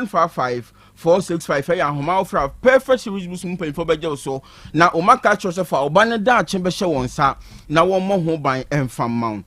755 465 ɛyɛ ahoma wofra Perfect Series Books mu mpanyinfoɔ bɛgye wo so na wɔn aka akyerɛ sɛ fa ɔba no daakye bɛhyɛ wɔn nsa na wɔmmɔ ho ban ɛmfa mma wo.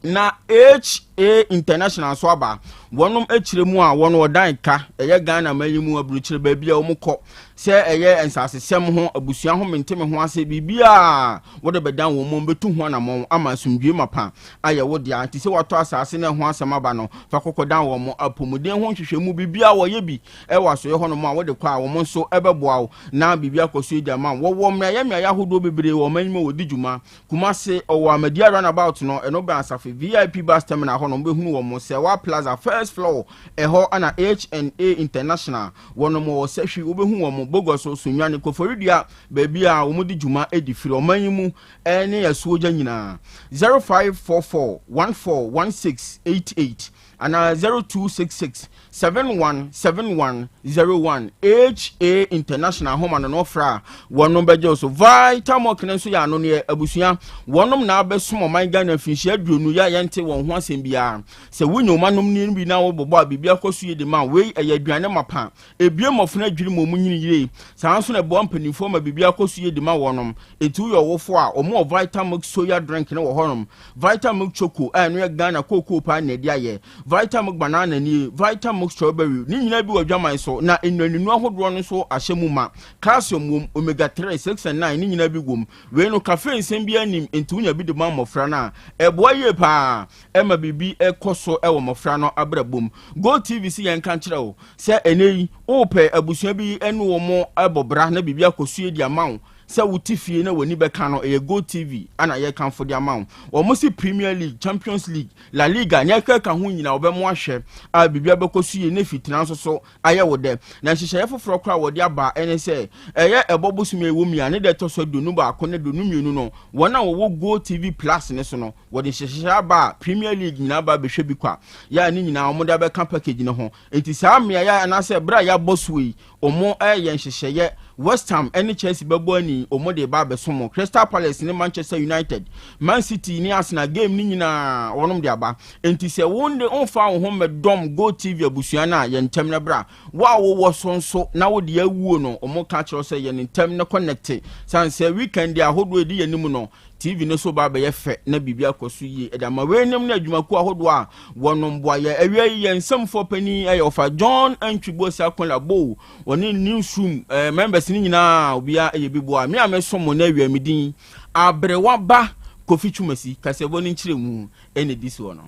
Na HA International nso aba wɔnom akyire mu a wɔn ɔdan ka ɛyɛ Ghana man yi mu aburukyire baabi a wɔn kɔ sɛ ɛyɛ nsasesɛm ho abusua ho mente me ho ase biribiara wɔde bɛdan wɔn mu bɛtu ho anammɔn ama asomdwie mapa ayɛ wo dea. Nti sɛ wɔatɔ asase no ho asɛm aba no, fa kɔkɔ dan wɔn mo. Apɔmuden ho nhwehwɛmu biribiara wɔyɛ bi ɛwɔ asɔeɛ hɔnom a wɔde kɔ a wɔn nso ɛbɛboa wo na biribi akɔ so adi ama wo. Wɔwɔ mmeayɛ mmeayɛ ahodoɔ bebree wɔ ɔman yi mu a wɔdi dwuma. Kumase ɔwɔ Amadia Roundabout no, ɛno bɛn Asafo VIP Bus Terminal hɔ no, wobɛhunu wɔ mo Sɛwa Plaza first floor ɛhɔ ana HNA International wɔnom wɔ Sɛhwi. Wobɛhu wɔ mo Bogoso, Sunyani, Koforidua, baabi a wɔn di dwuma di firi ɔman yi mu ɛne asuogya nyinaa. 0544 141688 anaa 0266 717101. HA International homa no n'ɔfra a wɔnom bɛgye so. Vitamilk no nso yɛ ano neɛ abusua wɔnom na abɛsom ɔman Ghana mfinhyia 20 yɛ a yɛnte wɔn ho asɛm biara. Sɛ wonya ɔma nom ne bi na wɔbɔbɔ a, biribi akɔ so yie de ma wei. Ɛyɛ aduane mapa, ebie mmɔfra adwiri ma ɔmu nyini yie, saa nso na ɛboa mpanimfoɔ ma biribi akɔ so yie de ma wɔnom. Eti woyɛ ɔwofo a, ɔmo wɔ Vitamilk soya drink no wɔ hɔnom, Vitamilk Choco a ɛno yɛ Ghana kookoo paa na ɛde ayɛ, Vitamilk banana nie, Vitamilk strawberry ne nyinaa bi wɔ adwaman so. Na nnuaninu ahodoɔ no nso ahyɛ mu ma, calcium wom, omega 3, 6 and 9 ne nyinaa bi wom. Wei no cafe nsɛm bi anim, nti wonya bi de ma mmɔfra no a, ɛboa yie paa ɛma biribi ɛkɔ so ɛwɔ mmɔfra no abrabom. Go TV si yɛn ka kyerɛ wo sɛ ɛnɛ yi wopɛ abusua bi ɛne wɔn ɛbɔ bra na biribi akɔ so yie de ama wo sɛ wote fie na w'ani bɛka no, ɛyɛ Go TV ana yɛkamfo de ama wo. Wɔn si Premier League, Champions League, La Liga ne ɛka ka ho nyinaa wɔbɛmo ahwɛ a biribi abɛkɔ so yie ne fitina nso so ayɛ wo dɛ. Na nhyehyɛeɛ foforɔ koraa wɔde aba ɛne sɛ ɛyɛ ɛbɔ bosom a ɛwɔ mu a ne deɛ ɛtɔ so 21 ne 22 no, wɔn a wɔwɔ Go TV Plus ne so no, wɔde nhyehyɛeɛ aba a Premier League nyinaa ba abɛhwɛ bi kwa yɛ a ne nyinaa wɔde abɛka package no ho. Nti saa mmeaeɛ anaasɛ berɛ a yɛabɔ so yi, wɔn ɛyɛ nhyehyɛeɛ. West Ham ɛne Chelsea bɛbɔ ani, wɔn de ba abɛso mo. Crystal Palace ne Manchester United, Man City ne Arsenal game ne nyinaa wɔnom de aba. Nti sɛ wɔn de wɔmfa wɔn ho mɛdɔm Go TV abusua no a, yɛn ntɛm no bra. Wo a wowɔ so nso na wode awuo no, wɔn ka kyerɛ sɛ yɛn ntɛm no connect san sɛ weekend ahodoɔ edi yɛn anim no, TV no so ba bɛyɛ fɛ na biribi akɔ so yie ɛde ama. Weinom ne adwumakuo ahodoɔ a wɔnom boa yɛ. Awia yi yɛn nsɛmfoɔ panin ɛyɛ ɔfa John Antwibosi Akola Bo, wɔne newsroom members no nyinaa, obiara ɛyɛ bi boa me a mesom mo no. Awia me din Aberewa Ba Kofi Twumasi, kasɛbɔ no nkyerɛ mu ɛna di soɔ no.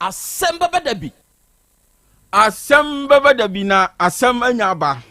Asɛm bɛbɛ da bi. Asɛm bɛbɛ da bi na asɛm anya aba.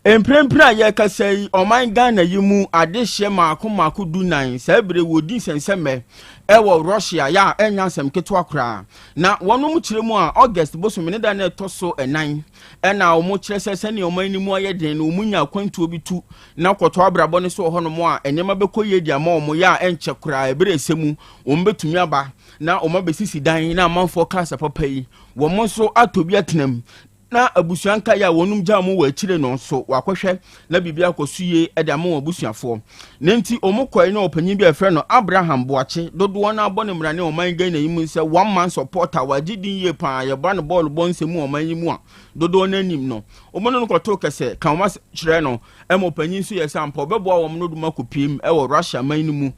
Mprempren a yɛrekasa yi, ɔman Ghana yi mu adehyeɛ maako maako 14 saa bere wɔdi nsɛnsɛmmɛ ɛwɔ Russia yɛ a ɛnya asɛm ketewa koraa. Na wɔnom kyerɛ mu a, August bosome ne da no ɛtɔ so 4 ɛna wɔn kyerɛ sɛ sɛnea ɔman no mu ayɛ den no, wɔn nya akwantuo bi tu na kɔtɔ abrabɔ no so wɔ hɔnom a, nneɛma bɛkɔ yie di ama wɔn yɛ a ɛnkyɛ koraa ebere ɛsɛ mu wɔn bɛtumi aba na wɔn abɛsisi dan na amanfoɔ kaasa papa yi wɔn nso atɔ bi atena mu na abusua nkaeɛ a wɔnom gya wɔn wɔ akyire no nso wakɔhwɛ na biribi akɔ so yie de ama wɔn abusuafoɔ. Ne nti wɔn kɔɛ ne ɔpanyin bi a yɛfrɛ no Abraham Boakye, dodoɔ no abɔ ne mmara ne ɔman Ghana yi mu sɛ one man supporter, wagye din yie paa. Yɛba no bɔɔlo bɔ nsɛm mu ɔman yi mu a, dodoɔ no anim no wɔn no kɔto kɛsɛ ka wɔn asɛ kyerɛ no ɛma ɔpanyin nso yɛ sɛ ampa ɔbɛboa wɔn no dum akɔpiem ɛwɔ Russia man no mu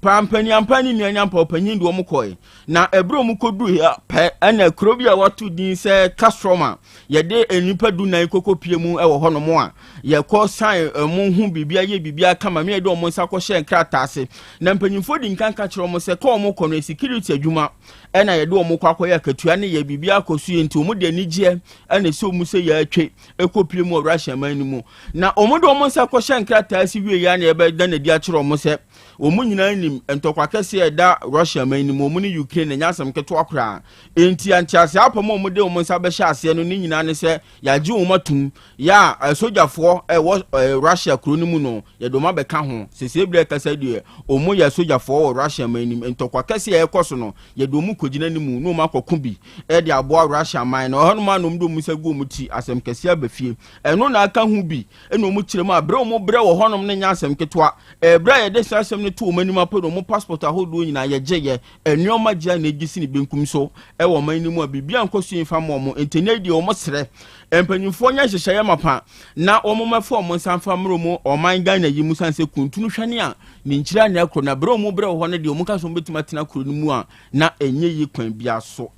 pampaniampa ne nua nyampa. Ɔpanyin de wɔn kɔɛ na ɛberɛ wɔn kɔduru ha pɛ ɛna kuro bi a wato din sɛ Kostroma, yɛde nnipa 14 kɔkɔ pie mu ɛwɔ hɔnom a yɛkɔ san ɛmo ho biribi ayɛ biribi akama mi yɛde wɔn nsa kɔhyɛ nkrataa ase. Na mpanyinfoɔ di nkan ka kyerɛ wɔn sɛ kɔ wɔn kɔ no security adwuma ɛna yɛde wɔn kɔ akɔyɛ, akatua ne yɛ biribi akɔ so yɛ. Nti wɔn de anigyeɛ ɛna esi wɔn sɛ yɛatwe ɛkɔ pie mu wɔ Russia man no mu. Na wɔn de wɔn nsa kɔhyɛ nkrataa ase wie yɛ na yɛbɛda n'adi akyerɛ wɔn sɛ wɔn nyinaa nim ntɔkwa kɛseɛ a ɛda Russia man no mu wɔn ne Ukraine na ɛnyɛ asɛm ketewa koraa. Nti antease apam a wɔn de wɔn nsa bɛhyɛ aseɛ no ne nyinaa ne sɛ yɛagye wɔn atum yɛ a sogyafoɔ ɛwɔ Russia kuro no mu no, yɛde wɔn abɛka ho. Sese ebile kasa deɛ, wɔn yɛ sogyafoɔ wɔ Russia man no mu. Ntɔkwa kɛseɛ a ɛkɔ so no, yɛde wɔn kɔgyina ne mu na wɔn akɔko bi ɛde aboa Russia man no. Ɛhɔnom a na wɔn de wɔn nsa gu wɔn ti, asɛm kɛseɛ aba fie. Ɛno na aka ho bi ɛna wɔn kyerɛ mu a berɛ wɔn brɛ wɔ hɔnom no nyɛ asɛm ketewa. Ɛberɛ a yɛde saa asɛm no to wɔn anim apɛ na wɔn passport ahodoɔ nyinaa yɛgyeeɛ. Nnoɔma gye a na ɛgye si ne benkum so wɔ ɔman no mu a biribiara nkɔ so yie mfa mma wɔn. Enti ɛnnɛ yi deɛ wɔsrɛ mpanimfoɔ nyɛ nhyehyɛeɛ mapa na wɔn mmɛfa wɔn nsa mfa mmerɛ wɔn ɔman Ghana yi mu sane sɛ kuntunu hwane a ne nkyiri anyɛ koro na berɛ a wɔn brɛ wɔ hɔ no deɛ wɔn ka sɛ wɔn bɛtumi atena kuro no mu a na ɛnyɛ yie kwan biara so.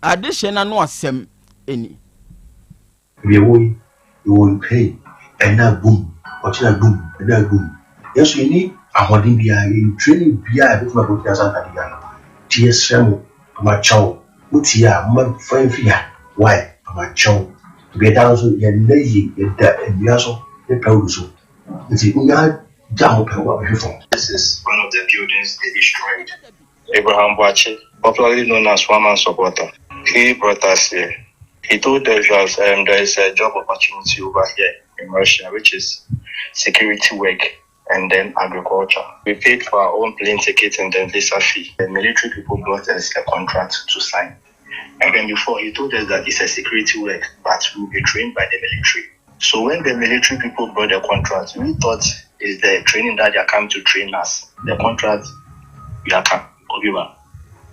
Adehyeɛ no ano asɛm ni. Baabi a yɛwɔ yi, yɛwɔ ha yi, ɛnnɛ abom, ɔkyena abom, ɛnnɛ abom. Nanso yɛnni ahoɔden biara, yɛnni training biara a yɛbɛtumi akɔgyina saa ntade yi ano. Nti yɛsrɛ mo, mpamoakyɛw, motie a, momma mfa yɛn mfiri ha. Why? Mpamoakyɛw. Baabi a yɛda no nso, yɛnna yie, yɛda nnua so ne plywood so. Nti monya gya ho pɛ, moabɛhwe fam. This is one of the buildings they destroyed. Abraham Boakye, popularly known as One Man Supporter, he brought us here. He told us that um, there is a job opportunity over here in Russia, which is security work and then agriculture. We paid for our own plane ticket and then visa fee. The military people brought us a contract to sign. And then before, he told us that it's a security work, but we'll be trained by the military. So when the military people brought the contract, we thought it's the training that they are coming to train us. The contract we are coming.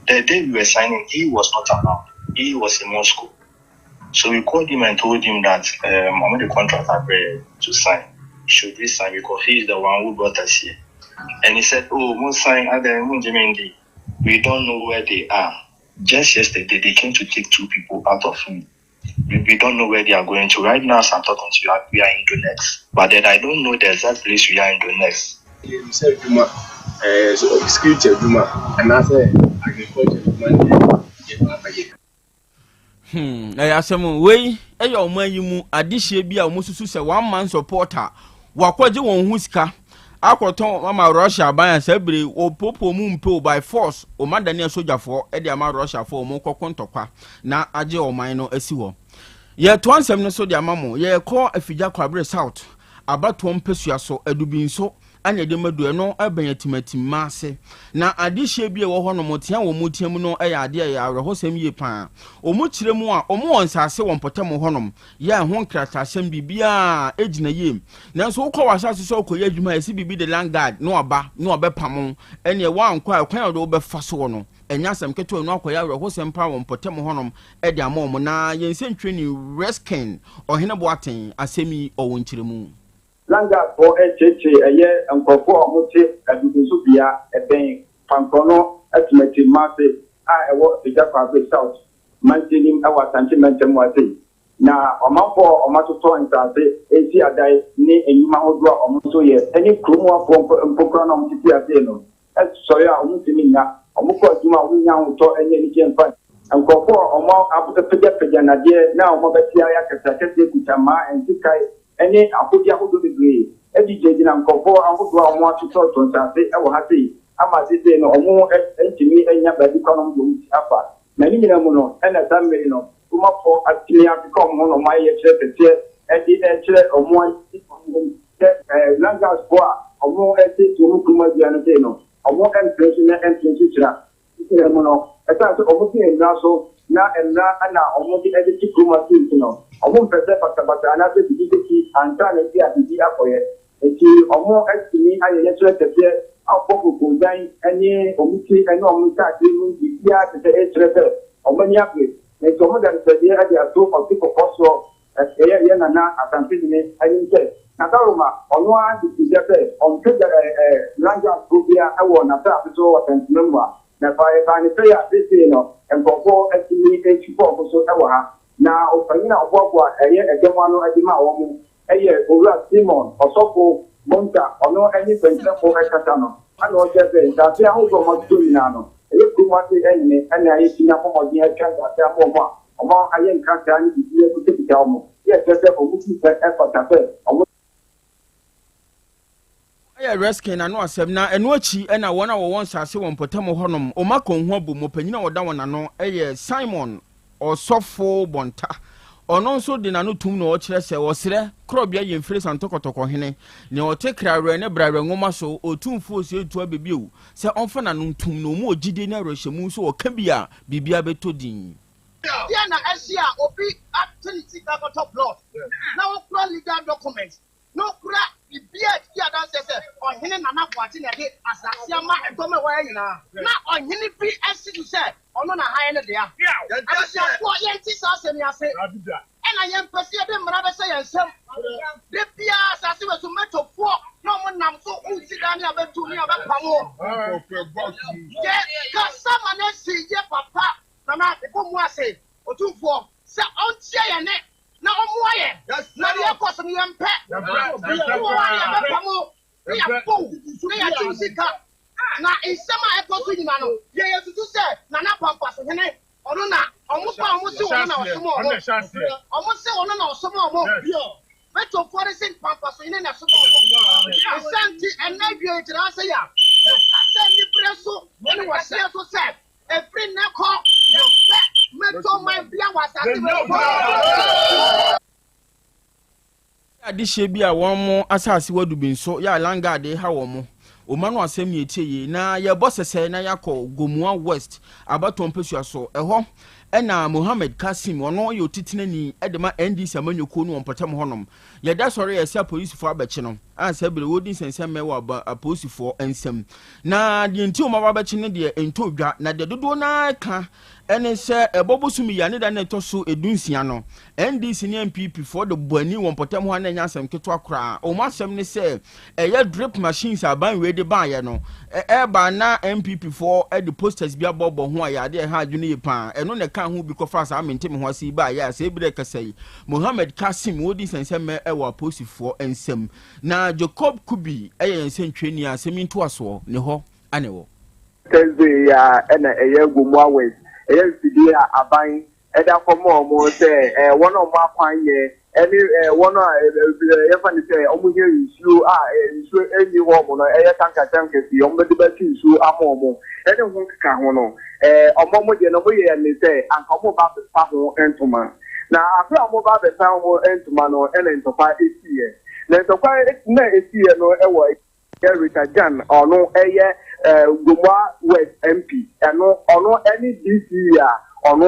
The day we were signing, he was not around. He was in Moscow. So we called him and told him that um, I'm the contract agreed to sign. Should we sign? Because he is the one who brought us here. And he said, Oh, won't sign. We don't know where they are. Just yesterday, they came to take two people out of me. We, we don't know where they are going to. Right now, as I'm talking to you, we are in Donetsk. But then I don't know the exact place we are in Donetsk. Yɛnim sɛ adwuma, ɛɛ security adwuma anaasɛ agriculture adwuma ne yɛba abɛyɛ. Hmm, ɛyɛ asɛm o. Wei yɛ ɔman yi mu adehyeɛ bi a wɔsusu sɛ one man supporter wakɔgye wɔn ho sika akɔtɔn ama Russia aban a saa bere wɔpoopoo mu mpe o by force wɔn adane asogyafoɔ de ama Russiafoɔ wɔn kɔko ntɔkwa na agye ɔman no asi hɔ. Yɛtoa nsɛm no so de ama mo. Yɛkɔ Afigya Kwabre South abatoɔ mpasua so, Adubinso ɛna ɛde ma du ɛno ɛbɛn atimatimma ase. Na adehyeɛ bi a ɛwɔ hɔ nom tea wɔn tea mu no ɛyɛ adeɛ a ɛyɛ awerɛhosɛm yie paa. Wɔn kyerɛ mu a wɔn wɔ nsaase wɔ mpɔtam hɔ nom yɛ ɛho nkrataasɛm biribiara ɛgyina yie. Nanso wokɔ wɔ asaase so kɔyɛ adwuma a yɛsi biribi de land guard na waba na wabɛpamo ɛneɛ woankɔ a ɛkwan a wɔde wobɛfa soɔ no ɛnyɛ asɛm ketewa ɛno akɔyɛ awerɛhosɛm paa wɔ mpɔtam hɔnom de ama wɔn. Na yɛn nsɛntwerɛni Reskin Ɔhene Boateng asɛm yi ɔwɔ nkyerɛmu. Langasfoɔ rekyeekyee ɛyɛ nkorɔfoɔ a wɔte Adugunso bea ɛbɛn Pankorɔno Atimati Mmase a ɛwɔ Afigya Kwabre South mansinim wɔ Asante mantam mu ase yi. Na ɔmanfoɔ a wɔatotɔ nsaase resi adan ne nnwuma ahodoɔ a wɔn nso yɛ ne kurom hɔfoɔ mpo koraa no a wɔtete aseɛ no sɔre a wɔntumi nna, wɔkɔ adwuma a wɔnnya ahotɔ ne anigyeɛ mfa. Nkurɔfoɔ a wɔapagyapagya nnadeɛ na wɔabɛte ayɛ akɛseakɛseɛ kuta mmaa, nsekan ne akodeɛ ahodoɔ bebree de gyinagyina nkurɔfoɔ ahodoɔ a wɔatotɔtotɔ nsaase wɔ ha sei ama seesei no wɔntumi nnya baabi koraa na wɔde wɔn ti afa. Na ne nyinaa mu no, ɛna saa mmerɛ yi no, Romafoɔ atumi akeka wɔn ho na wɔayɛ yɛkyerɛ kɛseɛ de rekyerɛ wɔn sɛ Langasfoɔ a wɔte wɔn kurom adua no sei no, wɔmpene so na ɛmpene so kyira. Titire mu no, ɛsiane sɛ wɔte mmara so na mmara na wɔde tete kurom ase nti no, wɔmpɛ sɛ basabasa anaasɛ biribi bɛsi ansa na ebia biribi akɔyɛ. Enti wɔatumi ayɛ yɛkyerɛ kɛseɛ abɔ kokodan ne wɔn ti ne wɔn ntaadeɛ mu biribiara te sɛ ɛrekyerɛ sɛ wɔn ani abere. Enti wɔde adesrɛdeɛ de ato ɔte kɔkɔɔ soɔ Ɛyɛ yɛn Nana Asantehene anim sɛ Nadaroma ɔno ara de too dwa sɛ ɔmpɛ Langas kuro biara wɔ n'asaase so wɔ Asantema mu a, na fa ɛbaa ne sɛe a seesei no nkurɔfoɔ atumi retwi pɔɔko so wɔ ha. Na ɔpanyin a ɔboaboa ɛyɛ ɛdɔm ano de maa wɔn yɛ Owura Simon Ɔsɔfo Bonta, ɔno ne kwankyerɛfo kasa no, ɛna ɔkyerɛ sɛ nsaase ahodoɔ a wɔatotɔ nyinaa no, ɛyɛ kurom ase hene na yɛtumi abɔ mmɔden atwa nsaase ama wɔn a wɔayɛ nkrataa ne biribi akutakita wɔn, yɛ kyerɛ sɛ wɔn ti pɛ fata sɛ wɔn. Ɛyɛ Reskin ano asɛm, na ɛno akyi na wɔn a wɔwɔ nsase wɔ mpɔtam hɔnom, wɔn akɔnho abom. Ɔpanyin a ɔda wɔn ano yɛ Simon Ɔsɔfo Bonta. Ɔno nso de n'ano tum na ɔkyerɛ sɛ ɔsrɛ Korɔbea Yemfire Santɔkɔtɔkɔ hene, nea ɔte Krawerɛ ne Brawerɛ nwoma so, Otumfoɔ Osei Tuah Bebiew, sɛ ɔmfa n'ano ntom na ɔmu gyidie ne awerɛhyɛmu sɛ ɔka bi a, biribiara bɛtɔ din. Deɛn na asi a obi ate ne sika akɔtɔ plot na ɔkura legal document na ɔkura biribiara a ɛdi adanseɛ sɛ ɔhene. Ɔhene Nana Boakye na ɛde asase ama ɛdɔm a ɛwɔ ha nyinaa. Na ɔhene bi asi so sɛ ɔno na ha yɛ ne dea. Abusuafoɔ, yɛnte saa asɛm yi ase. Ɛna yɛmpɛ sɛ yɛde mmara bɛhyɛ yɛn nsam. Da biara asase wɔ so mɛtɔfoɔ na wɔn nam so wosi dan ne abɛtu ne abɛpamo. Yɛ kasa ma no asi yɛ papa Nana ɛbɔ mu ase Otumfoɔ sɛ ɔntie yɛn nne na ɔmmoa yɛn na deɛ ɛkɔ so no yɛmpɛ. Wowɔ hɔ a ne yɛbɛpamo ne yɛabɔ wo na yɛagye wo sika. Na nsɛm a ɛkɔ so nyina no yɛ yɛsusu sɛ Nana Pampasohene ɔno na ɔmo ba ɔmo se ɔno na ɔsoma ɔmo. Ɔmo se ɔno na ɔsoma ɔmo. Betofoɔ no se Pampasohene na ɛsoma ɔmo. Ne saa nti ɛnnɛ awiei gyina ha sɛ yɛ a yɛka sɛ aniberɛ so ne wɔhyeɛ so sɛ Ɛfiri nnɛ kɔ, yɛmpɛ mɛtɔ man bia wɔ asase wei so. Adehyeɛ bi a wɔn asase wɔ Dubinso yɛ a Landguard ha wɔn. Oma no asɛm ne ɛtie yei. Na yɛbɔ sɛsɛ na yɛakɔ Gomoa West abatoɔ mpasua so. Ɛhɔ ɛna Mohammed Kassim, ɔno yɛ otitenani de ma NDC amanyɔkuo no wɔ mpɔtam hɔnom. Yɛda sɔre a ɛsɛ apolisifoɔ abɛkye no a saa bere wɔredi nsɛnsɛmmɛ wɔ aba apolisifoɔ nsam. Na deɛ nti wɔn aba abɛkye no deɛ ɛntɔ dwa, na deɛ dodoɔ no ara ka ne sɛ ɛbɔ bosome yi a ne da no ɛtɔ so 16 no, NDC ne NPP foɔ de bɔ ani wɔ mpɔtam hɔ a na ɛnyɛ asɛm ketewa koraa. Wɔn asɛm ne sɛ ɛyɛ drip machines a aban wei de baeɛ no, ɛreba na NPP foɔ de posters bi abɔbɔ ho a ɛyɛ adeɛ a ɛha adwene yie paa. Ɛno na ɛka ho bi kɔfaa saa mente me ho ase yi baeɛ a sɛ ebire kasa yi Mohammed Kassim wɔredi nsɛnsɛmmɛ wɔ apolisifoɔ nsam. Na Jacob Kubi yɛ yɛn nsɛntwerɛni a asɛm yi ntoasoɔ ne hɔ na ɛwɔ. Thursday yi ara na ɛyɛ Gomoa West, ɛyɛ mfidie a aban de akɔma wɔn sɛ wɔn a wɔn akwan nyɛ ne wɔn a yɛfa no sɛ wɔhia nsuo a nsuo nni hɔ wɔn no, ɛyɛ tanka tankers yi wɔde bɛtwe nsuo ama wɔn ne ho nkeka ho no, wɔn wɔn deɛ no wɔyɛ ne sɛ anka wɔreba abɛfa ho ntoma. Na bere a wɔreba abɛfa ho ntoma no na ntɔkwa siiɛ. Na ntɔkwa na ɛsiiɛ no wɔ yɛ Richard Jan a ɔno yɛ Gomoa West MP, ɛno ɔno ne DCE a ɔno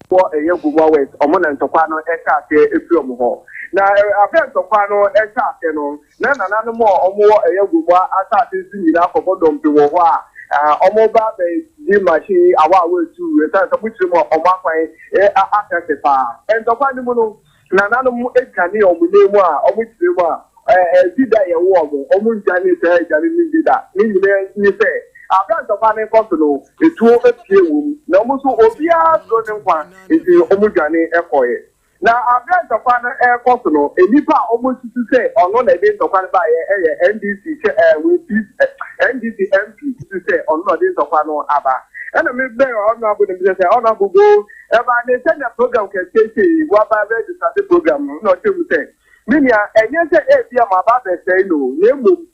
wɔ ɛyɛ Gomoa West, ɔmo na ntɔkwa no hyɛ aseɛ firi ɔmo hɔ. Na abere a ntɔkwa no hyɛ aseɛ no, na nananom a ɔmo wɔ ɛyɛ Gomoa asaase so nyinaa kɔbɔ dɔmpem wɔ hɔ a ɔmo ba bɛgye machine yi awa awa etu, ɛsiane sɛ ɔmo kyerɛ mu a ɔmo akwan akɛse paa. Ntɔkwa no mu no, Nananom dwane wɔn nan mu a, wɔkyerɛ mu a, ɛdi da yɛwo wɔn, wɔndwane saa aduane no bi da. Ne nyinaa ne sɛ, abere a ntɔkwa no rekɔ so no, etuo pue wɔ mu, na wɔn nso obiara suro ne nkwa, nti wɔdwane kɔeɛ. Na abere a ntɔkwa no rekɔ so no, nnipa a wɔsusu sɛ ɔno na ɛde ntɔkwa no baeɛ yɛ NDC kyɛ ɛɛ wei NDC MP susu sɛ ɔno na ɔde ntɔkwa no aba. Ɛna mebɛn Honourable no bisa sɛ, Honourable Bo, Ɛbaa ne sɛnea program kɛseɛ sei waba register program no na ɔkyerɛ mu sɛ, Me nua, ɛnyɛ sɛ ebia maba abɛsɛe no o, na mmom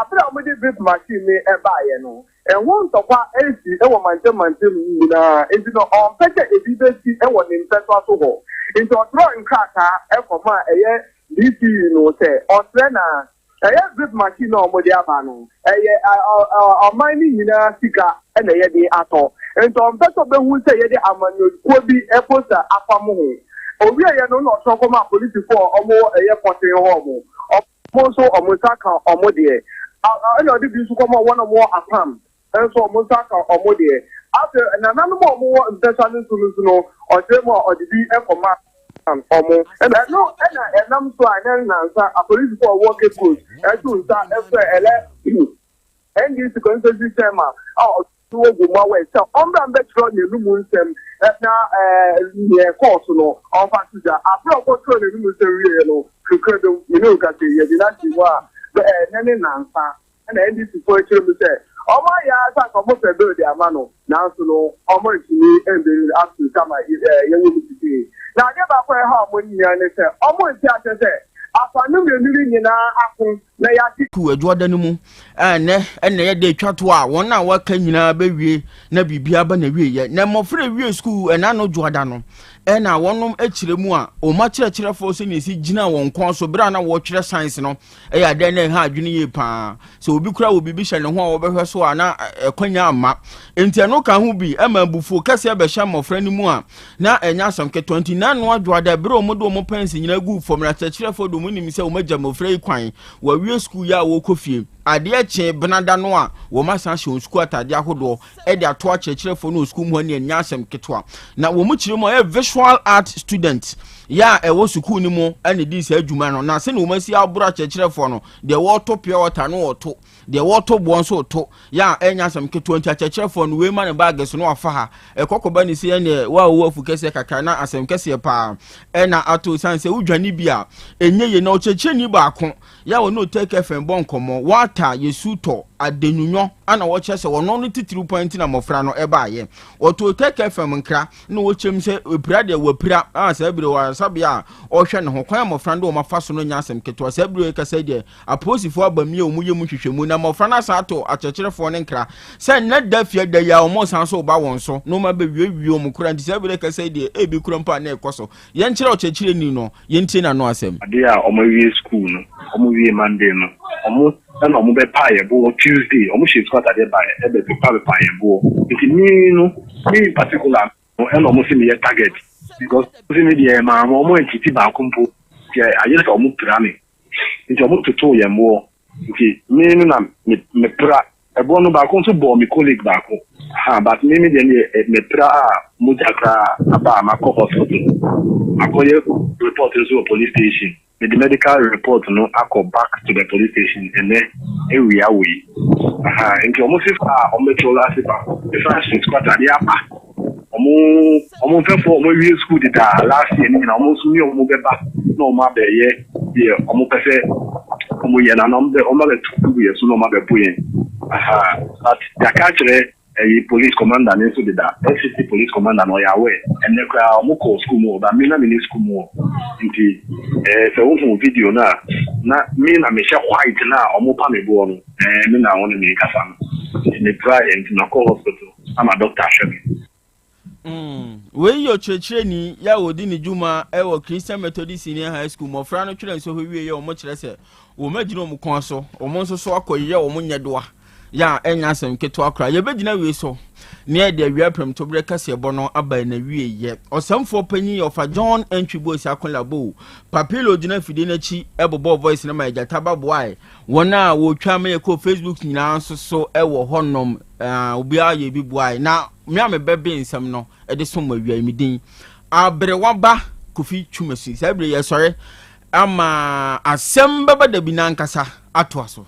bere a wɔde vape machine no baeɛ no, ɛho ntɔkwa asi wɔ mantam mantam nyinaa, enti no ɔmpɛ sɛ ebi bɛsi wɔ ne mpɛsoa so hɔ. Enti ɔtwerɛɛ nkrataa kɔmaa ɛyɛ DCE no sɛ ɔsrɛ na Ɛyɛ drip machine no a wɔde aba no, ɛyɛ ɔman no nyinaa sika na yɛde atɔ. Nti ɔmpɛ sɛ ɔbɛhu sɛ yɛde amanyɔkuo bi poster apam ho. Ɔwieɛ no na ɔtwerɛ kɔmaa polisifoɔ a wɔwɔ ɛyɛ pɔten hɔ wɔn. Wɔn nso wɔn nsa ka wɔn deɛ. Ɛna ɔde bi nso kɔmaa wɔn a wɔwɔ apam nso wɔn nsa ka wɔn deɛ. Afei nananom a wɔwɔ mpɛsua no so no nso no, ɔkyerɛ mu a ɔde bi kɔmaa wɔn. Ɛno na ɛnam so a ɛnɛ nnansa apolisifo a wɔwɔ Cape Coast to nsa frɛ ɛlɛ NDC constituency chairman a ɔwɔ Gomoa West sɛ ɔmmra mbɛkyerɛw n'anum nsɛm na nea ɛkɔɔ so no ɔmfa nto dwa. Abere a ɔkɔkyerɛw n'anum nsɛm wieeɛ no, Kredo, me ne wo kasa yi, yɛde no ahyɛ mu a ɛnɛ ne nnansa. Ɛna NDC foɔ kyerɛ mu sɛ wɔn ayɛ ara sɛ anka wɔn pɛ bill de ama no nanso no wɔn antumi ambill no up to time a yɛwɔ mu sisi. Na adeɛ baako a ɛha wɔn nyinaa ne sɛ wɔn nte aseɛ sɛ afa no mmienu no nyinaa ako na yɛate. Ku adwoada no mu a ɛnnɛ na ɛyɛ da etwa to a wɔn a wɔaka nyinaa bɛwie na biribiara ba n'awieeɛ. Na mmɔfra ewie sukuu ɛna ano dwoada no ɛna wɔnom kyerɛ mu a wɔn akyerɛkyerɛfoɔ sɛnea ɛsi gyina wɔn kɔn so berɛ a na wɔretwerɛ science no ɛyɛ adeɛ na ɛha adwene yie paa. Sɛ obi kura wɔ biribi hyɛ ne ho a wɔbɛhwɛ so a na ɛkwanya amma. Enti ɛno ka ho bi ɛma abufuo kɛseɛ bɛhyɛ mmɔfra no mu a na ɛnyɛ asɛm ketewa. Nti na ano adwoada berɛ a wɔde wɔn pɛnse nyinaa guu fam na akyerɛkyerɛfoɔ de wɔn nim sɛ wɔagya mmɔfra yi kwan wɔawie sukuu yi a wɔrekɔ fie. Adeɛ kyee Benada no a, wɔasan ahyɛ wɔn sukuu ataadeɛ ahodoɔ de ato akyerɛkyerɛfoɔ no wɔ sukuu mu hɔ ne ɛnyɛ asɛm ketewa. Na wɔn kyerɛ mu a ɛyɛ visual art student yɛ a ɛwɔ sukuu no mu na ɛdii saa adwuma no. Na sɛnea wɔn asi aboro akyerɛkyerɛfoɔ no, deɛ wɔreto pure water no wɔto, deɛ wɔreto boɔ nso reto, yɛ a ɛnyɛ asɛm ketewa nti akyerɛkyerɛfoɔ no wei ma ne baage so na wafa ha. Ɛkɔ kɔba ne sei ɛneɛ wo a wowɔ afu kɛseɛ kakra na asɛm kɛseɛ paa ɛna ato sane sɛ wodwane bi a ɛnyɛ yie. Na ɔkyerɛkyerɛni baako Yɛ a wɔne Otec FM bɔ nkɔmmɔ, Walter Yesu tɔ adenyunyɔ ana wɔkyerɛ sɛ ɔno no titiriw paa nti na mmɔfra no baeɛ. Wɔto Otec FM nkra na wɔkyerɛ mu sɛ ɔpira deɛ wapira a saa bere wɔ ayaresabea a ɔrehwɛ ne ho. Kwan a mmɔfra no de wɔn afa so no nyɛ asɛm ketewa. Saa bere yi kasa yi deɛ apolisifoɔ aba mu yɛ wɔn yɛ mu nhwehwɛmu na mmɔfra no asan ato akyerɛkyerɛfoɔ no nkra sɛ nnɛ da fie da yi a wɔn san so reba wɔn so na wɔn abɛwiewie wɔn koraa nti saa bere kasa yi deɛ ebi kura mpo a na ɛkɔ so. Yɛnkyerɛ ɔkyerɛkyerɛni no, yɛntie n'ano asɛm. Adeɛ a ɔmo awie school no, ɔmo wie Monday no, ɔmo ɛna ɔmo bɛ paa yɛ boɔ Tuesday, ɔmo hyɛ sukuu atadeɛ baeɛ ɛbɛ pepa pepa yɛ boɔ. Nti me no, me in particular no ɛna ɔmo se me yɛ target because ɔmo se me deɛ maa mo ɔmo antiti baako mpo, nti ayɛ sɛ ɔmo pira me. Nti ɔmo totoo yɛn boɔ. Nti me no na me me pra ɛboɔ no baako nso bɔɔ me colleague baako ahaa but me me deɛ no yɛ me pra a mogya koraa aba a makɔ hospital makɔ yɛ report nso wɔ police station me de medical report no akɔ back to the police station ɛnɛ awia wei ahaa nti ɔmo se fa a ɔmo bɛto ase ba mefa hyɛ sukuu atadeɛ aba. Wɔn wɔn mfɛfoɔ a wɔawie sukuu deda last year no nyinaa, wɔn nso ne wɔn bɛba na wɔn abɛyɛ deɛ wɔn pɛ sɛ wɔn yɛ no anaa wɔn bɛ wɔn abɛto gu yɛn so na wɔn abɛbo yɛn. Aha, but yɛaka akyerɛ ɛyi police commander no nso deda, FCT police commander no ɔyɛ aware. Ɛnnɛ koraa wɔn kɔɔ sukuu mu hɔ, but me na menni sukuu mu hɔ. Nti ɛɛ sɛ wohu video no a, na me na mehyɛ white no a wɔpa me boɔ no, ɛɛ me na wɔne me rekasa no. Nti mepiraeɛ nti makɔ hospital. ama dɔkta ahwɛ me. Wei yɛ ɔkyerɛkyerɛni yɛ a ɔdi ne dwuma wɔ Christian Methodist Senior High School. Mmɔfra no twerɛ nsɔhwɛ wie yɛ wɔn kyerɛ sɛ wɔn agyina wɔn kɔn so, wɔn nso so akɔyɛ wɔn nyɛdoa yɛ a ɛnyɛ asɛm ketewa koraa. Yɛbɛgyina wei so ne yɛde awia prɛmtoberɛ kaseɛbɔ no aba na wie yɛ. Ɔsɛmfoɔ panyin yɛ ɔfa John Antwi Boasi Akonlabo. Papilo gyina afidie no akyi bobɔɔ voice no ma Agyata ba boae. Wɔn a wɔtwa ma yɛkɔ Facebook nyinaa nso so wɔ hɔnom. Obiara yɛ bi boae. Na me a mebɛbe nsɛm no de som awia yi me din Aberewa ba Kofi Twumasi. Saa bere yɛsɔre ama asɛm bɛba da bi n'ankasa atoa so.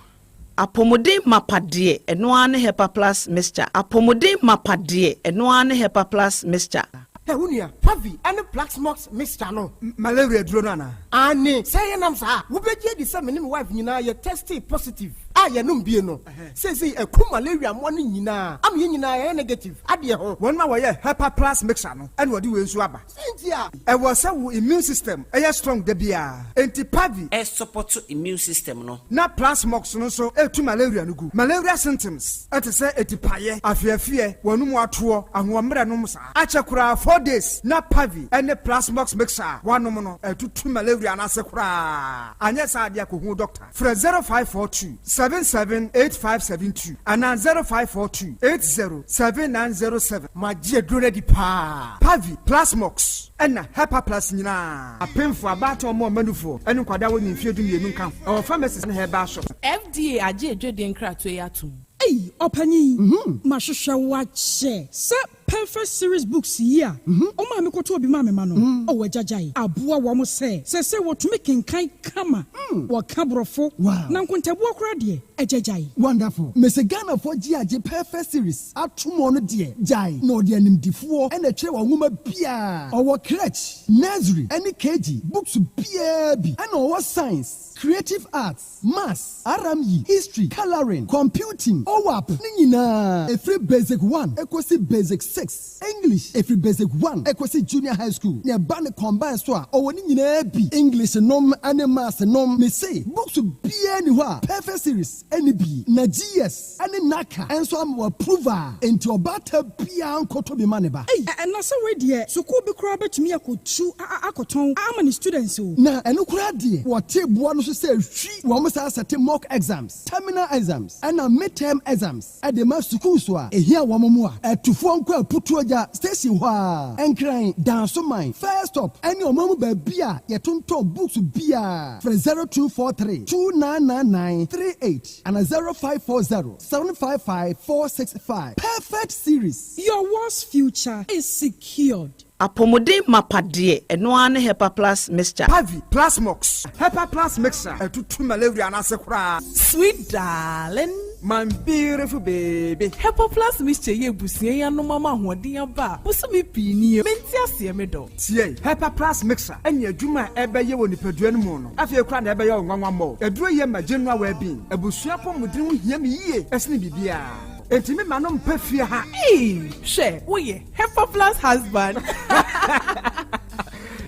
Apɔmuden mapa deɛ, ɛno ara ne Hepa Plus Mixture. Apɔmuden mapa deɛ, ɛno ara ne Hepa Plus Mixture. Hɛ wo nua, Pavi ne Plaxmox mixture no, malaria duro no anaa? Aane, sɛ yɛnam saa a, wobɛgye adi sɛ me ne me wife nyinaa yɛ testee positive a yɛnom bie no. Seesei aku malaria mmoa no nyinaa ama yɛn nyinaa yɛayɛ negative adeɛ ho. Wɔn a wɔyɛ Hepa Plus mixture no na wɔde wei nso aba. Sɛ nti a. Ɛwɔ sɛ wo immune system yɛ strong da biara. Enti Pavi. Ɛsupɔto immune system no. Na Plasmox no nso tu malaria no gu. Malaria symptoms te sɛ atipaeɛ, afeafeɛ, w'anum atoɔ, ahoɔmmerɛ nom saa. Akyɛ koraa 4 days na Pavi ne Plasmox mixture a woanom no atutu malaria no ase koraa. Anyɛ saa deɛ kɔhu doctor. Frɛ 0542 778572 anaa 0542 80 7907. Magye aduro no adi paa. Pavi, Plasmox, ɛna Hepa Plus nyinaa. Apemfoɔ, abaatan, ɔmo a ɔmanufoɔ, ne nkwadaa a wɔnni mfeɛ 12 nka ho. Ɛwɔ pharmacies ne herbal shops. FDA agye adwadie nkratoɔ yi atom. Ei ɔpanyin, mahwehwɛ wo akyɛ sɛ Perfect Series Books yi a ɔmaa mekɔtɔɔ bi maa me mma no, oh agyagyae aboa wɔn sɛ seesei wɔtumi kenkan kama, wɔka Borɔfo, na nkontabuo koraa deɛ, agyagyae. Wonderful. Mese Ghanafoɔ gye agye Perfect Series atom ɔno deɛ gyae na ɔde animdifoɔ na ɛtwerɛ wɔ nwoma biaa. Ɔwɔ crèche, nursery ɛne KG books biaa bi ɛna ɔwɔ science, creative arts, Maths, RME, History, Colouring, Computing, OAP ne nyinaa ɛfiri Basic one ɛkɔsi Basic six, English ɛfiri Basic one ɛkɔsi Junior High School na ɛba no combine so a ɔwɔ ne nyinaa bi, English nom ne Maths nom, mese books biara nni hɔ a Perfect Series nni bi, na GS ne NaCCA nso ama wɔ approve a enti ɔbaatan biara nkɔtɔ bi ma ne ba. Ei na sɛ wei deɛ sukuu bi koraa bɛtumi akɔtu akɔtɔn ama ne students o. Na ɛno koraa deɛ wɔte boɔ no so sɛ hwi, wɔn saa sɛte mock exams, terminal exams ɛna mid term exams de ma sukuus a ɛhia wɔn mmoa. Atufoɔ nkɔ apu. Putuagya station hɔ ara, Nkran, Dansoman, First Stop ne ɔman mu baabi a yɛtontɔn books biara. Frɛ 0243 2999 38 anaa 0540 755 465. Perfect Series. Your world's future is secured. Apɔmuden mapa deɛ, ɛno ara ne Hepa Plus Mixture. Pavi, Plasmox, Hepa Plus Mixture ɛtutu malaria no ase koraa. Sweet darling. My beautiful baby. Hepa Plus Mixture yi abusua yi anom ama ahoɔden aba a bosome pii nie. Mente aseɛ me dɔ. Tie, Hepa Plus Mixture ɛne adwuma a ɛbɛyɛ wɔ nipadua no mu no, afei koraa na ɛbɛyɛ wo nwanwa mmɔ. Aduro yi ma general well-being. Abusua apɔmuden ho hia me yie ɛsene biribiara. Enti me ma no mpa fie ha. Eii hwɛ woyɛ Hepa plus husband.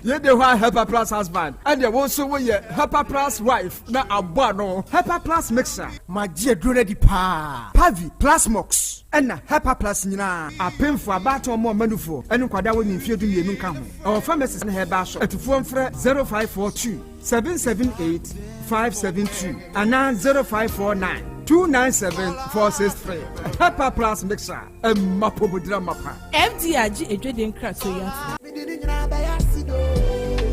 Yei de hɔ a Hepa plus husband ɛneɛ wo nso woyɛ Hepa plus wife na abɔ ano. Hepa plus mixer. Magye aduro no adi paa. Pavi, Plasmox ɛna Hepa plus nyinaa. Apemfoɔ, abaatan ɔmo ɔma nufoɔ ɛne nkwadaa a wɔnni mfeɛ 12 nka ho. Ɛwɔ pharmacies ne herbal shop. Atufoɔ mfrɛ 0542 778 572 anaa 0549 297 463. Hepa plus mixer. Ɛmma pomodira mapa. FDA agye adwadie nkratoɔ yi atom.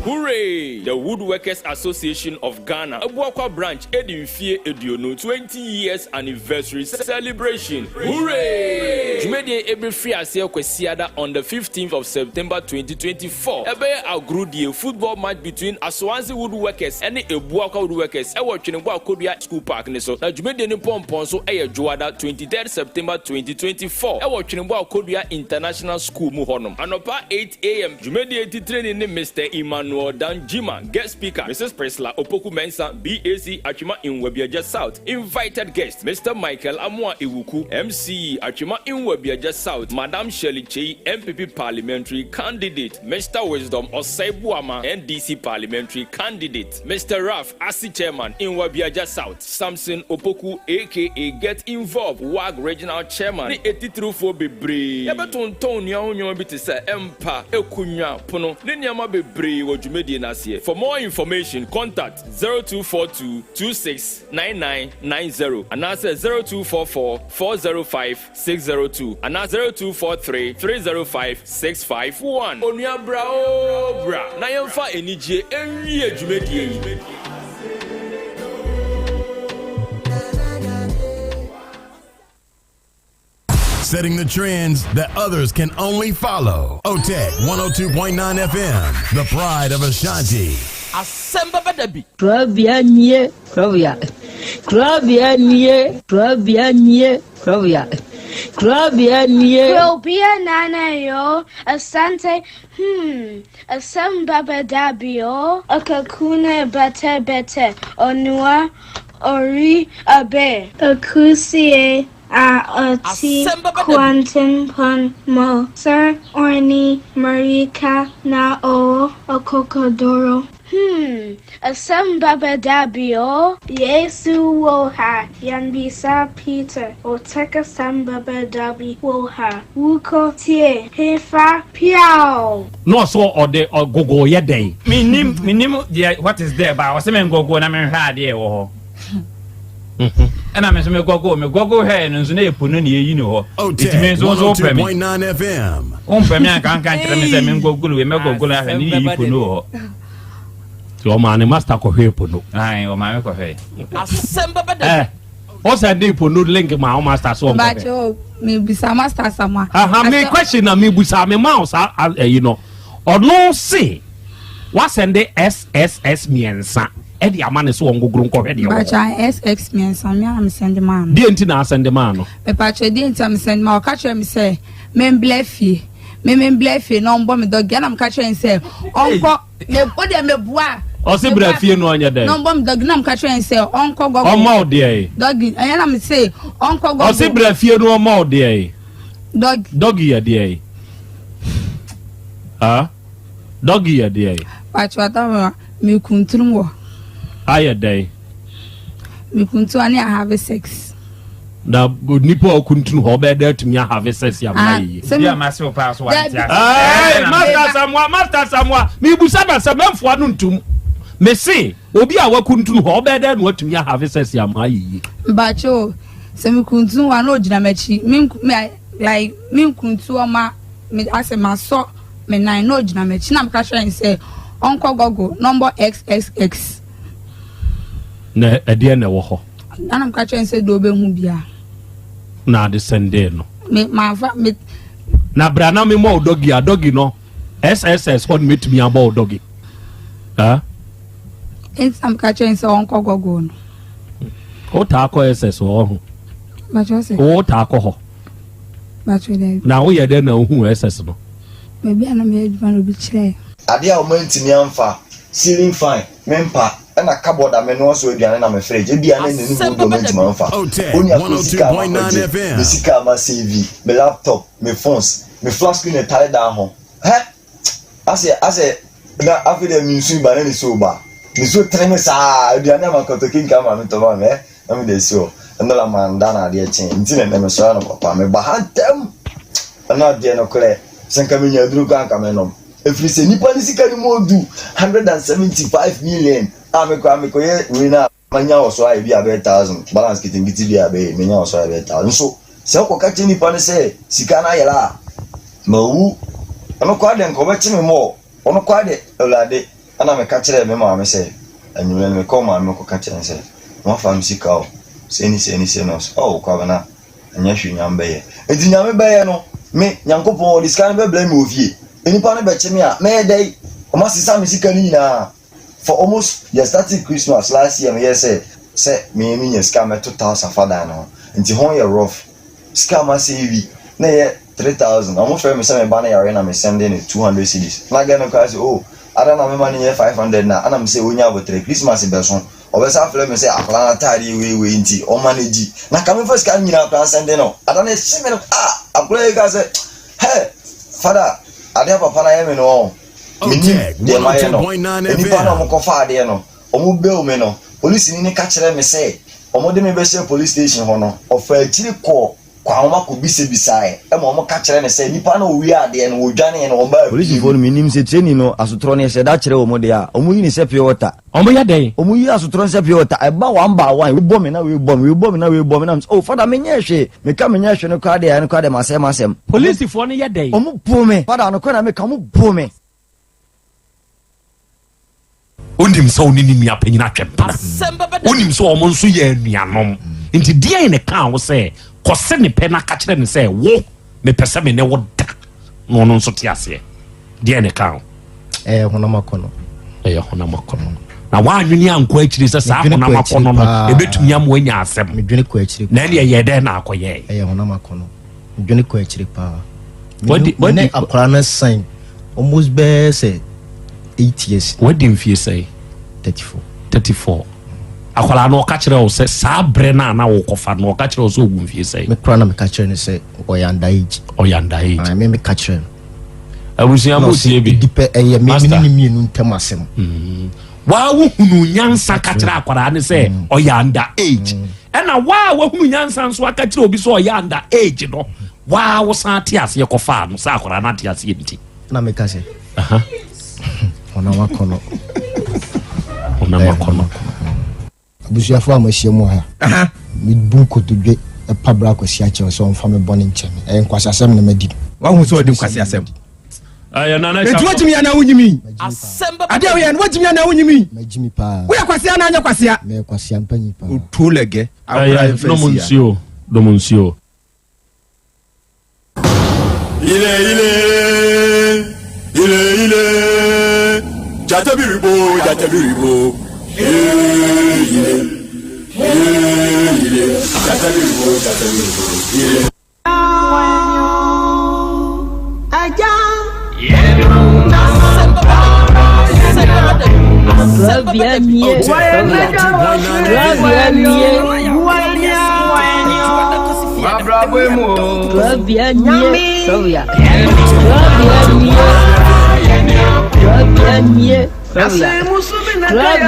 Hooray! The Woodworkers Association of Ghana Abuakwa Branch adi mfie aduonu, 20 years anniversary celebration. Hooray! Dwumadie yi bɛfiri aseɛ Kwasiada on the 15th of September 2024. Ɛbɛyɛ agorodie, football match between Asoanse Woodworkers ne Abuakwa Woodworkers wɔ Tweneboa Kodua School Park no so. Na dwumadie no mpɔmpɔn so yɛ Dwoada 23rd September 2024 wɔ Tweneboa Kodua International School mu hɔnom anɔpa 8 am. Dwumadie titrani ne Mister Emmanuel Danjuma, guest speaker, Mrs Priscilla Opoku Mensah, BAC Atwima Nwabiagya South, invited guest, Mister Michael Amoah Ewuku, MCE Atwima Nwabiagya South, Madam Shirley Kyei, NPP Parliamentary Candidate, Mister Wisdom Osei Boamah, NDC Parliamentary Candidate, Mister Ralph Asi Chairman, Nwabiagya South, Samson Opoku aka Get Involved WAG Regional Chairman ne atitiriwfoɔ bebree. Yɛbɛtontɔn nnua ho nneɛma bi te sɛ mpa, akonnwa, pono ne nneɛma bebree wɔ dwumadie no aseɛ. For more information, contact 0242 26 9990 anaasɛ 0244 405 602 anaa 0243 305 651. Onua bra oo bra na yɛmfa anigyeɛ nwie dwumadie yi. Setting the trends that others can only follow. OTEC 102.9 FM, the pride of Ashanti. Asɛm bɛba da bi. Korabea nie, korabea. Korabea nie, korabea nie, korabea. Korabea nie. Krobea nana yo, asante, hmm, asɛm bɛba da bi o. Akakuna bɛtɛ bɛtɛ, onua, ori abe. Akusie a ɔte Asɛm bɛba da bi. Kwantempɔn mu, Sir Orni Marika na ɔwɔ Okokodoro. Hmm, asɛm bɛba da bi o. Yesu wɔ ha, yɛnbisa Peter, ɔtɛk asɛm bɛba da bi wɔ ha. Wokɔ tie, hefa, piaw! Na ɔsɛ ɔde ɔgogo yɛ dɛn? Mennim, mennim deɛ what is there but ɔsɛ me ngɔgo na menhwɛ adeɛ ɛwɔ hɔ. Ɛna me nso me gɔgo, me gɔgo hwɛɛ no nso na yɛ po no na yɛyi no hɔ. Nti me nso nso wopɛ me. 102.9 FM. Wompɛ me anka anka nkyerɛ me sɛ me ngɔgolo wei mɛgɔgolo ahwɛ ne yɛyi po no wɔ hɔ. Nti ɔmaa ne master kɔhwɛɛ po no. Ae, ɔmaa me kɔhwɛɛ. Asɛm bɛba da Eh, ɔsɛ de po no link ma wo master so ɔnkɔhwɛ. Bacho, me bisa master sama. Aha, me question na me busa me ma wo saa ɛyi no. Ɔno se wasɛnde SSS mmiɛnsa ɛde ama ne so ɔngogoro nkɔhwɛ deɛ wɔ hɔ. Bacho, SX mmiɛnsa me a me send maa no. Deɛ nti na asɛnde maa no? Mepacho, deɛ nti a me send maa ɔka kyerɛ me sɛ memblɛ fie. Me memblɛ fie na ɔmbɔ me dɔgi ɛna meka kyerɛ no sɛ ɔnkɔ me o deɛ meboa. Ɔse bra fie no ɔnyɛ dɛn? Na ɔmbɔ me dɔgi na meka kyerɛ no sɛ ɔnkɔ gɔgɔ. Ɔmma wo deɛ? Dɔgi ɛyɛ na me se ɔnkɔ gɔgɔ. Ɔse bra fie no ɔmma wo deɛ? Dɔgi. Dɔgi yɛ deɛ? Ah? Dɔgi yɛ deɛ? Pacho atama me kuntun wɔ. Ayɛ dɛn? Me kuntun ane I have sex. Na nipa a ɔkuntun hɔ ɔbɛyɛ dɛ atumi ahave sex ama Ah, yie. sɛ me- Bi a mase wo paa so wante ase. Hey, Master Samoa, Master Samoa, mebusa na sɛ mɛmfoa no ntom. Mese, obi a wakuntun hɔ ɔbɛyɛ dɛ na watumi ahave sex ama ayɛ yie. Mpacho, sɛ me kuntun hɔ a na ogyina m'akyi. Me nku- me like me nkuntu ɔma. me asɛ masɔ me nan na ɔgyina m'akyi na meka kyerɛ no sɛ ɔnkɔ Google na ɔmbɔ XXX. Na ɛdeɛ na ɛwɔ hɔ? Ɛna meka kyerɛ no sɛ deɛ ɔbɛhu biara. Na ade sɛndee no. Me manfa me. Na bra na memmɔ wo dɔgi a dɔgi no SSS hɔ no mɛtumi abɔ wo dɔgi. Ah? Nti na meka kyerɛ no sɛ ɔnkɔ Google no. Wotaa kɔ SS hɔ ho? Bàtchɛ sɛ. Wotaa kɔ hɔ? Bàtchɛ dɛ. Na woyɛ dɛn na wohuu SS no? Baabi a na meyɛ adwuma no obi kyerɛɛ. Adeɛ a wɔantumi amfa, ceiling fan, me mpa, ɛna cupboard a menoa so aduane na me fridge, ebia na ɛna ne mu deɛ wɔantumi amfa. Onua koro sika a makɔgye, me sika a masave, me laptop, me phones, me flat screen ɛtare dan ho. Hɛ! Asɛ, asɛ, na afei deɛ me nsu ba na nisuo ba. Nisuo tere me saa, aduane a makɔtɔ kenkan ma metɔ ma me, ɛ, na mede asi hɔ. Ɛno la manda na adeɛ kyee, nti na ɛnɛ mesɔre anɔpa paa, meba ha ntɛm. Ɛno adeɛ nokorɛ, sɛ nka menya aduro koraa nka mɛnom. Ɛfiri sɛ nipa no sika no mu ɔdu 175 million a me koraa mekɔyɛ wei no a manya wɔ so ayɛ bi a bɛyɛ thousand balance ketenkete bi a bɛyɛ menya wɔ so ayɛ bɛyɛ thousand nso sɛ wokɔka kyerɛ nipa no sɛ sika no ayera a mawu ɔno koraa deɛ nka ɔbɛkye me mɔɔ ɔno koraa deɛ awurade ɛna meka kyerɛɛ me maame sɛ anwummerɛ no mekɔɔ maame kɔka kyerɛ no sɛ moafa me sika o sei ne sei ne sei na ɔsɛ ɔwɔ kwabena Ɛnyɛ hwee Nyame bɛyɛ. Enti Nyame bɛyɛ no, me, Nyankopɔn, ɔde sika no bɛbrɛ me wɔ fie. Nnipa no bɛkye me a, mɛyɛ dɛn? Wɔasesa me sika no nyinaa. For almost, yɛ startee Christmas last year meyɛɛ sɛ, sɛ me menya sika a mɛto tiles afa dan no ho. Nti hɔn yɛ rough. Sika a masave na ɛyɛ 3000. Wɔfrɛ me sɛ me ba no yare na me sɛnde no 200 cedis. Na girl no koraa se, oh, adɛn na mema no nyɛ 500 na? Ɛna mese, onya aboterɛ, Christmas bɛso. Ɔbɛsan afrɛ me sɛ akwadaa no ataadeɛ wei wei nti ɔma no gyi. Na ka memfa sika no nyinaa koraa nsɛnde no. Ada no ɛhye me no ah akwadaa yi ka sɛ hɛ fada adeɛ papa no ayɛ me no ɔn. Menim deɛ mayɛ no. Nnipa no a wɔkɔfa adeɛ no wɔn bail me no polisini no ka kyerɛɛ me sɛ wɔde me bɛhyɛ police station hɔ no ɔfaa akyiri kɔɔ Kwahoma kɔbisabisaeɛ ma wɔka kyerɛɛ no sɛ nnipa no a wɔwiaa adeɛ no, wɔdwaneeɛ na wɔbaa fie Polisifoɔ no, mennim sɛ training no asotorɔ no yɛhyɛ da kyerɛ wɔn deɛ a, wɔyi no sɛ pure water. Wɔyɛ dɛn? Wɔyi asotorɔ no sɛ pure water. Ɛba one by one, wei bɔ me na wei bɔ me, wei bɔ me na wei bɔ me, na mesɛ, oh father menyɛɛ hwee, meka menyɛɛ hwee no koraa deɛ, ɛno koraa deɛ masɛe m'asɛm. Polisifoɔ no yɛ dɛn? Wɔboo me, father nokorɛ na meka, wɔboo me. Wonim sɛ wo ne ne nua panyin atwe mpena. Wonim sɛ wɔn nso yɛ anuanom. Nti deɛn na ɛkaa wo sɛ kɔse ne pɛ na ka kyerɛ no sɛ wo mepɛ sɛ me ne wo da na ɔno nso te aseɛ? Deɛn na ɛkaa wo? Ɛyɛ honam akɔnnɔ. Ɛyɛ honam akɔnnɔ. Na woanwene ankɔ akyiri sɛ saa honam akɔnnɔ no ɛbɛtumi ama woanya asɛm. Medwene kɔ akyiri. Na ɛne ɛyɛ dɛn na akɔyɛɛ? Ɛyɛ honam akɔnnɔ. Medwene kɔ akyiri paa. Me ne akwadaa no san almost bɛyɛ sɛ 8 years. Wadi mfie sɛn? 34. 34. Akwadaa no ɔka kyerɛ wo sɛ saa berɛ no a na wokɔfa no ɔka kyerɛ wo sɛ ɔwu mfie sɛn? Me koraa na meka kyerɛ no sɛ ɔyɛ under age. Ɔyɛ under age. Ah, me meka kyerɛ no. Abusua mo tie bi. Ɛdi pɛ ɛyɛ me me ne ne mmienu ntam asɛm. Waa wohunu nyansa ka kyerɛ akwadaa no sɛ ɔyɛ under age. Ɛna waa wahunu nyansa nso aka kyerɛ obi sɛ ɔyɛ under age no waa wosan te aseɛ kɔfaa no sɛ akwadaa no ate aseɛ nti. Na meka sɛ honam akɔnɔ. Honam akɔnɔ. Abusuafo a moahyia mu wɔ ha, mebu nkotodwe pa bra Kwasi akyɛw sɛ ɔmfa me bɔne nkyɛ me. Ɛyɛ nkwaseasɛm na madi. Wahu sɛ ɔdi nkwaseasɛm. Enti wogyimi anaa wonyimi? Adeɛ a woyɛ no wogyimi anaa wonyimi? Magyimi paa. Woyɛ kwasea anaa nyɛ kwasea? Meyɛ kwasea mpanyin paa. Otuo lɛgɛ. Akora Ɛyɛ mfa nom nsi ya. nsuo, nom nsuo. Ile ile ile ile jata biribo jata biribo ile ile ile jata biribo jata biribo ile. Glória nie, Glória nie, Glória nie, Glória nie, Glória nie,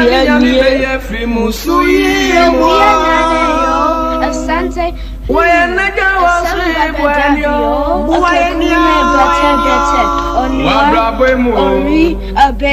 Glória nie. Asante. Ori abe.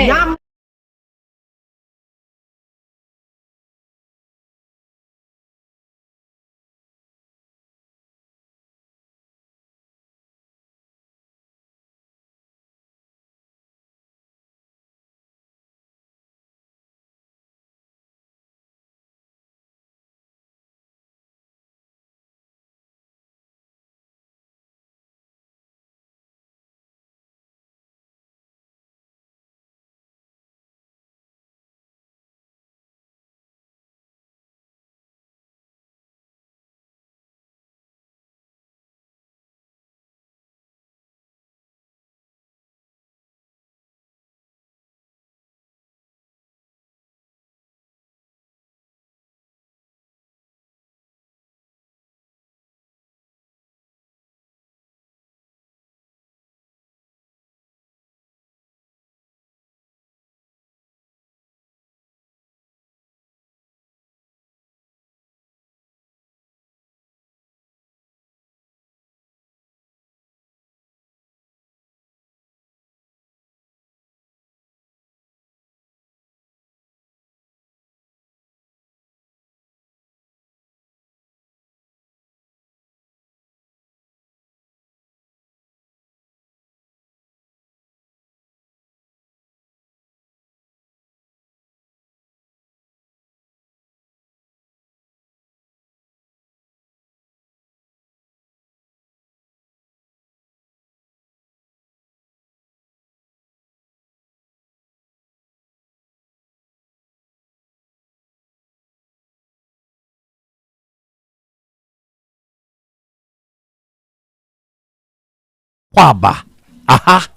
Akwaaba, aha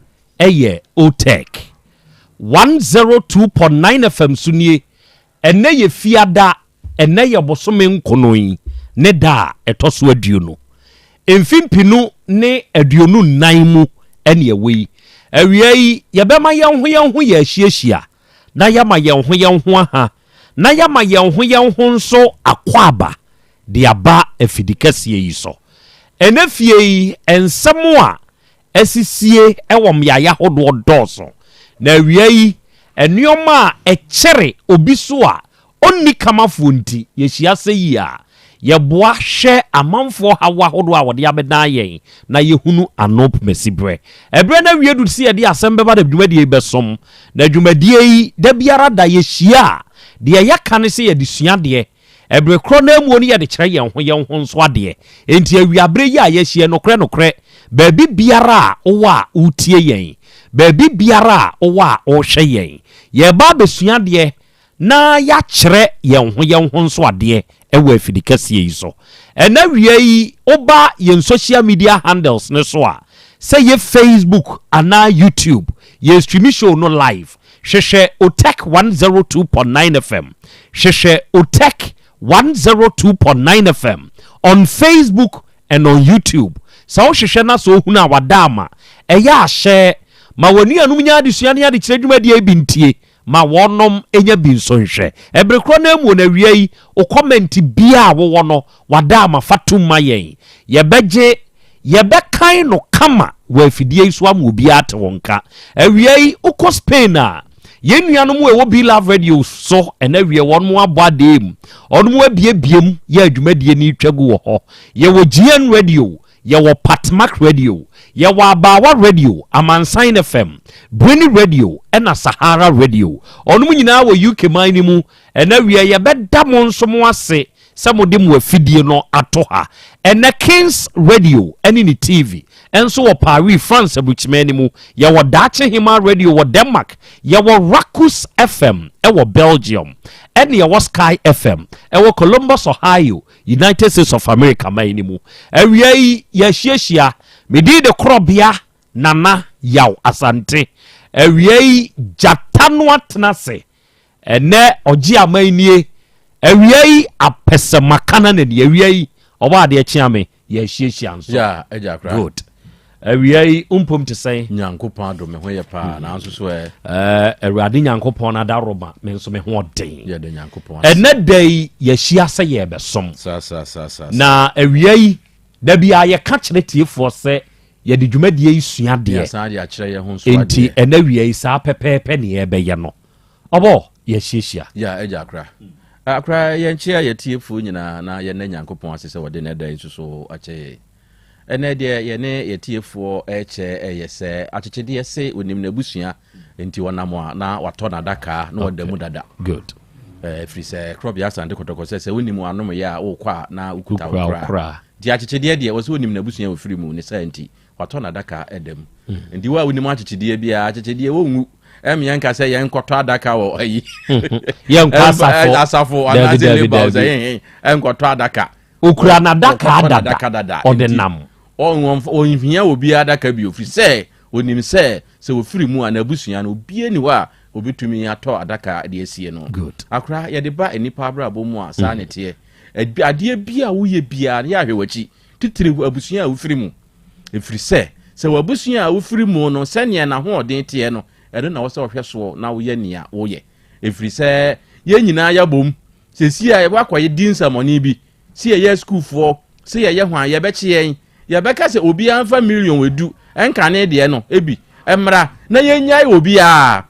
yɛ Otec 102.9 FM so nie, ɛnnɛ yɛ Fiada, ɛnnɛ yɛ bosome nkono yi ne da a ɛtɔ so aduonu, mfe mpinu ne 24 mu ɛne ɛwɔ yi. Awia yi yɛbɛma yɛn ho yɛn ho yɛ ahyiahyia na yɛama yɛn ho yɛn ho aha na yɛama yɛn ho yɛn ho nso akwaaba de aba afidikɛseɛ yi so. Ɛnnɛ fie yi, nsɛm a asisie wɔ mmeaeɛ ahodoɔ dɔɔso, na awia yi, nneɛma a ɛkyere obi so a ɔnni kamafoɔ nti, yɛhyia sɛ yi a, yɛboa hwɛ amanfoɔ haw ahodoɔ a wɔde abɛdan yɛn na yɛhunu ano pomasiberɛ. Ɛberɛ no awie du sɛ yɛde asɛm bɛba na dwumadie yi bɛsom. Na dwumadie yi, da biara da yɛhyia a, deɛ yɛka ne sɛ yɛde sua adeɛ. Ɛberɛ korɔ no ara mu no yɛde kyerɛ yɛn ho yɛn ho nso adeɛ. Enti awiaberɛ yi a yɛahyia yi, nokorɛ nokorɛ, baabi biara a wowɔ a woretie yɛn, baabi biara a wowɔ a worehwɛ yɛn, yɛreba abɛsua adeɛ na yɛakyerɛ yɛn ho yɛn ho nso adeɛ wɔ afidikɛseɛ yi so. Ɛnnɛ awia yi, woba yɛn social media handles no so a, sɛ yɛ Facebook anaa YouTube, yɛrestreami show no live. Hwehwɛ Otec 102.9 FM. Hwehwɛ Otec 102.9 FM on Facebook and on YouTube. Sɛ wohwehwɛ na sɛ ohunu a wada ama, ɛyɛ a hyɛ ma w'anuanom nya adesua ne adekyerɛ dwumadie yi bi ntie ma wɔnom nya bi nso nhwɛ. Ɛbere korɔ no ara mu wɔ n'awia yi, wo kɔmɛnti biara a wowɔ no, wada ama fa tom ma yɛn. Yɛbɛgye Yɛbɛkan no kama wɔ afidie yi so ama obiara ate wo nka. Awia yi, wokɔ Spain a, yɛn nuanom a ɛwɔ Be Love Radio so ɛna awie wɔn abɔ adeɛ mu. Wɔn abiebie mu yɛ adwumadie no retwa gu wɔ hɔ. Yɛwɔ GN Radio, yɛwɔ Patmak Radio, yɛwɔ Abaawa Radio, Amansan FM, Breni Radio ɛna Sahara Radio. Wɔn nyinaa wɔ UK man no mu. Ɛna awie yɛbɛda mo nso mo ase sɛ mode mo afidie no ato ha. Ɛnnɛ Kings Radio ne ne TV nso wɔ Paris, France aburukyiman no mu. Yɛwɔ Daakye Hemaa Radio wɔ Denmark. Yɛwɔ Rakus FM wɔ Belgium. Ɛne yɛwɔ Sky FM wɔ Columbus, Ohio, United States of America man no mu. Awia yi yɛahyiahyia. Me din de Korɔbea Nana Yaw Asante. Awia yi gyata no atena ase. Ɛnnɛ ɔgye aman nie. Awia yi apɛsɛmakana na ni. Awia yi ɔbɔ adeɛ kyea me yɛahyiahyia nso. Yeah, agya kora. Good. Awia yi mpom te sɛn? Nyankopɔn adom me ho yɛ paa nanso so ɛ. Ɛɛ Awurade Nyankopɔn n'adaworoma me nso me ho ɔden. Yɛda Nyankopɔn ase. Ɛnɛ da yi yɛahyia sɛ yɛrebɛsom. Saa saa saa saa. Na awia yi da biara yɛka kyerɛ tiefoɔ sɛ Yɛde dwumadie yi sua adeɛ. Yɛasan de akyerɛ yɛn ho nso adeɛ. Enti ɛnɛ awia yi saa pɛpɛɛpɛ ne yɛrebɛyɛ no. Ɔbɔ, yɛahyiahyia. Ya, Agya Akra. Akra, yɛnkyea yɛn atiefoɔ nyinaa na yɛnna Nyankopɔn ase sɛ ɔde nnɛ da yi nso so akyɛ yɛn. Ɛnnɛ deɛ yɛne yɛn atiefoɔ rekyɛ ɛyɛ sɛ akyekyedeɛ se ɔnim n'abusua nti ɔnam a na watɔ n'adaka na ɔda mu dada. Good. Ɛfiri sɛ Korɔbea Asante Kɔtɔkɔ sɛ sɛ wonim w'anomyɛ a wokɔ a na wokuta wo kora. Nti akyekyedeɛ deɛ, wɔsɛ ɔnim n'abusua a ɔfiri mu, ne saa nti, watɔ n'adaka da mu. Nti wo a wonim akyekyedeɛ biara, akyekyedeɛ wɔnwu. Ɛm yɛnka sɛ yɛnkɔtɔ adaka wɔ ayi. Yɛnkɔ asafo. Asafo anaasɛ labour sɛ yɛn ɛnkɔtɔ adaka. Okura n'adaka dada, ɔde nam. Ɔnhia obiara adaka bio, firi sɛ onim sɛ sɛ ɔfiri mu a n'abusua no obiara ni hɔ a obetumi atɔ adaka de asie no. Akora yɛde ba nnipa abrabɔ mu a saa na ɛteɛ. Adeɛ biara a woyɛ biara no, yɛ ahwɛ w'akyi, titiriw abusua a wofiri mu. Ɛfiri sɛ, sɛ w'abusua a wofiri mu no, sɛnea n'ahoɔden teɛ no, ɛno na ɛwɔ sɛ ɔhwɛ soɔ na woyɛ nea woyɛ. Ɛfiri sɛ, yɛn nyinaa yɛabom. Seesei a yɛakɔyɛ di nsɛmmɔne bi, sɛ yɛyɛ asukuufoɔ, sɛ yɛyɛ hwan, yɛbɛkye yɛn. Yɛbɛka sɛ obiara mfa miliɔn edu, ɛnkane deɛ no bi, mmra na yɛnnyae obiara.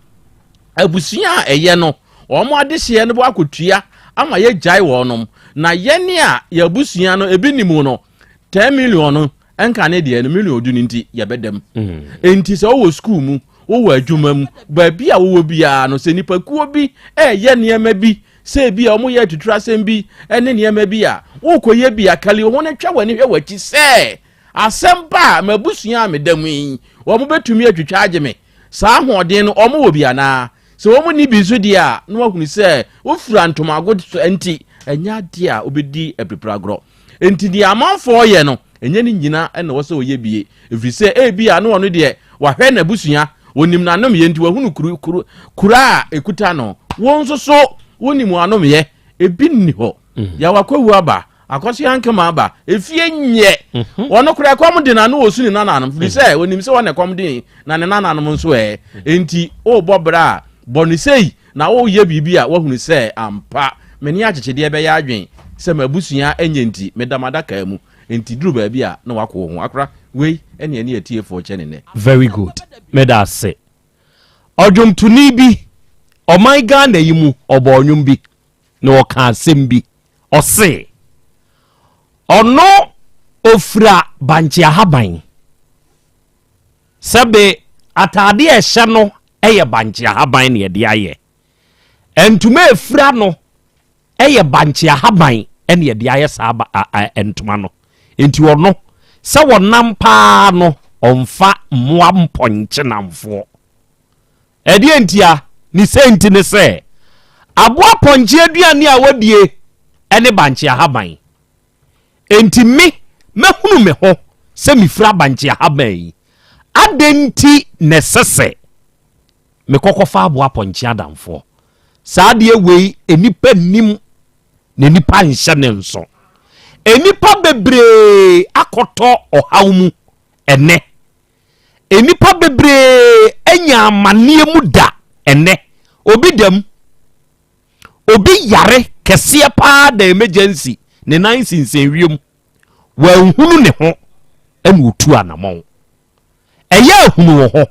Abusua a ɛyɛ no, wɔn adehyeɛ no bɔ akɔtua ama yɛagyae wɔnom. Na yɛn a yɛn abusua no ebi nni mu no, 10 million no nka ne deɛ no million du no nti yɛbɛda mu. Mm. Enti sɛ wowɔ sukuu mu, wowɔ adwuma mu, baabi a wowɔ biara no, sɛ nipakuo bi ɛreyɛ nneɛma bi, sɛ ebi a wɔyɛ atuturu asɛm bi ne nneɛma bi a, wokɔyɛ bi a, kali ho no twa w'ani hwɛ w'akyi sɛ asɛm ba a m'abusua a meda mu yi, wɔn bɛtumi atwitwa agye me. Saa ahoɔden no, wɔwɔ bi anaa? Sɛ wɔnni bi nso deɛ a, na wɔahunu sɛ wofira ntomago so nti, ɛnyɛ adeɛ a wobɛdi apiripiragorɔ. Enti deɛ amanfoɔ yɛ no, Ɛnyɛ ne nyina na ɛwɔ sɛ ɔyɛ bie, ɛfiri sɛ ebia na ɔno deɛ wahwɛ n'abusua, ɔnim n'anomyɛ nti wahunu kuru, kuru, kura a ɛkuta no. Wo nso so wonim w'anomyɛ, ebi nni hɔ. Mm. Yaw akwawu aba, akɔsoa nkema aba, efie nyɛ. Mhm. Ɔno koraa ɛkɔm de na no ɔsu ne nananom, firi sɛ mm. ɔnim sɛ wɔn ɛkɔm de na ne nananom nso ɛ. Enti wobɔ bra a, bɔ no sei na woyɛ biribi a woahunu sɛ ampa me ne akyekyedeɛ bɛyɛ adwen sɛ m'abusua nyɛ nti meda m'adaka mu nti duru baabi a na wako wo ho akora wei ɛne ɛne atiefoɔ kyɛ ne nɛ. Very good meda ase. Ɔdwomtoni bi ɔman Ghana yi mu ɔbɔɔ nnwom bi na ɔka asɛm bi ɔse ɔno ofira bankye ahaban Sɛbe atade a ɛhyɛ no yɛ bankye ahaban na yɛde ayɛ. Ntoma a efura no yɛ bankye ahaban na yɛde ayɛ saa ba a, a, ntoma no. Enti ɔno, sɛ wɔnam paa no, ɔmfa mmoa mpɔnkye namfoɔ. Ɛdeɛ ntia? Ne sɛ nti ne sɛ, aboa pɔnkye aduane a wɔdie ne bankye ahaban. Enti me, mɛhunu me ho sɛ mefiri abankye ahaban yi. Adɛn nti na ɛsɛ sɛ mekɔkɔfa aboa pɔnkye adamfoɔ? Saa adeɛ wei, nnipa nnim na nnipa nhyɛ ne nso. Nnipa bebree akɔtɔ ɔhaw mu ɛnɛ. Nnipa bebree anya amanneɛ mu da ɛnɛ. Obi dam. Obi yare kɛseɛ paa da emergency, ne nan sinsɛn wiem. Wanhunu ne ho ɛna otu anamɔn. Ɛyɛ ahunu wo ho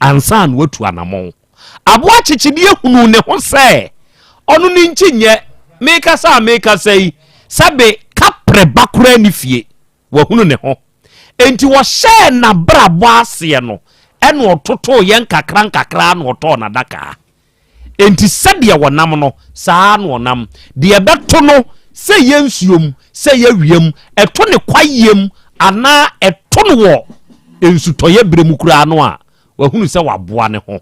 ansa na watu anamɔn. Aboa kyekyedeɛ hunu ne ho sɛ ɔno ne nkyi nyɛ mekasa a mekasa yi sɛbe kaprɛ ba koraa ne fie. Wahunu ne ho. Enti wɔhyɛɛ n'abrabɔ aseɛ no ɛna ɔtotoo yɛn nkakra nkakra na ɔtɔɔ n'adakaa. Enti sɛdeɛ wɔnam no, saa ara na ɔnam. Deɛ ɛbɛto no, sɛ ɛyɛ nsuo mu, sɛ ɛyɛ awia mu, ɛto ne kwaeɛ mu, anaa ɛto no wɔ nsutɔeɛ berɛ mu koraa no a, wahunu sɛ waboa ne ho.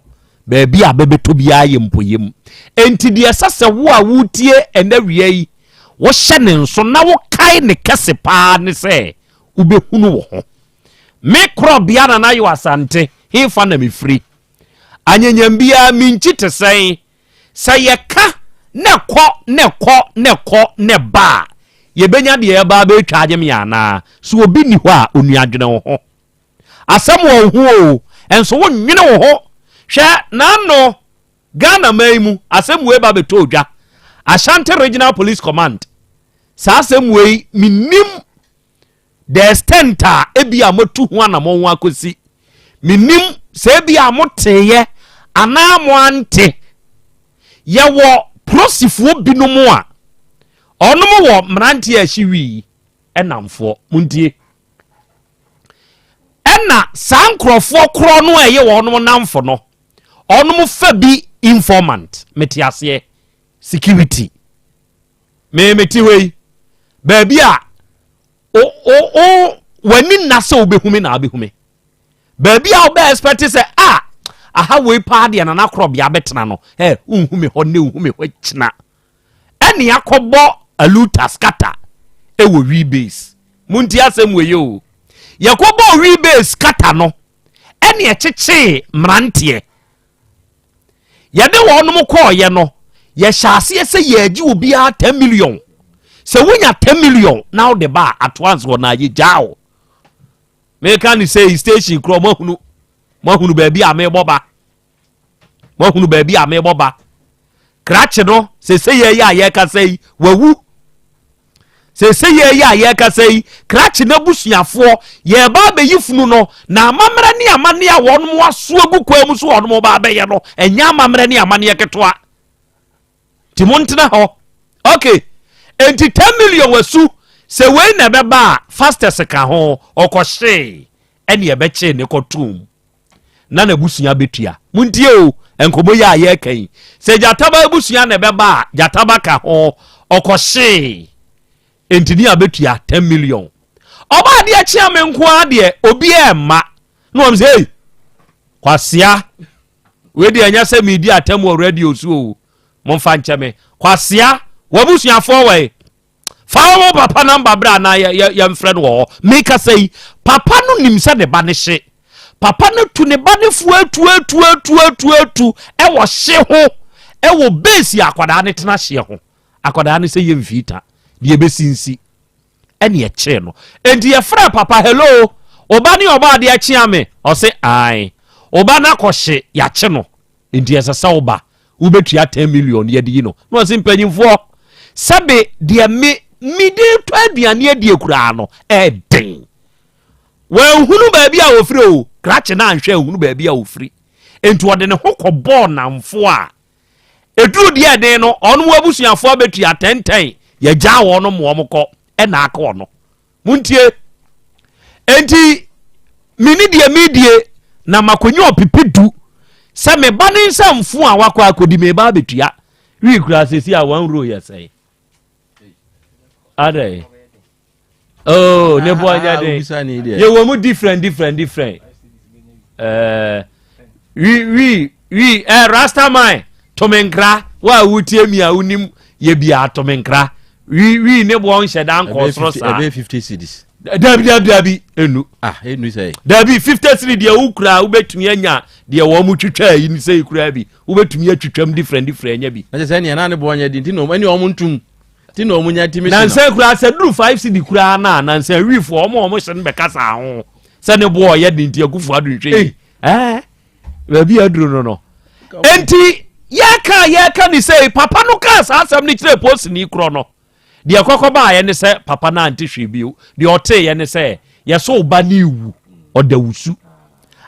Baabi a bɛbɛtɔ biara yɛ mpoyam. Enti deɛ ɛsɛ sɛ wo a woretie ɛnnɛ awia yi, wohyɛ ne nso na wokae ne kɛse paa ne sɛ, wobɛhunu wo ho. Me korɔbea Nana Yaw Asante, hefa na mefiri? Anyanyam biara minkyi te sɛn? Sɛ yɛka na ɛkɔ na ɛkɔ na ɛkɔ na ɛba a, yɛbɛnya deɛ ɛba abɛtwa agye me anaa? So obi nni hɔ a, onua dwene wo ho. Asɛm wɔ wo ho o, nso wonnwene wo ho. Hwɛ, n'ano Ghana man yi mu, asɛm wei ba bɛtɔ odwa. Ashanti Regional Police Command, saa asɛm wei mennim The extent a ebia moatu ho anammɔn akosi. Menim sɛ ebia moteeɛ anaa moante. Yɛwɔ prosifoɔ binom a ɔnom wɔ mmeranteɛ a ɛhye wii nnamfoɔ. Montie. Ɛna saa nkurɔfoɔ korɔ no a ɛyɛ wɔnom nnamfo no, ɔnom fa bi informant, mete aseɛ, security. Me mete hɔ yi, baabi a o o o w'ani nna sɛ wobɛhu me na wobɛhu me. Baabi a wobɛ expect sɛ a aha wei paa deɛ nana korɔbea bɛtena no, ɛ wonhu me hɔ ne wonhu me hɔ kyena. Ɛne akɔbɔ aluta scatter ɛwɔ wi base. Monti asɛm wei o. Yɛkɔbɔ wi base scatter no ɛne ɛkyekyee mmeranteɛ. Yɛde wɔnom kɔɔyɛ no, yɛhyɛ aseɛ sɛ yɛregye obiara 10 million. Sɛ wonya 10 million na wode ba a, atoa nso na yɛgyaa wo. Meka ne sɛ station korɔ moahunu moahunu baabi a mebɔ ba moahunu baabi a mebɔ ba krakye no sɛ sɛ yɛyɛ a yɛkasa yi wawu Seesei yi a yɛrekasa yi, krakye no abusuafoɔ, yɛreba abɛyi funu no, na amammerɛ ne amanneɛ a wɔn aso agu kwan mu so wɔn ba abɛyɛ no, ɛnyɛ amammerɛ ne amanneɛ ketewa. Nti montena hɔ. Ok, enti 10 million asu, sɛ wei na ɛbɛba a, fastest ka ho, ɔkɔhyee, ɛne ɛbɛkyee ne kɔtoom. na n'abusua bɛtua. Montie o, nkɔmmɔ yi a yɛreka yi, sɛ Gyataba abusua na ɛbɛba a, Gyataba ka ho, ɔkɔhyee, enti ne abɛtua 10 million. Ɔba adeɛ kyea me nko ara deɛ, obiara mma. Na wɔn sɛ, ei, kwasea, wei deɛ ɛnyɛ sɛ meredi atam wɔ radio so o, momfa nkyɛ me. Kwasea, w'abusuafoɔ wɔ he? Fa wo papa namba berɛ a na yɛmfrɛ no wɔ hɔ. Mekasa yi, papa no nim sɛ ne ba no hye. Papa no tu ne ba no fo atu atu atu atu atu ɛwɔ hye ho ɛwɔ base akwadaa no tena hyeɛ ho. Akwadaa no sɛ yɛmfii ta deɛ ɛbɛsi nsi ɛne ɛkyee no. Enti yɛfrɛ papa hello, ɔba ne ɔba adeɛ kyea me ɔse ae. Ɔba no akɔhye yɛakye no. Nti ɛsɛ sɛ woba wobɛtua 10 million yɛde yi no na ɔse mpanyimfoɔ sɛbe deɛ me mede tɔ aduane adie koraa no ɛden wɔanhunu baabi a wɔfiri o krakye no anhwɛ ahunu baabi a wɔfiri nti ɔde ne ho kɔbɔɔ namfo a ɛduru deɛ ɛden no ɔno mu abusuafoɔ abɛtua tɛntɛn yɛgyaa wɔn mo wɔn kɔ ɛna aka ɔno Montie! Enti mene deɛ meredie, na makɔnya ɔpepe du sɛ me ba ne nsa mfo a wakɔ akɔdi me ba abɛtua. Wii koraa sɛsi a one row yɛ sɛe. Adɛn? Oh, ne boɔ nyɛ den. Yɛwɔ mu different different different. Eh, wi wi wi eh, Rastaman, tomenkra, wo a wotie mi a wonim yɛ bia tomenkra. Wi wi ne boɔ nhyɛ da nkɔ soro saa. Ɛbɛyɛ 50 cedis. Dabi dabi dabi enu. Ah enu sɛ. Dabi 50 cedis deɛ wokura wobɛtumi anya deɛ wɔn mo twitwa yi ne sɛ ekura bi wobɛtumi atwitwam different different anya bi. Na kyerɛ sɛ nea na ne boɔ nyɛ di nti na wɔn ɛne wɔn ntum nti na wɔn nya timi si no. Nansa kura sɛ duru 5 cedi kura na nansa wifoɔ wɔn a wɔn hyɛ no bɛkasa ho sɛ ne boɔ ɔyɛ de nti akufo ado nhwɛ yi. Ɛɛ baabi aduru no no enti yɛka yɛka ne sɛ papa no kaa saa asɛm no kyerɛ posini korɔ no deɛ kɔkɔ baayɛ ne sɛ papa no ante hwee bio deɛ ɔteeɛ ne sɛ yɛsɛ wo ba ne wu ɔda wusu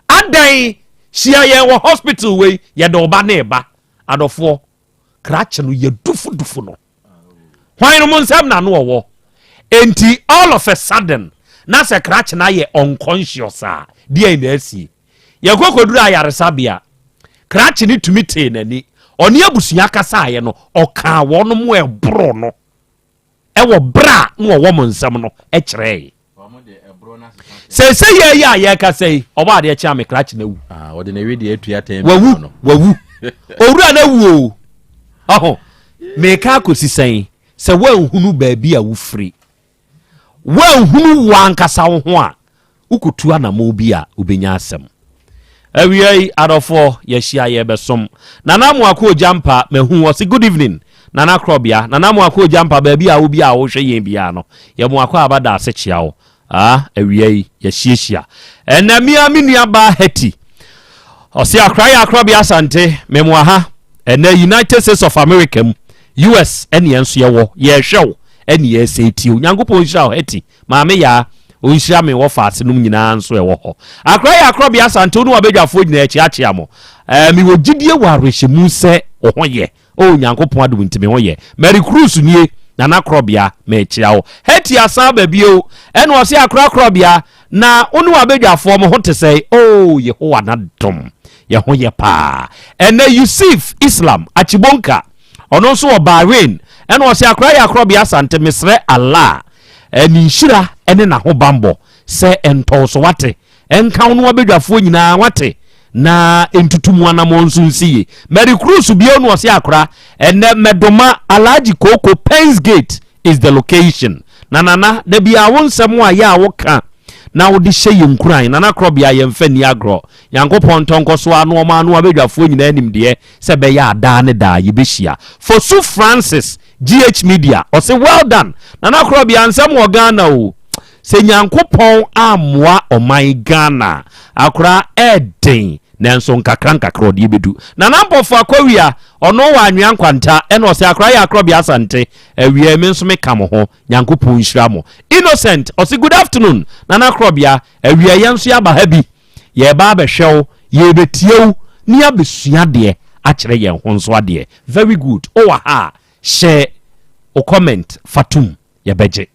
adan hyia yɛn wɔ hospital wei yɛde wo ba ne ba adɔfoɔ krakye no yɛ dufudufo no hwan no mo nsɛm na no ɔwɔ enti all of a sudden na sɛ krakye no ayɛ unconscious a deɛ na asie Yɛkɔ kɔduru ayaresabea. Krakye no tumi tee n'ani. Ɔne abusua kasaeɛ no, ɔkaa wɔn mo ɛboro no ɛwɔ berɛ a na wɔwɔ mo nsɛm no kyerɛe. Seesei yɛ yi a yɛrekasa yi, ɔbɔ adeɛ kyea me krakye no awu. Ah, wɔde ne wedeɛ atua tɛn Wawu, wawu. Owura no awu o. Ɔho, meka akɔsi sɛn sɛ woanhunu baabi a wofiri. Woanhunu wo ankasa wo ho a, wokɔtu anammɔn bi a, wobɛnya asɛm. Awia yi, adɔfoɔ, yɛahyia yɛrebɛsom. Nana Amoako Ogyampa, mahu, ɔse good evening, Nana Korɔbea. Nana Amoako Ogyampa, baabi a wo biara a wohwɛ yɛn biara no, yɛ Moako aba da ase kyea wo. Ah, awia yi, yɛahyiahyia. Ɛnɛ, me ara me nua baa Hetty, ɔse Accra yɛ Akorɔbea Asante, memoa ha. Ɛnɛ, United States of America mu, US ɛne yɛn nso yɛwɔ, yɛrehwɛ wo ɛne yɛresɛ tie wo. Nyankopɔn nhyira wo Hetty, Maame Yaa, ɔnhyira me wɔfaase nom nyinaa nso ɛwɔ hɔ. Akora yɛ akorɔbea Asante wo ne w'abadwafoɔ nyinaa yɛkyeakyea mo. Ɛɛ mewɔ gyidie wɔ awerɛhyɛmu sɛ wo ho yɛ. Oh Nyankopɔn adom nti me ho yɛ. Mary Cruz nie, Nana Korɔbea, mekyea wo. Hetty asan aba bio, ɛna ɔse Akora Korɔbea, na wo ne w'abadwafoɔ mo ho te sɛn? Oh Yehowa n'adom, yɛ ho yɛ paa. Ɛnɛ Yusuf Islam Achibonka, Ɔno nso wɔ Bahrain ɛna ɔse akora yɛ akorɔbea Asante mesrɛ Allah ne nhyira ne n'ahobanbɔ sɛ ɛntɔ so wate ɛnka wo ne wabadwafoɔ nyinaa wate na ɛntutu mu anamɔ nso nsi ye Mary Cruz bio na ɔse akora ɛnɛ Mɛdoma Alhaji Koko Pens Gate is the location na nana da biara wo nsɛm a yɛ a woka na wode hyɛ yɛn nkuran nana korɔbea yɛmfa nni agorɔ Nyankopɔn ntɔ nkɔso ano ɔma ano abadwafoɔ nyinaa nimdeɛ sɛ ɛbɛyɛ a daa ne daa yɛbɛhyia. Fosu Francis, GH Media, ɔse well done Nana Korɔbea nsɛm wɔ Ghana o, sɛ Nyankopɔn ammoa ɔman Ghana a, akora ɛɛden nanso nkakra nkakra ɔde yɛbɛdu. Nana Ampɔfo Akɔwia, ɔno wɔ Anwea Nkwanta ɛna ɔse akora yɛ Akorɔbea Asante, awiei me nso meka mo ho, Nyankopɔn nhyira mo. Innocent, ɔse good afternoon Nana Korɔbea, awiei yɛn nso yɛaba ha bi. Yɛreba abɛhwɛ wo, yɛrebɛtie wo ne yɛabɛsua adeɛ akyerɛ yɛn ho nso adeɛ. Very good. Wowɔ ha a, hyɛ wo comment fa tom, yɛbɛgye.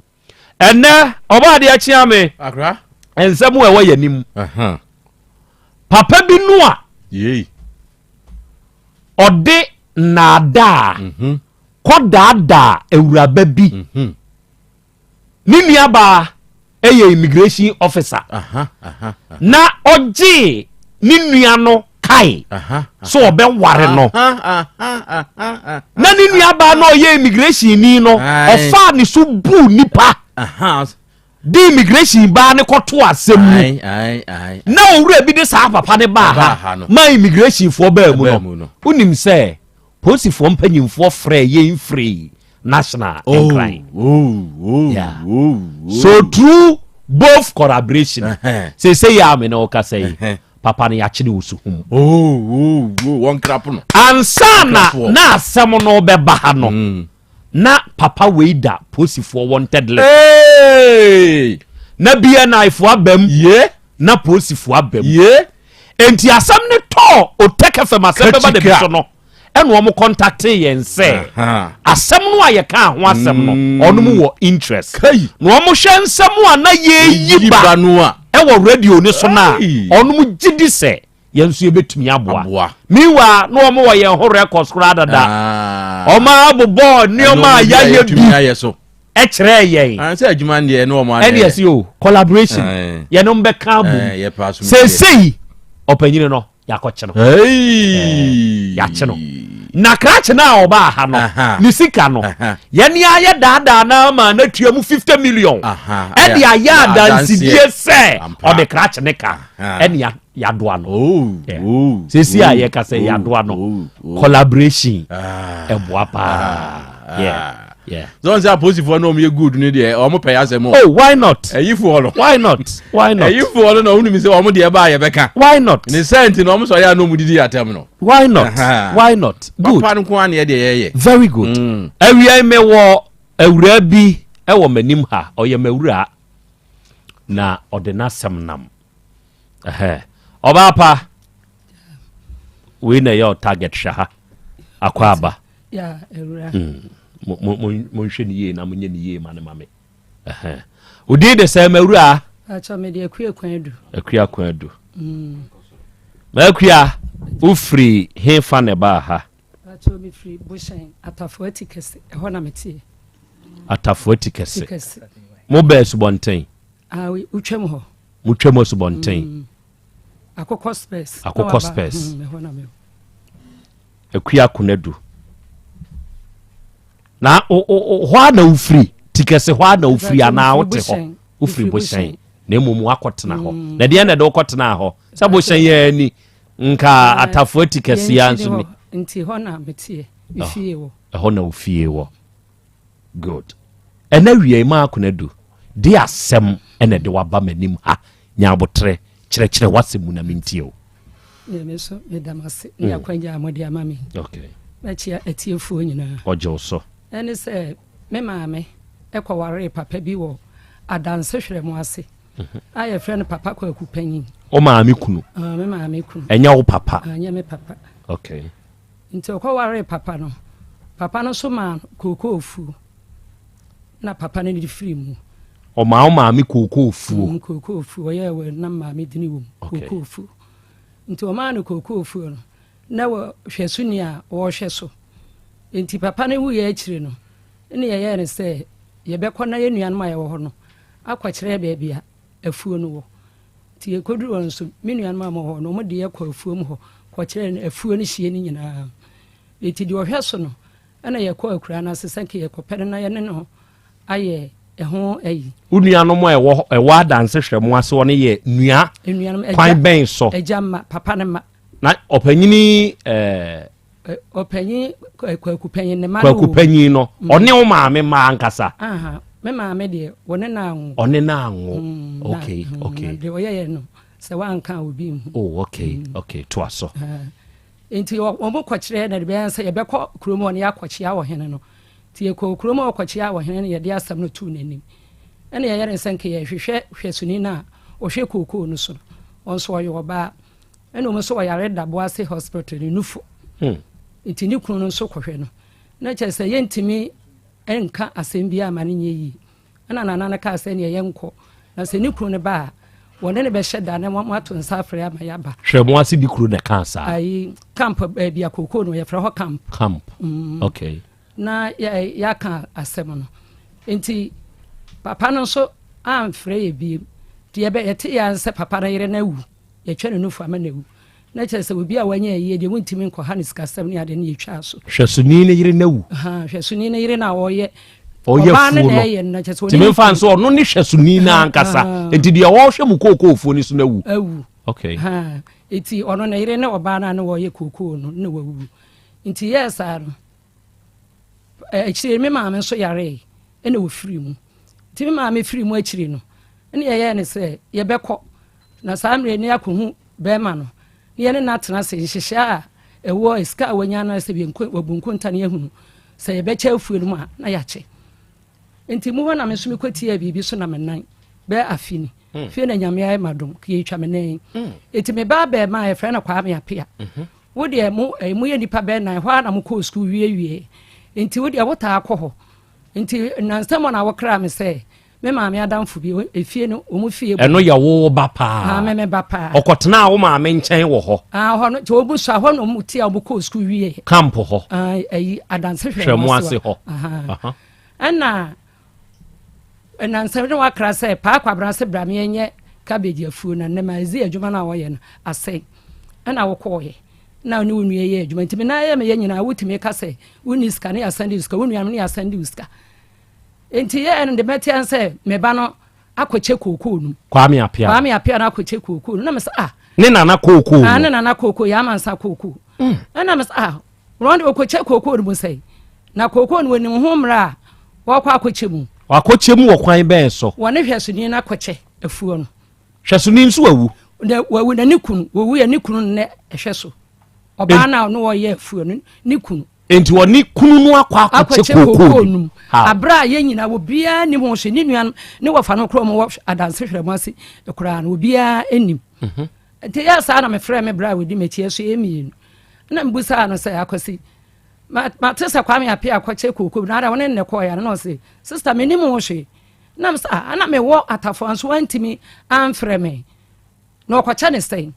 Ɛnnɛ, ɔbɔ adeɛ kyea me. Akra. Nsɛm a ɛwɔ yɛn anim. Papa bi no a. Yei. Ɔde nnaadaa mhm. kɔdaadaa awuraba bi. Mhm. Ne nuabaa yɛ immigration officer na ɔgyee ne nua no kae sɛ ɔbɛware no na ne nuabaa na ɔyɛ immigration ni no ɔfaa ne so buu nipa de immigration baa ne kɔto asɛm mu na owura bi de saa papa ne baa ha ma immigration foɔ baa mu no wonim sɛ polisifoɔ mpanyinfoɔ frɛ yɛn firi national oh, nkran oh, oh, yeah. so through both collaboration sese yɛ ame na ɔkasa yi papa no yɛakye ne wɔ suhum ansa na na asɛm no bɛba ha no mm. na papa wei da polisifoɔ wanted list hey! na bni foɔ abam yeah. na polisifoɔ abam yeah. enti asɛm no tɔɔ Otec FM asɛm bɛba da bi so no ɛna wɔn kɔntate yɛn sɛ asɛm no a yɛka ho asɛm no mm. ɔno mu wɔ interest na wɔn hwɛ nsɛm a na yɛyi ba ɛwɔ radio ne so no a ɔno mu gye di sɛ yɛn nso yɛbɛtumi aboa meanwhile na wɔn wɔ yɛn ho records koraa dada ah. wɔn abobɔ nneɛma a yɛayɛ bi ɛkyerɛɛ yɛn. Ah, sɛ adwuma no deɛ ɛne wɔn ɛne ɛsi o collaboration yɛne bɛka abom seesei ɔpanyini no yɛakɔkye no yɛakye no na krakye no a ɔbaa ha no ne sika no yɛne ayɛ daadaa no ama no atua mu 50 million ɛde ayɛ adansedie sɛ ɔde krakye ne ka ɛne yɛadoa no oh, oh, seesei a oh, yɛka sɛ yɛadoa no collaboration ah. ɛboa paa ah. yeah. Yeah. sɛ ɔn sɛ apolisifoɔ no ɔmo yɛ good no deɛ ɔmo pɛ asɛm o. oh why not. ɛyifoɔ no. why not why not. ɛyifoɔ no na ɔmo nim sɛ ɔmo deɛ ɛbaa yɛ bɛka. why not. ne sɛ nti na ɔmo sɔ yɛ a na ɔmo didi atɛm no. why not why not good. papa no nko ara na yɛ deɛ yɛyɛ. very good. Mm. Awia yi mewɔ awuraa bi ɛwɔ m'anim ha ɔyɛ m'awuraa na ɔde n'asɛm nam ɔbaa pa wei na ɛyɛ ɔ target hwɛ ha akɔ aba monhwɛ ne yie na monyɛ ne yie ma ne ma me odin de sɛ mawura akua kwan adu mm. Maakua wofiri he fa ne baa ha? Atafo ati kɛse mobɛɛ asubɔnten? Wotwam hɔ. Motwam asubɔnten. Akokɔ spurs. Akokɔ spurs. Akua Konadu. Na hɔ a na wofiri tikɛse hɔ a na wofiri anaa wote hɔ? Wofiri Bohyɛn na mmom wakɔtena hɔ. Na deɛ na ɛde wokɔtena hɔ sɛ Bohyɛn yɛ ani nka Atafo ati kɛse ya nso ni. Nti hɔ na meteɛ, me fie wɔ. Ɛhɔ na ofie wɔ. Good. Ɛna wia ma Akonadu de asɛm ɛna ɛde waba m'anim ha. Nya abotrɛ kyerɛkyerɛ w'asɛm mu na mentie o. Me nso meda mo ase ne mm. akwanya a mode ama me. Okay. Mɛkyia atiefoɔ nyinaa. Ɔgye wo so. Ɛne sɛ me maame ɛkɔwaree papa bi wɔ Adanse hwerɛ mu ase mhm. a yɛfrɛ no Papa Kwaku Panyin. Wo maame kunu? Uh, me maame kunu. Ɛnyɛ wo papa? Ɛnyɛ me papa. Okay. Nti ɔkɔwaree papa no, papa no nso maa no kookoo fuo na papa no de firi mu. Ɔmaa wo maame kookoo fuo? Kookoo fuo, ɔyɛɛ wɔ nam maame dini wɔ mu, kookoo fuo. Nti ɔmaa no kookoo fuo no, na wɔ hwɛsoni a ɔrehwɛ so. Nti papa no wuiɛ akyiri no, ɛna yɛyɛɛ no sɛ yɛbɛkɔ na yɛn nuanom a yɛwɔ hɔ no akɔkyerɛ baabi a afuo no wɔ. Nti yɛkɔduru hɔ nso, me nuanom a wɔwɔ hɔ no, wɔde yɛ kɔ afuom hɔ kɔkyerɛ no afuo no hyeɛ no nyinaa. Nti deɛ ɔhwɛ so no, ɛna yɛkɔ akuraa no ase sɛ nka yɛkɔpɛ no na yɛne no ayɛ ɛho ayi. Wo nuanom a ɛwɔ ɛwɔ adanse hwɛ mo ase hɔ no yɛ nua kwan bɛn so? Agya mma, papa ne mma. Na ɔpanyini ɛɛ. Ɔpanyin Kwaku panyin ne mma no. Kwaku panyin no mm. ɔne wo maame mma ankasa. Me maame deɛ wɔne no anwo. Ɔne no anwo. Mm, okay mm, okay. Deɛ ɔyɛyɛ no sɛ wanka obi nhu. Oh okay mm. okay to aso. Nti wɔn kɔkyerɛ na de bɛyɛ sɛ yɛbɛkɔ kurom hɔ no yɛakɔkyea ɔhene no. Nti yɛkɔɔ kurom hɔ kɔkyea ɔhene no yɛde asɛm no too n'anim. Ɛna yɛyɛ ne sɛ nka yɛhwehwɛ hwɛsoni no a ɔhwɛ kookoo no so no ɔno nso ɔyɛ ɔbaa. Ɛna ɔmo nso ɔyare da Boase hospital ne nufo. Hmm. Nti ne kunu no nso kɔhwɛ no. Na kyerɛ sɛ yɛntumi nka asɛm biara ma no nyɛ yie. Ɛna nana no kaa sɛ neɛ yɛnkɔ. Na sɛ ne kunu no ba a, wɔne no bɛhyɛ da na wɔato nsa afrɛ ama yɛaba. Hwɛ mo ase di kuro na ɛkaa saa. Ayi camp baabi a kookoo no yɛfrɛ hɔ camp. Camp. Okay. Na yɛaka asɛm no. Nti papa no nso amfrɛ yɛ biem. Nti yɛbɛ yɛte yɛn sɛ papa no yere no awu. Yɛtwa ne nufu ama no awu. Na kyerɛ sɛ obi a wanya ayie deɛ wontumi nkɔha no sikasɛm ne ade no yɛtwaa so. Hwɛsoni no yere no awu. Hwɛsoni no yere no a ɔyɛ ɔyɛ ɔbaa no fuo na no. ɛyɛ no na kyerɛ sɛ ɔne Nti ne memfa kunu nso ɔno ne hwɛsoni no ankasa. Nti deɛ ɔrehwɛ mu kookoofuo no so no awu. Awu. Okay. Nti ɔno ne yere ne ɔbaa no a na wɔyɛ kookoo no na wawuwu. Nti yɛɛ saa no, akyire me maame nso yaree ɛna wɔfiri mu. Nti me maame firi mu akyiri no, ɛna yɛyɛɛ ne sɛ yɛbɛkɔ na saa mmerɛ no yɛakɔhu bɛrima no na yɛne no atena ase nhyehyɛ a ɛwɔ sika a wanya no sɛ wabu nkonta no yɛhunu sɛ yɛbɛkyɛ afuo no mu a na yɛakyɛ. Nti mu hɔ na me nso mekɔtiaa biribi so na me nan bɛɛ afe ni. Fie na Nyame ayɛ m'adom yɛtwa me nan yi. Nti me ba abɛɛmaa a yɛfrɛ no Kwame Apea. Wo deɛ mo eh, moyɛ nnipa bɛɛ nan hɔ ara na mokɔɔ sukuu wiewie. Nti wo deɛ wotaa kɔ hɔ. Nti nnansa mu na wokraa me sɛ me maame adamfo bi efie no wɔn fie. Ɛno yɛ wo ba paa. Ah, me me ba paa. Ɔkɔtenaa wo maame nkyɛn wɔ hɔ. Ah, hɔ no nti wɔn sua hɔ na wɔn ti a wɔn kɔɔ sukuu wie. Camp hɔ. Ah, ayi adanse hwɛ mu ase hɔ. Ɛna nnansa ne wakra sɛ paa kwabena se bra meɛnyɛ cabbage afuo na nnɛ ma ɛzi adwuma no a wɔyɛ no asɛe. Ɛna wokɔɔyɛ na ne wo nua yɛ adwuma nti me nan yɛ meyɛ nyinaa wotumi ka sɛ wonni sika ne yɛasan de wo sika wo nuanom ne yɛasan de wo sika. Nti yɛɛ no de mɛteɛ sɛ me ba no akɔkyɛ kookoo no mu. Kwame Apia. Kwame Apia no akɔkyɛ kookoo no na mesɛ ah. Ne nana kookoo. Ah ne nana kookoo yɛ amansa kookoo. Ɛna mesɛ ah wɔn de ɔkɔkyɛ kookoo no mu sɛ na kookoo no wɔnim ho mmerɛ a wɔkɔ akɔkyɛ mu. Wakɔkyɛ mu wɔ kwan bɛn so? Wɔne hwɛsoni no akɔkyɛ afuo no. Hwɛsoni nso wawu. Na wawu na ne kunu wɔwu yɛ ne kunu no na ɛhwɛ so. Ɔbaa no a ɔno ɔyɛ afuo no ne kunu. Enti ɔne kunu no akɔ akɔkyɛ kookoo no mu. Abere a yɛn nyinaa obiara nim ho hwee, ne nuanom ne wɔfa no koraa wɔwɔ adanse hwɛmu ase koraa no obiara nim. Mhm. Nti yɛ saa na mefrɛ me bra a wɔdi m'akyi ɛso yɛ mmienu. Na mbusaa no sɛ akwasi mate sɛ Kwame Appiah akɔkyɛ kookoo na ada wɔne nnɛ kɔɔ ya no na ɔse sista menim ho hwee. Na mesɛ ah ana mewɔ atafo nso wantumi amfrɛ me. Na ɔkɔkyɛ ne sɛn?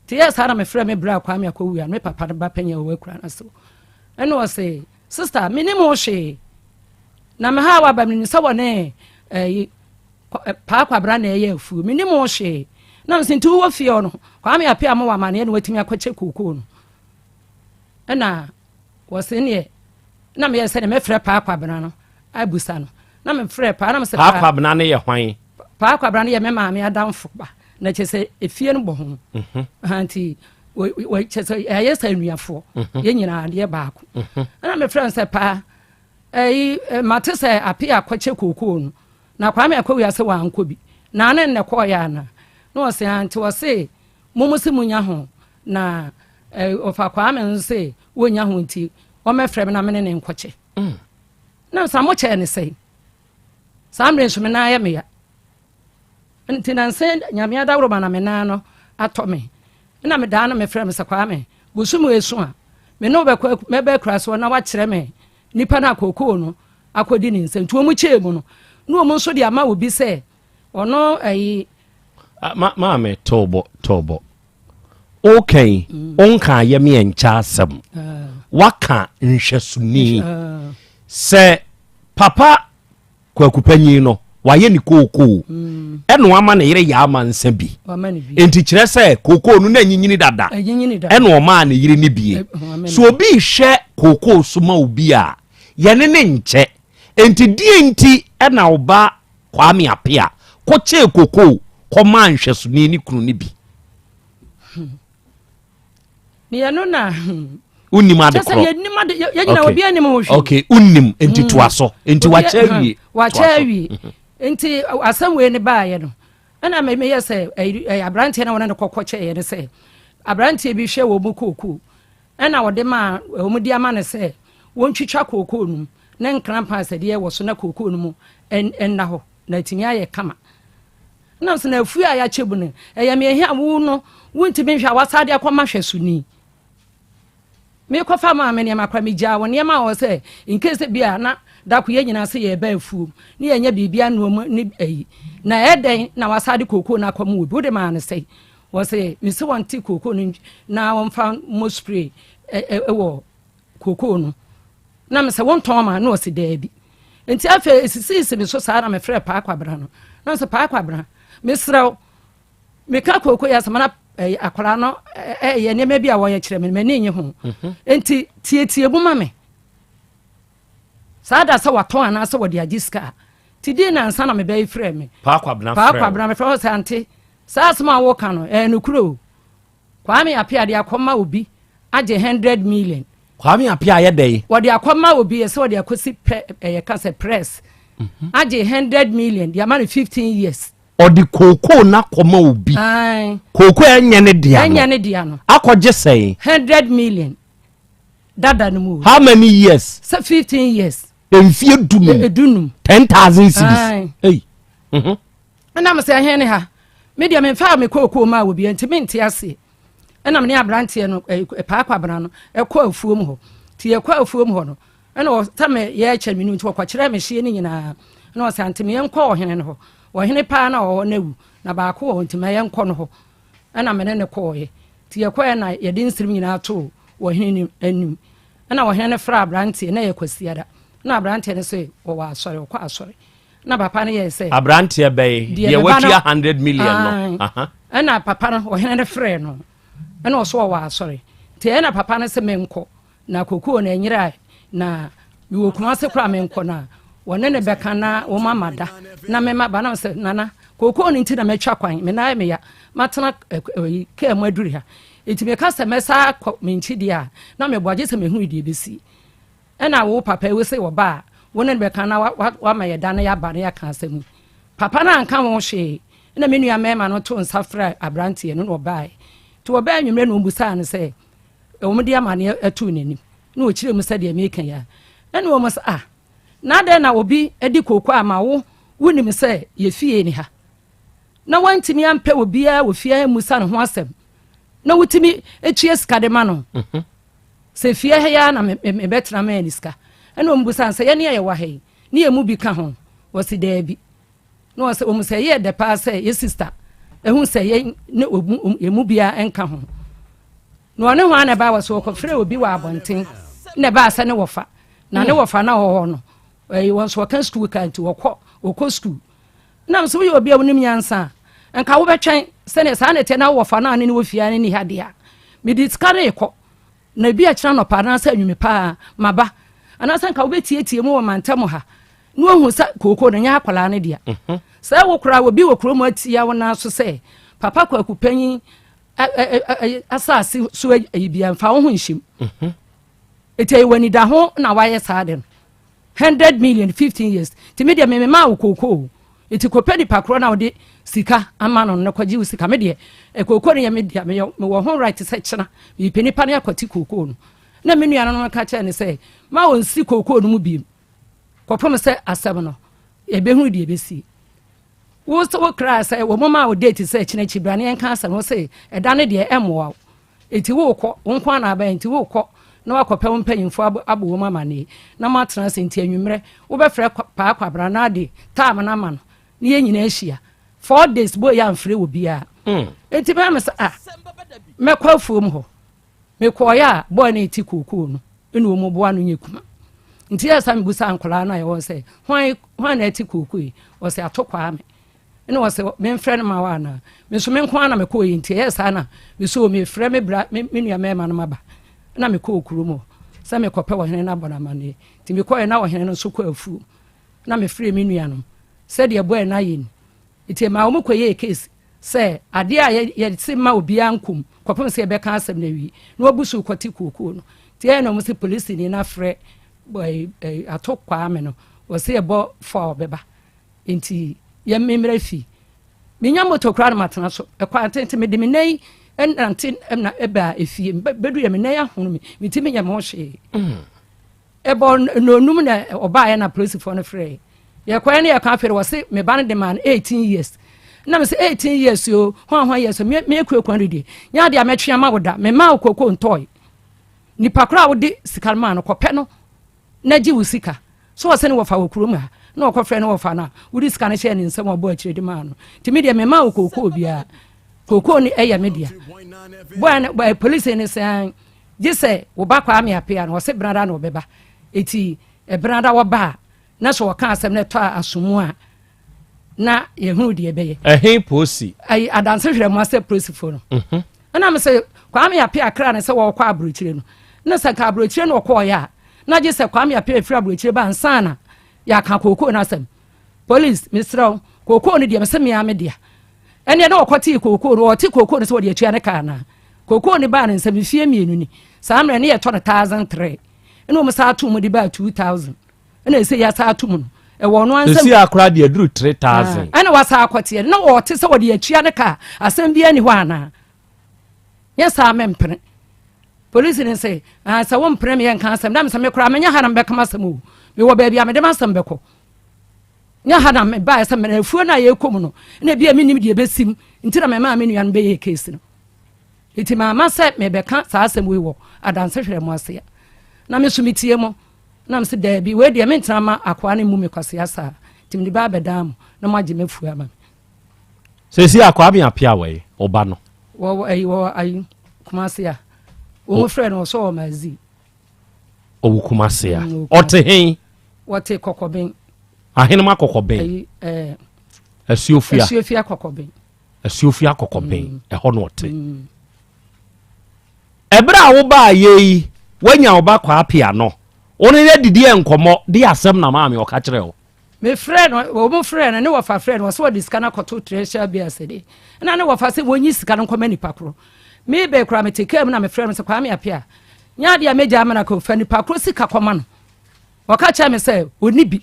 Nti yɛɛ saa na mefrɛ me bra Kwame Akowua, me papa no ba panyin a ɔwɔ akura no so. Ɛna ɔse, sista, menim wo hwee. Na me ha waba menim sɛ wɔne ɛyi paa kwabra na ɛyɛ afuo. Menim wo hwee. Na mese nti wowɔ fie hɔ no, Kwame Appiah mo wɔ amaneɛ na watumi akɔkyɛ kookoo no. Ɛna wɔse neɛ na meyɛ sɛ ne mɛfrɛ paa kwabena no abusa no. Na mefrɛ paa na mesɛ paa kwabena no yɛ hwan? Paa Kwabena no yɛ me maame adamfo ba na kyerɛ sɛ efie no bɔ ho mhm. nti kyerɛ sɛ ɛyɛ sɛ anuafoɔ mhm. yɛn nyinaa adeɛ baako mhm. ɛna mefrɛ no sɛ paa ɛyi mate sɛ ape akɔkyɛ kookoo no na Kwame akɔwia sɛ wankɔ bi na ne nnɛ kɔɔyɛ ana na ɔse ante ɔse mo mo se munya ho na ɔfa Kwame nso se wɔnya ho nti wɔmɛfrɛ me na mene ne nkɔkyɛ mm. na sa mokyɛɛ ne sɛn Saa mmerɛ nso me nan yɛ me ya. Nti nansa Nyame adaworoma na me nan no atɔ me. Ɛna me daa no me frɛ me sɛ Kwame, bosom esu a, me ne wo bɛkɔ mɛba akura soɔ na wakyerɛ me nipa no a kookoo no akɔdi ne nsam. Nti wɔn kyɛɛ mu no, na wɔn nso de ama obi sɛ ɔno ayi. Ma maame tɔɔbɔ tɔɔbɔ. Woka yi, mm. wonka ayɛmeɛ nkyɛ asɛm. Ah. Waka nhwɛsoni. Ah. Sɛ papa kwaku panyin no wayɛ ne kookoo mm. ɛna wama ne yere yɛ ama nsa bi nti kyerɛ sɛ kookoo no na anyinyini dada ɛna ɔmaa ne yere ne bie eh, so obi hwɛ kookoo so ma obi a yɛne ne nkyɛ nti deɛ nti ɛna ɔba Kwame Apea kɔkyɛɛ kookoo kɔmaa nhwɛsoni ne kunu no bi. Hmm. Neɛ no na. Wonnim ade korɔ. Yɛnim ade yɛn nyinaa obi anim ho hwee. Okay, wonnim nti hmm. toa so. Nti wakyɛ awie. Wakyɛ awie. Mhm. Nti asɛm wei ne baayɛ no. Ɛna meyɛ sɛ ɛyɛ aberanteɛ na wɔne no kɔkɔ kyɛeɛ no sɛ aberanteɛ bi hwɛ wɔn mu kookoo. Ɛna wɔde maa wɔn de ama no sɛ wɔntwitwa kookoo no mu ne nkrampa asɛdeɛ wɔ so na kookoo no mu nna hɔ na atumi ayɛ kama. Ɛnam sɛ na afuo a yɛakyɛ mu no, ɛyɛ me ahia wo no, wontumi nhwɛ a wasan de akɔma hwɛsoni. Mekɔfa maa me nneɛma koraa, megyaa wɔ nneɛma a wɔ sɛ in case bi a na dako yɛn nyinaa sɛ yɛreba afuom ne yɛnyɛ biribi anoa mu ne ayi. Na ɛdɛn na wasan de kookoo no akɔma obi, wode maa no sɛn? Wɔ sɛ mese wɔnte kookoo no na wɔmfa mmɔ spray wɔ kookoo no. Na mesɛ wontɔn ma na ɔse daabi. Nti afei esisiisi me so saa na mefrɛ Paa Kwabena no. Na mesɛ Paa Kwabena, mesrɛ wo, meka kooko yi asɛm na Akwadaa no ɛyɛ nneɛma bi a wɔyɛ kyerɛ me, m'ani nye ho. Nti tietie mu ma me. Saa da sɛ watɔn anaasɛ wɔde agye sika a, ti di nansa na mebɛyi frɛ me. Paa Kwabena frɛ wo. Paa Kwabena mefrɛ wo sɛ ante, saa asɛm a woka no, ɛyɛ nokorɛ o. Kwame Appiah de akɔma obi agye 100 million. Kwame Appiah ayɛ dɛn? Wɔde akɔma obi, ɛsɛ wɔde akɔsi pɛ, ɛyɛ ka sɛ press. Agye 100 million de ama no 15 years. Ɔde kookoo no akɔma obi. Ae. Kookoo a ɛnyɛ ne dea no. Ɛnyɛ ne dea no. Akɔgye sɛn? 100 million. Dada no mu. How many years? Sɛ 15 years. Mfie dunum. Edunum. 10,000 cedis. Ae. Hey. Mm-hmm. Ɛna me sɛ ɛhe ne ha? Me deɛ memfaa me kookoo maa obi nti mente aseɛ. Ɛna me ne aberanteɛ no paa kwabena no ɛkɔ afuom hɔ. Nti yɛkɔ afuom hɔ no ɛna ɔsɛ me yɛkyɛ me no nti ɔkɔkyerɛ me hyeɛ no nyinaa. Ɛna ɔsɛ ante me yɛnkɔ ɔhene no hɔ. Ɔhene paa na ɔwɔ no awu na baako wɔ hɔ nti ma yɛnkɔ no hɔ. Ɛna me ne no kɔɔeɛ. Nti yɛkɔɛ na yɛde nsɛm nyinaa too ɔhene no anim. Ɛna ɔhene no frɛ aberanteɛ na yɛ Kwasiada. Ɛna aberanteɛ no sɛ ɔwɔ asɔre ɔkɔ asɔre. Na papa no yɛɛ sɛ. Aberanteɛ bɛyi deɛ watua 100 million no. Ɛna papa no ɔhene no frɛɛ no ɛna ɔso ɔwɔ asɔre nti ɛna papa no sɛ menkɔ na kokoo no ɛnyera na mewɔ Kumase koraa menkɔ na wɔne ne bɛka na wɔn ama da na mema ba na sɛ nana kokoo no nti na matwa kwan me nan meya matena ɛyi kaa mu aduru ha nti meka sɛ mɛsa akɔ me nkyi deɛ a na mebɔ agye sɛ mehu deɛ bɛsi. Ɛna wo papa yi wo se ɔba a wo ne no bɛka na wama yɛ da na yɛaba na yɛaka asɛm yi. Papa no anka ho hwee. Ɛna me nua mmarima no too nsa frɛɛ aberanteɛ no na ɔbaeɛ. Nti ɔbaa anwummerɛ na wɔbusaa no sɛ wɔn de amaneɛ too n'anim. Na ɔkyerɛɛ mu sɛdeɛ meka yi ara. Ɛna wɔn sɛ ah, na adɛn na obi de kooko ama wo, wonim sɛ yɛ fie ni ha. Na wantumi ampɛ obiara wɔ fie ha mmusa ne ho asɛm. Na wotumi tua sika de ma no. Sɛ fie ha yi ara na mebɛtena ma ani sika. Ɛna wɔn bisa sɛ yɛne a yɛwɔ ha yi ne yɛn mu bi ka ho? Wɔsi daabi. Na wɔsɛ wɔn sɛ ɛyɛ dɛ paa sɛ yɛ sista ehu sɛ yɛn ne yɛn mu biara nka ho. Na ɔne ho ana ɛbaa wɔ so wɔkɔfrɛ obi wɔ abɔnten na ɛbaa sɛ ne wɔfa na ne wɔfa na ɔwɔ hɔ no ɛyi wɔn nso wɔka sukuu ka nti wɔkɔ wɔkɔ sukuu. Nam so woyɛ obi a wonim nyansa a nka wobɛtwɛn sɛnea saa na ɛteɛ na wɔfa no a ne ne wɔ fie ne ne ha deɛ a mede sika no rekɔ na ebi akyerɛ anɔpa anaasɛ anwumme paa maba anaasɛ nka wobɛtietie mu wɔ mantam ha na wahu sɛ kooko no nyɛ akwadaa no dea mhm. Sɛ wo koraa obi wɔ kurom atia wo nan so sɛ papa kwaku panyin asase so ayi bia mfa wo ho nhyim ɛti ɛyɛ w'anida ho na wayɛ saa de no 100 million 15 years nti me deɛ me memaa wo kookoo nti kɔpɛ nipa korɔ na wode sika ama no no kɔgye wo sika me deɛ eh, kookoo no yɛ me dea meyɛ mewɔ ho right sɛ kyena mepɛ nipa no akɔte kookoo no na me nua no ka kyerɛ ne sɛ ma ɔnsi kookoo no mu biem kɔpem sɛ asɛm no yɛbɛhunu deɛ ɛbɛsi wo sɛ wo kra sɛ wɔn ma wo date sɛ kyena akyi bra ne yɛnka asɛm wo sɛ ɛda no deɛ ɛmmoa wo Enti worekɔ, wo nko ara na abɛn, enti worekɔ na woakɔpɛ wo mpanyimfo abɔ wɔn amanneɛ na moatena ase. Enti anwummerɛ, wobɛfrɛ Paa Kwabena na ade time no ama no na yɛn nyinaa ahyia. 4 days boy amfrɛ obiara. Enti bɛyɛ me sɛ ah, mɛkɔ afuom hɔ. Mekɔeɛ a, boy no rete kookoo no ɛna wɔn boa no nyɛ kuma. Nti yɛ sɛ mebusa nkwadaa no a yɛwɔ sɛ, hwan hwan na ɛte kookoo yi? Ɔsɛ Ato Kwame. Ɛna ɔsɛ memfrɛ no ma wo anaa? Me nso me nko ara na mekɔɔ yi nti ɛyɛ saa na mesoo mefrɛ me bra me nua mmarima no maba. Ɛna mekɔɔ kurom hɔ sɛ mekɔpɛ ɔhene no abɔ no amanneɛ. Nti mekɔɛ na ɔhene no nso kɔ afuo. Na mefrɛ me nuanom sɛdeɛ bɔɛ no ayɛ ni. Nti ɛmaa wɔn kɔyɛɛ case sɛ adeɛ a yɛse ma obiara nkom kɔpem sɛ yɛbɛka asɛm no awie na wabu so kɔte kookoo no. Nti ɛyɛ na wɔn sɛ polisini no afrɛ Ato Kwame no wɔsɛ yɛbɔ fo a ɔbɛba. Nti yɛ memmrɛ fi. Menya moto koraa na matena so. Ɛkwan tenten mede me nan nante na ɛbaa efie. Bɛdu yɛ me nan ahono me. Metumi nyɛ me ho hwee. Ɛbɔ nnɔnum na ɔbaeɛ na polisifoɔ no frɛɛ. Yɛkɔɛ ne yɛka afei wɔse me ba no de maa no 18 years. Na me sɛ 18 years o, hwan hwan years o, me me akue kwan deɛ. Nyɛ adeɛ a mɛtwe ama wo da. Me maa wo koko ntɔe. Nipa koraa a wode sika no maa no kɔpɛ no na gye wo sika. So ɔsɛ ne wɔfa wɔ kurom ha na ɔkɔfrɛ ne wɔfa no a wode sika no hyɛɛ ne nsam ɔbɔ akyire de maa no. Nti me deɛ memaa wo kookoo biara. Kookoo no ɛyɛ me dea. Bɔɛ no bɔɛ polisi no sɛ gye sɛ wo ba Kwame Apea no ɔse benada na ɔbɛba. Eti ɛbenada wɔba a na sɛ ɔka asɛm no ɛtɔ aso mu a. na yɛhunu deɛ ɛbɛyɛ. Ɛhe polisi? Ayi adanse hwɛ mu asɛ polisifoɔ no. Ɛna me sɛ Kwame Appiah kra no sɛ wɔkɔ aburokyire no. Na sɛ nka aburokyire no ɔkɔɔyɛ a, na gye sɛ Kwame Appiah firi aburokyire ba ansa na yɛaka kookoo no asɛm. Polisi, mesrɛ wo, kookoo no deɛ mesɛ mea me dea. Ɛneɛ na ɔkɔtee kookoo no, ɔte kookoo no sɛ wɔde atua ne kaa anaa? Kookoo no baa ne nsam mfie mmienu ni. Saa mmerɛ ne yɛtɔ no 1003. Ɛna wɔn saa to mu de baa 2000. Ɛna ɛsɛ yɛasa ato mu no ɛwɔ ɔno ansɛm. Ɛsi akora deɛ duru 3000. Ɛna wasa akɔteɛ na ɔte sɛ wɔde atua ne kaa asɛm bi ani hɔ anaa? Nyɛ saa mempene. Polisi no sɛ ah, sɛ wompene me yɛnka asɛm. Na mesɛ me koraa menyɛ ha na mebɛka m'asɛm o. Mewɔ baabi a mede m'asɛm bɛkɔ. Nyɛ ha na mebaeɛ sɛ mena afuo no a yɛkɔ mu no na ebi a mennim deɛ ɛbɛsim nti na memaa me nua no bɛyɛɛ case no. Nti mamma sɛ mebɛka saa asɛm wei wɔ adanse hwɛ mo ase a. Na me so metie mo. Na mese daabi, wei deɛ mentena ma akoa no mmu me kwasea saa. Nti mede ba abɛdan mo na moagye m'afuo ama me. Seesei akoa me apia wɔ yi, ɔba no. Wɔ ayi wɔ ayi Kumase a. Wɔn frɛ no ɔsɔ wɔ Mazi. Ɔwɔ Kumase a. Ɔte hen? Wɔte Kɔkɔben. Ahenema Kɔkɔben. Ayi ɛɛ. Asuofua. Asuofua Kɔkɔben. Asuofua Kɔkɔben ɛhɔ na ɔte. Ɛberɛ a wobaa yɛ yi, woanya wo ba Kwaa Apia no, wo ne no adidi nkɔmmɔ, de asɛm na maame ɔka kyerɛ wo? Mefrɛɛ no, wɔn frɛɛ no, ne wɔfa frɛɛ no, wɔsɛ wɔde sika no akɔto treasure bills de. Ɛna ne wɔfa sɛ wɔnyi sika no nkɔma nipa koro. Mebɛ koraa mete kaa mu na mefrɛ no sɛ Kwame Apia, nyɛ adeɛ a mɛgya ama no akɔ, fa nipa koro sika kɔma no. Ɔka kyerɛ me sɛ ɔnni bi.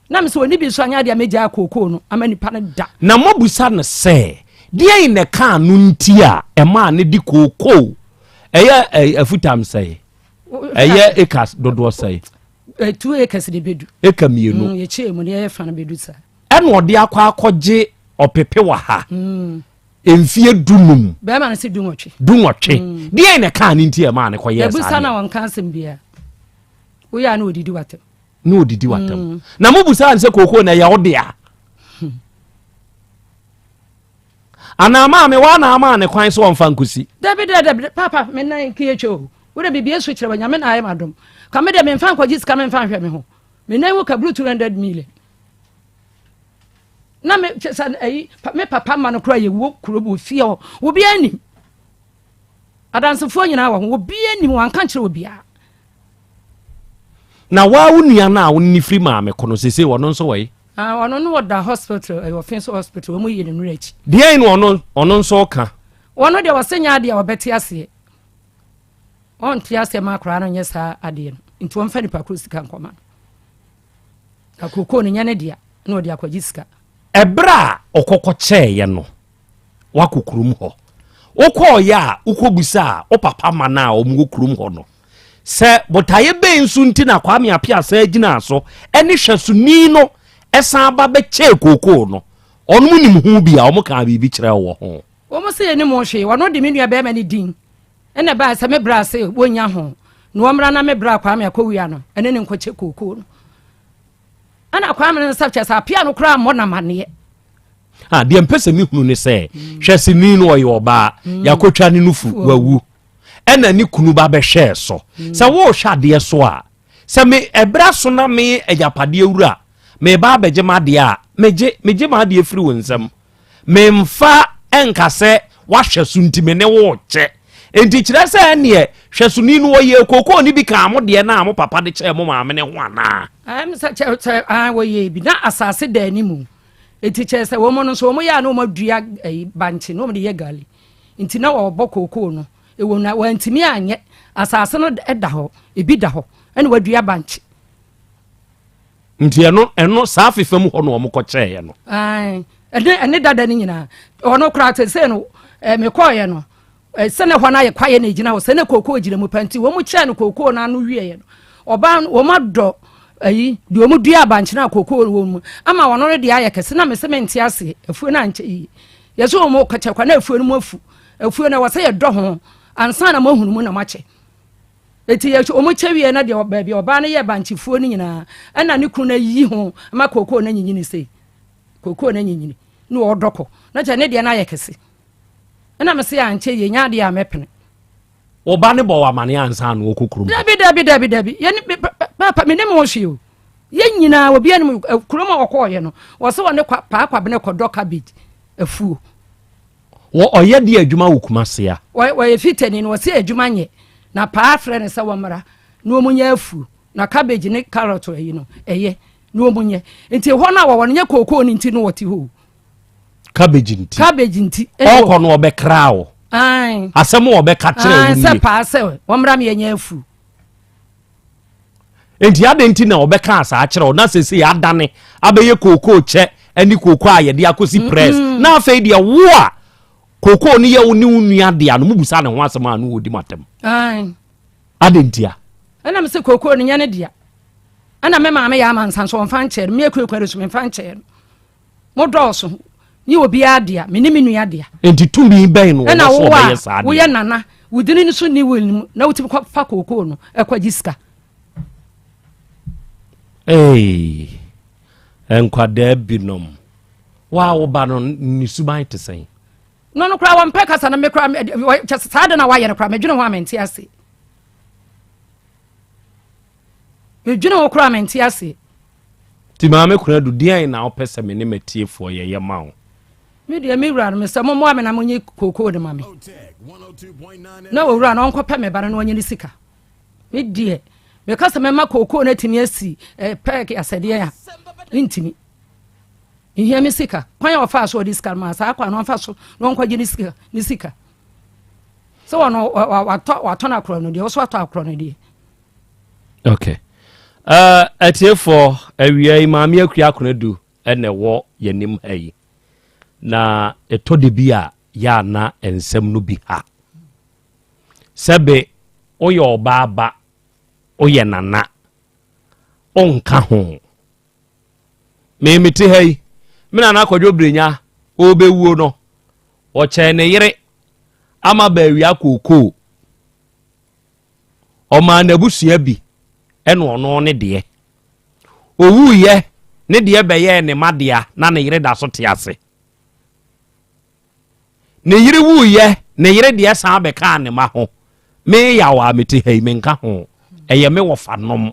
Na me sɛ ɔnni bi nso anyɛ adeɛ a mɛgyaa kookoo no ama nipa no da. Na moabisa no sɛ, Deɛn na ɛkaa no nti a ɛmaa no de kookoo, ɛyɛ afutam sɛe, ɛyɛ acres dodoɔ sɛe? 2 acres de bɛdu. Eka mmienu. Yɛkyɛɛ mu no yɛyɛ fa no bɛdu saa. Ɛna ɔde akɔ akɔgye ɔpepe wɔ ha. Mfie 15. Bɛrima no sɛ 18. 18. Deɛn na ɛkaa no nti a ɛmaa no kɔyɛɛ saa Yɛbusa adeɛ? na wɔnka asɛm biara. Woyɛ a na ɔdidi w'atɛm. Na ɔdidi w'atɛm. Na mobusaa no sɛ kookoo na ɛyɛ wo dea? Anaa maame waa na amaa ne kwan sɛ ɔmfa nkosi? Dabi dabi dabi papa me nan nka atwa o. Wo de biribi asu kyerɛ wɔ nyame na ayɛ m'adom. Ka me de memfa nkɔgye sika memfa nhwɛ me ho. Me nan mu ka buru 200 million. Na me kyɛ sɛ ayi me papa ma no koraa yɛwɔ kuro wɔ fie hɔ. Obiara nim. Adansefoɔ nyinaa wɔ ho. Obiara nim wanka nkyerɛ obiara. Na waa wo nua no a wo ne firi maame ko no sese ɔno nso wɔ yi? Ah, ɔno no ɔda hospital, ɛyɛ ɔfe so hospital, wɔn yi ne nura akyi. Deɛn na ɔno ɔno nso ka? Ɔno deɛ ɔsɛ nyɛ adeɛ a ɔbɛte aseɛ. Ɔnte aseɛ ma akwaraa no nyɛ saa adeɛ no. Nti wɔmfa nipa koro sika nkɔma no. Na kookoo no nyɛ ne dea na ɔde akɔgye sika. Ɛberɛ a ɔkɔkɔ kyɛɛyɛ no, wakɔ kurom hɔ. Wokɔɔyɛ a wokɔbisaa wo papa ma no a wɔn wɔ kurom hɔ no sɛ botaeɛ bɛn nso nti na Kwame Appiah san gyinaa so ne hwɛsoni no san ba bɛkyɛɛ kookoo no. Wɔn nim ho bi a wɔn kaa biribi kyerɛɛ wɔ ho. Wɔn se yɛnim ho hwee. Wɔn de me nua bɛrima no din ɛna ɛbaa sɛ me bra se wɔnya ho na wɔmmra na me bra Kwame akɔwia no ɛne ne nkɔkyɛ kookoo no. Ɛna Kwame no nsa kyɛ sɛ Appiah no koraa mmɔ no amaneɛ. Ah, deɛ mpɛ sɛ mehunu ne sɛ hwɛ sini no ɔyɛ ɔbaa yɛakɔtwa ne nufu wawu ɛna ne kunu ba bɛhwɛɛ so sɛ wohwɛ adeɛ so a sɛ me ɛberɛ so na me agyapadeɛ wura meba abɛgye m'adeɛ a megye megye m'adeɛ firi wo nsam memfa ɛnka sɛ wahwɛ so nti me ne wo kyɛ nti kyerɛ sɛ ɛneɛ hwɛsoni no ɔyɛ kookoo no bi kaa mo deɛ no a mo papa de kyɛɛ mo maame ne ho anaa sɛ kyɛ sɛ wɔyɛ bi na asase da anim. Enti kyerɛ sɛ wɔn no nso wɔn yɛ a na wɔn adua ɛyi bankye na wɔn de yɛ gali. Nti na wɔbɔ kookoo no. Ɛwɔ na wɔantumi anyɛ asase no da hɔ, ebi da hɔ ɛna wɔadua bankye. Nti ɛno ɛno saa fefa mu hɔ na wɔn kɔ kyɛɛyɛ no. Ae ɛne ɛne dada no nyinaa ɔno koraa te sɛ no ɛɛ mekɔɔyɛ no. Sɛ na ɛhɔ no ayɛ kwaeɛ na ɛgyina hɔ, sɛ na kookoo gyina mu pa nti, wɔn kyɛɛ no kookoo no ano wieɛ no, ɔbaa no, wɔn adɔ ayi, deɛ wɔn dua abankyene a kookoo wɔ mu, ama wɔn no deɛ ayɛ kɛse, na mese mente aseɛ, afuo no ankyɛ yie. Yɛsɛ wɔn kɔkyɛ kwa na afuo no mu afu, afuo no ɛwɔ sɛ yɛdɔ ho, ansa na moahunu mu na moakyɛ. Eti yɛ wɔn kyɛ wie na deɛ baabi ɔbaa no yɛ bankyefuo no nyinaa, ɛna ne kunu no ayi ho ama kookoo no anyinyini sei, kookoo no anyinyini, na ɔdɔ kɔ, na kyɛ ne deɛ no ayɛ kɛse. Ɛna mese ankyɛ yie nyɛ adeɛ a mɛpene. Wo ba ne bɔ wɔ amaneɛ ansa na ɔkɔ kurom? Dabi dabi dabi dabi yɛne papa me ne mo hwee o. Yɛn nyinaa obi anim kurom a wɔkɔɔyɛ no, wɔsɛ wɔne paa kwabena kɔdɔ cabbage afuo. Wɔ ɔyɛ deɛ adwuma wɔ Kumase a. Wɔyɛ fitani no wɔsɛ adwuma nyɛ na paa frɛ no sɛ wɔmmra na wɔn nyɛ afuo na cabbage ne carrot ayi no ɛyɛ na wɔn nyɛ nti hɔ no a wɔwɔ no nyɛ kookoo no nti no wɔte hɔ o. Cabbage nti. Cabbage nti. Ɔkɔ no ɔbɛkra o. Asɛm a ɔbɛka kyerɛ wo nie. Sɛ paa sɛ wɔmmra ma yɛnyɛ afuo. Enti adɛn nti na ɔbɛkaa saa kyerɛ wo na seesei adane abɛyɛ kookoo kyɛ ne kookoo a yɛde akɔsi press na afei deɛ wo a kookoo no yɛ wo ne wo nua dea no mubusa ne ho asɛm a no wɔdi mo atɛm adɛn ntia? Ɛna me sɛ kookoo no nyɛ ne dea ɛna me maame yɛ amansa nso ɔmfa nkyɛɛ no me akuakua no so memfa nkyɛɛ no Mo dɔɔso, nye obiara dea, me ne me nua dea. Enti tumi bɛn na ɔwɔ so ɔbɛyɛ saa adeɛ? Ɛna wo a woyɛ nana, wo dini no so nni will no mu, na wotumi kɔ fa kookoo no kɔ gye sika. Eii, nkwadaa binom, wo a wo ba no ne suban te sɛn? No no koraa wɔmpɛ kasa no me koraa kyɛ saa de na wayɛ no koraa medwene ho a mente ase. Medwene ho koraa mente ase. Nti Maame Konadu, deɛn na wopɛ sɛ me ne m'atiefoɔ yɛyɛ ma wo? Me deɛ me wura no mesɛ mommoa me na monye kookoo no ma me. Na owura no ɔnkɔpɛ me ba no na ɔnye ne sika. Me deɛ meka sɛ mɛma kookoo no atumi asi eh, pɛɛk asɛdeɛ a mentumi. Mehia me sika. Kwan a ɔfaa so ɔde sika no maa saa kwan no ɔmfa so na ɔnkɔgye ne sika ne sika. Sɛ wɔn watɔ watɔn akorɔ no deɛ wɔso atɔ akorɔ no deɛ. Okay. Uh, atiefoɔ awia yi maame akua akonadu ɛna ɛwɔ yɛnim ha yi na ɛtɔ de bi a yɛ ana nsɛm no bi ha sɛbe woyɛ ɔbaa ba woyɛ nana wonka ho me mete ha yi me nana akɔdwo brenya ɔbɛwuo no ɔkyɛn ne yere ama baawia kookoo Ɔmaa n'abusua bi ɛna ɔno ne deɛ. Owuiɛ, ne deɛ bɛyɛɛ ne mma dea na ne yere da so te ase. Ne yere wuiɛ, ne yere deɛ san bɛkaa ne mma ho. Me yaw a mete ha yi, menka ho. Ɛyɛ me wɔfanom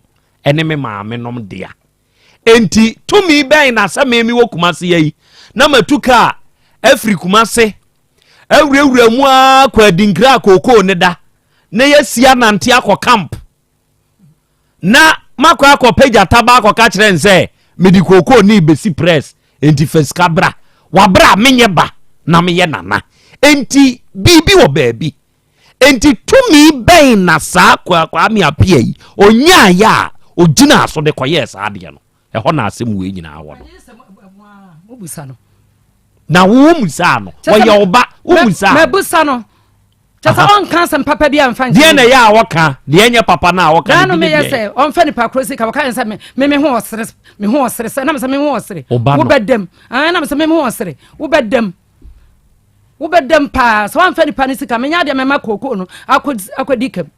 ne me maamenom dea. Enti tumi bɛn na sɛ me mewɔ Kumase yi na matu kaa afiri Kumase awurawura mu ara kɔ adinkra a kookoo ne da na yɛasi anante akɔ camp na makɔ akɔpɛ gyata ba akɔka kyerɛ n sɛ mede kookoo ne bɛsi press enti fa sika bra wabra menyɛ ba na meyɛ nana enti biribi wɔ baabi enti tumi bɛn na saa Kwame Appiah yi ɔnyaayɛ a ɔgyinaa so de kɔyɛɛ saa adeɛ no ɛhɔ na asɛm wei nyinaa wɔ no na wo musaa no ɔyɛ ɔba wo musaa no mɛbusa no kyɛ sɛ ɔnka asɛm papa bi amfa nkyerɛ deɛ na ɛyɛ a wɔka deɛ ɛnyɛ papa no a wɔka no bi meyɛ sɛ ɔmfa nipa koro sika wɔka yɛn sɛ me me ho ɔsere me ho ɔsere sɛ nam sɛ me ho ɔsere wobɛdam nam sɛ me ho ɔsere wobɛdam wobɛdam paa sɛ wamfa nipa no sika menya adeɛ mɛma kookoo no akɔdi kam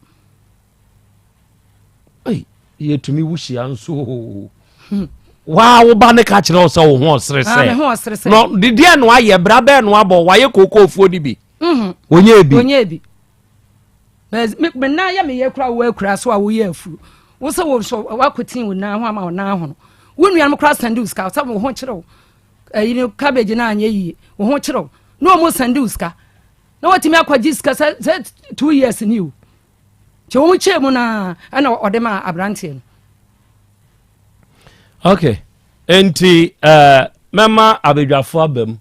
Ei, yɛtumi wo hyia nso o. Hmm. Waa wo ba ne ka kyerɛ wo sɛ wo ho ɔsere sɛ. Ah, me ho ɔsere sɛ. No, deɛ no ayɛ bra bɛɛ no abɔ wayɛ kookoofuo no bi. Mhm. Onyɛ bi. Onyɛ bi. Me nan yɛ meyɛ kura wo akura so a woyɛ afuo. Wo sɛ wo nso wakotin wo nan ho ama wo nan ho no. Wo nuanom kora sɛnde wo sika sɛ wo ho kyerɛ wo. Ɛyi no cabbage no anyɛ yie. Wo ho kyerɛ wo. Na wɔn sɛnde wo sika. Na wɔtumi akɔgye sika sɛ sɛ 2 years ni o. Nti wɔn kyɛɛ mu na ɛna ɔde ma aberanteɛ no. Okay. Nti uh, mɛma abadwafo aba mu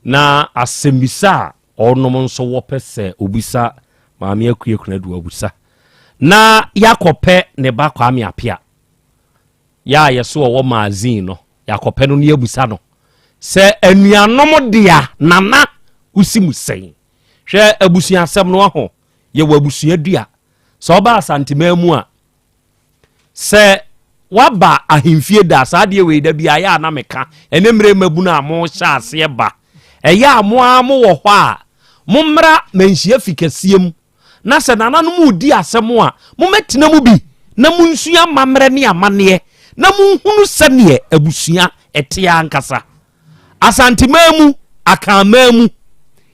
na asɛmmisa a ɔnom nso wɔpɛ sɛ obisa maame akue kunadu abusa na yɛakɔpɛ ne ba Kwame Apia yɛ a yɛso ɔwɔ magazine no yɛakɔpɛ no ne yɛabusa no sɛ anuanom dea nana wosi mu sɛn hwɛ abusuasɛm no aho yɛwɔ abusua dua. Sɛ ɔba Asanteman mu a, sɛ waba ahemfie da saa adeɛ wei da bi ayɛ a na meka ɛne mmerɛ mmabunu a mohyɛ aseɛ ba ɛyɛ a mo ara mowɔ hɔ a mommra manhyia fi kɛseɛ mu na sɛ nananom redi asɛm a mommɛtena mu bi na monsua amammerɛ ne amanneɛ na monhunu sɛdeɛ abusua ɛteɛ ankasa Asanteman mu Akanman mu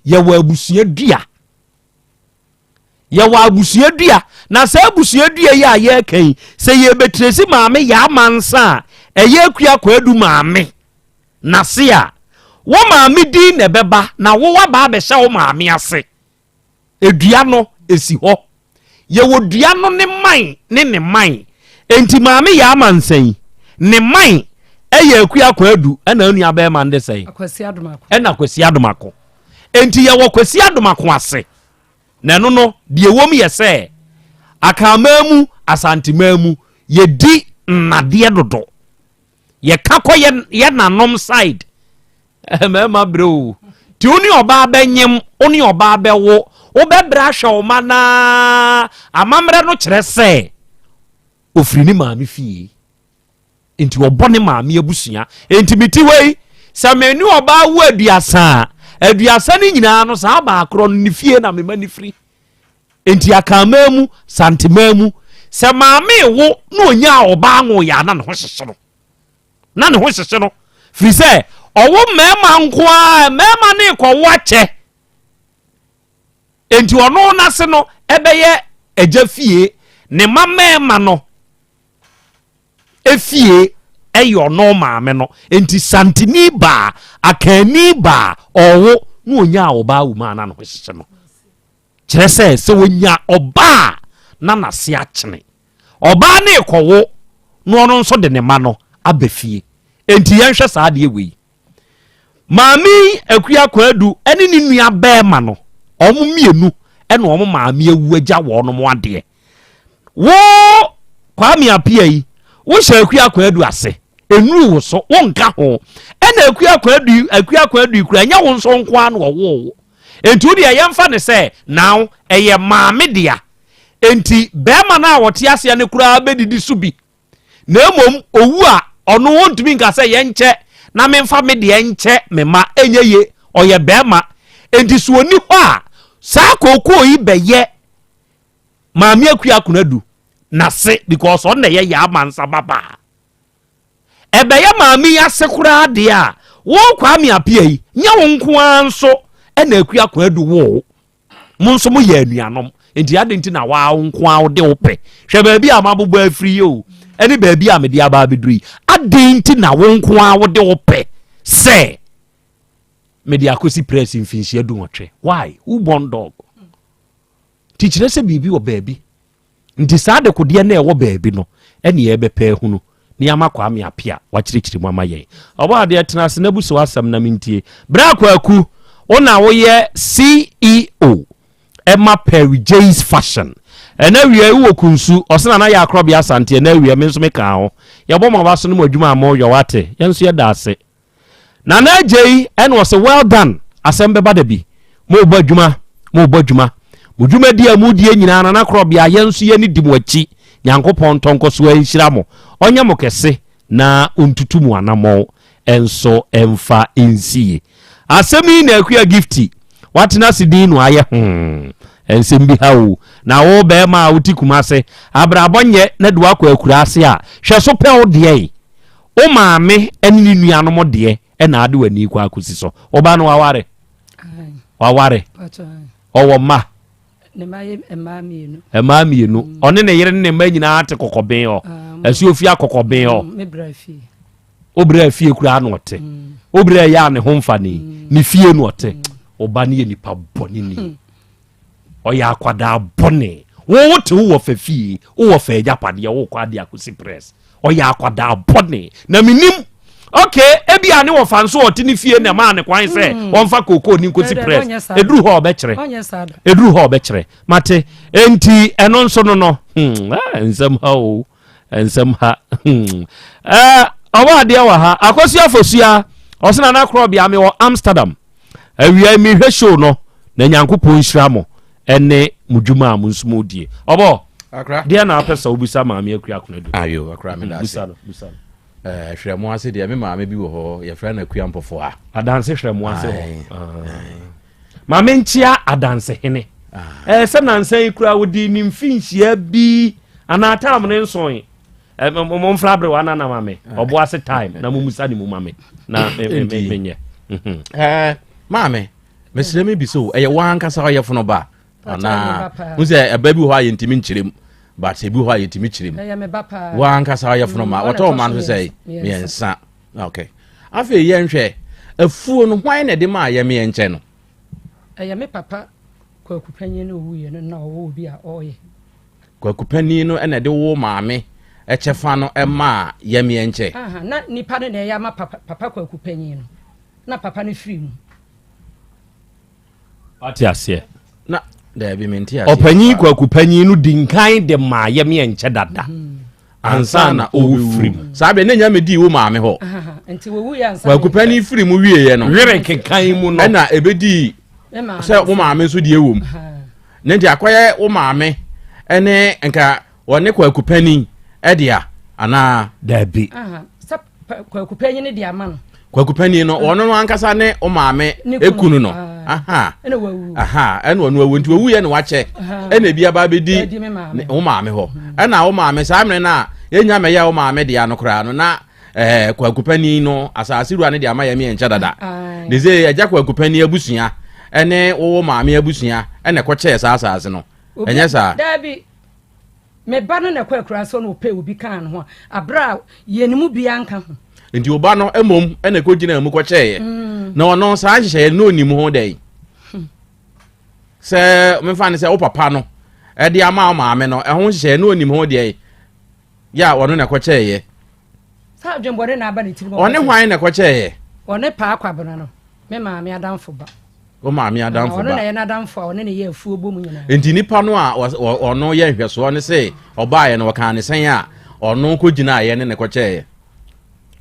yɛwɔ abusua dua. Yɛwɔ abusua dua, na saa abusua dua yi a yɛreka yi, sɛ yɛbɛtiresi maame Yaa Mansa a, ɛyɛ Akua Kwadu maame n'ase a, wo maame din na ɛbɛba na wo waba abɛhyɛ wo maame ase. Dua no, ɛsi hɔ. Yɛwɔ dua no ne man ne ne man. Enti maame Yaa Mansa yi, ne man ɛyɛ Akua Kwadu ɛna onua bɛrima no de sɛn? Kwasi Adomako. Ɛna Kwasi Adomako. Enti yɛwɔ Kwasi Adomako ase. Na ɛno no, deɛ ɛwom yɛ sɛ, Akanman mu, Asanteman mu, yɛdi nnadeɛ dodo. Yɛka kɔ yɛ yɛ nanom side. Mmarima brɛ o. Nti wo ne ɔbaa bɛnyem, wo ne ɔbaa bɛwo, wobɛbrɛ ahwɛ wo ma naa. Amammerɛ no kyerɛ sɛ, ofiri ne maame fie. Enti ɔbɔ ne maame abusua. Enti mete hɔ yi, sɛ me ne ɔbaa wo aduasa a, aduasa no nyinaa no, saa baa korɔ no, ne fie na mema no firi. Enti Akanman mu, Santeman mu, sɛ maame wo na ɔnyaa ɔbaa nwoeɛ a, na ne ho hyehye no. Na ne ho hyehye no. Firi sɛ, ɔwo mmarima nko ara, mmarima ne kɔwo akyɛ. Enti ɔno n'ase no ɛbɛyɛ agya fie, ne mma mmarima no efie yɛ ɔno maame no nti santini baa akanni baa ɔwo na ɔnyaa ɔbaa wɔ mu a na ne ho hyehye no kyerɛ sɛ sɛ ɔnya ɔbaa na n'ase akyene ɔbaa ne kɔwo na ɔno nso de ne ma no aba fie nti yɛnhwɛ saa adeɛ wei Maame yi, Akua Kwadu ne ne nua bɛɛma no, wɔn mmienu na wɔn maame awu agya wɔn adeɛ. Wo Kwame Apia yi, wohyɛ Akua Kwadu ase, enuru wo so, wonka ho. Ɛna Akua Kwadu, Akua Kwadu yi kura, ɛnyɛ wo nso nko ara na ɔwoo wo. Enti wo deɛ yɛmfa ne sɛ, now ɛyɛ maame dea. Enti bɛɛma no a ɔte aseɛ no koraa bɛdidi so bi. Na mmom owu a, ɔno ɔntumi nka sɛ yɛnkyɛ na memfa me deɛ nkyɛ me mma, ɛnyɛ ye, ɔyɛ barima. Enti sɛ ɔnni hɔ a, saa kookoo yi bɛyɛ Maame Akua Akonadu n'ase because ɔno na ɛyɛ Yaa Mansa babaa. Ɛbɛyɛ maame yi ase koraa deɛ a, wo Kwame Appiah yi, nyɛ wo nko ara nso na Akua Akonadu woo wo. Mo nso moyɛ anuanom, enti adɛn nti na waa wo nko ara wode wo pɛ? Hwɛ baabi a mabobɔ afiri yi o, ɛne baabi a mede aba abɛduru yi. Adɛn nti na wo nko ara wode wo pɛ sɛ mede akɔsi press mfinhyia dunwɔtwe? Why? Who born dog? Nti kyerɛ sɛ biribi wɔ baabi. Nti saa dekodeɛ no a ɛwɔ baabi no ɛne yɛbɛpɛ ahunu ne ama Kwame Appiah wakyerɛkyerɛ mu ama yɛn. Ɔbɔ adeɛ tena ase na bu so asɛm na mentie. Bra Kwaku, wo na woyɛ CEO ɛma Perry J's Fashion. Ɛna awia yi wowɔ Kunsu, ɔse Nana yɛ akorɔbea Asante, ɛna awia me nso mekaa ho. Yɛbɔ mo aba so ne mo adwuma a moyɔ wate, yɛn nso yɛda ase. Nana Agyei ɛna ɔse well done asɛm bɛba da bi mo bɔ adwuma mo bɔ adwuma mo dwumadi a mo die nyinaa Nana Korɔbea yɛn nso yɛni di mo akyi Nyankopɔn ntɔ nkɔsoɔ nhyira mo ɔnyɛ mo kɛse na ɔntutu mo anamɔn nso mfa nsie asɛm yi na Akua Gifty watena ase din no ayɛ hmm nsɛm bi ha o na wo bɛrima a wote Kumase abrabɔ nyɛ na de wakɔ akuraase a hwɛ so pɛ wo deɛ Wo maame ne ne nuanom deɛ na ade w'ani kɔ akɔsi so. Wo ba no waware? Waware. Ɔwɔ mma? Mmaa mmienu. Mmaa mmienu. Mm. Ɔne ne yere ne ne mma nyinaa te kɔkɔben hɔ. Ah, Ɛsi ofi akɔkɔben hɔ. Mm, wo brɛ fie koraa na ɔte. Mm. Wo brɛ yɛ a ne ho mfa ne ne fie na ɔte. Wo ba no yɛ nipa bɔne ni. Hmm. Ɔyɛ akwadaa bɔne. Wo wo te wo wɔ fɛ fie, wo wɔ fɛ agyapadeɛ, wo kɔ adeɛ akɔsi press. Ɔyɛ akwadaa bɔne. Na menim. Okay, ebi a ne wɔfa nso ɔte ne fie na ɛmaa ne kwan sɛ hmm. wɔmfa kookoo ne nkɔsi press. Ɛduru hɔ ɔbɛkyerɛ. Ɛduru hɔ ɔbɛkyerɛ. Mate, enti ɛno nso no no, hmm, eh, nsɛm ha o, nsɛm ha. Hmm. Eh, ɔwɔ adeɛ wɔ ha. Akosua Fosua, ɔsena na korɔbea me wɔ Amsterdam. Awia yi mehwɛ show no na Nyankopɔn nhyira mo ɛne mo dwuma a mo nso mo die. Ɔbɔ, deɛ na apɛ sɛ wobisa maame Akua Akonadu? Ayo, akra me da ase. Bisa no, bisa no. Eh, hwɛ mo ase deɛ me maame bi wɔ hɔ yɛfrɛ no Akua Mpɔfoa. Adanse hwɛ mo ase hɔ. Maame nkyea adanse hene. Eh, sɛ nansa yi koraa wodi ne mfinhyia bi anaa tam ne nson. Eh, momfra aberewa no ana ma me ɔbo ase time na momusa ne mu ma me na menyɛ mhm. eh, maame mesrɛ me bi so ɛyɛ woankasa ɔyɛfono ba? Anaa n sɛ ɛba bi wɔ hɔ a yɛntumi nkyerɛ mu but ebi wɔ hɔ a yɛtumi kyerɛ mu. Ɛyɛ me ba paa. Wankasa ɔyɛ fono ma Mm, wɔtɔ ɔma no so sɛ mmiɛnsa. mmiɛnsa. Okay. Afei yɛnhwɛ afuo no hwan na ɛde maa yɛ mmiɛnkyɛ no? Ɛyɛ me papa Kwaku panyin no owuiɛ no na ɔwɔ obi a ɔreyɛ. Kwaku panin no na ɛde wo maame kyɛfa no maa yɛmeɛnkyɛ. Aha, na nipa no na ɛyɛ ama papa, papa Kwaku panyin no. Na papa no firi mu. Wate aseɛ? Na, daabi, mente aseɛ. Ɔpanyin Kwaku panyin no di nkan de maa yɛmeɛnkyɛ dada. Mhm. Ansa na ɔwufiri mu. Saa bɛ ne nya medii wo maame hɔ. Nti wɔwu yɛ ansa. Kwaku panin firi mu wieɛ no. Were kekan mu no. Ɛna ɛbɛdii sɛ wo maame nso deɛ wɔ mu. Ne nti akɔyɛ wo maame ne nka wɔne kwaku panin ɛdea anaa. Daabi. Sɛ kwaku panin de ama no. Kwaku panin no wɔn no ankasa ne wo maame ekunu no. Ɛna wawu. Ɛna ɔno awu nti wawu yɛ na wakyɛ. Ɛna ebi aba abɛdi wo maame hɔ. Ɛna wo maame saa mmerɛ no a yɛnya mɛyɛ wo maame dea no koraa no na ɛɛ kwaku panin no asase wura no de ama yɛn mmiɛnkyɛ dada de sɛ agya kwaku panin abusua ɛne wowo maame abusua ɛna ɛkɔkyɛɛ saa asase no ɛnyɛ saa. Daabi me ba no na ɛkɔ akura so na ɔpɛ obi kaa ne ho a abere a yɛn mu biara nka ho. Nti ɔba no mmom ɛna ɛkɔgyina mu kɔkyɛeɛ mm. na ɔno saa nhyehyɛeɛ no na ɔnim ho dɛn hmm. sɛ mefa no sɛ wo papa no ɛde ama wo maame no ɛho nhyehyɛeɛ na ɔnim ho deɛ yɛ a ɔno na ɛkɔkyɛeɛ. Sɛ adwembɔne na aba ne tirim. Ɔne hwan na ɛkɔkyɛeɛ? Ɔne Paa Kwabena no, me maame adamfo ba. Wo maame adamfo ba. Ɔno na ɛyɛ n'adamfo a ɔne ne yɛ afuo bɔ mu nyinaa. Nti nipa no a ɔno yɛ nhwɛsoɔ ne se ɔbaeɛ no ɔkaa ne sɛn a ɔno kɔgyinaeɛ ne ne kɔkyɛeɛ?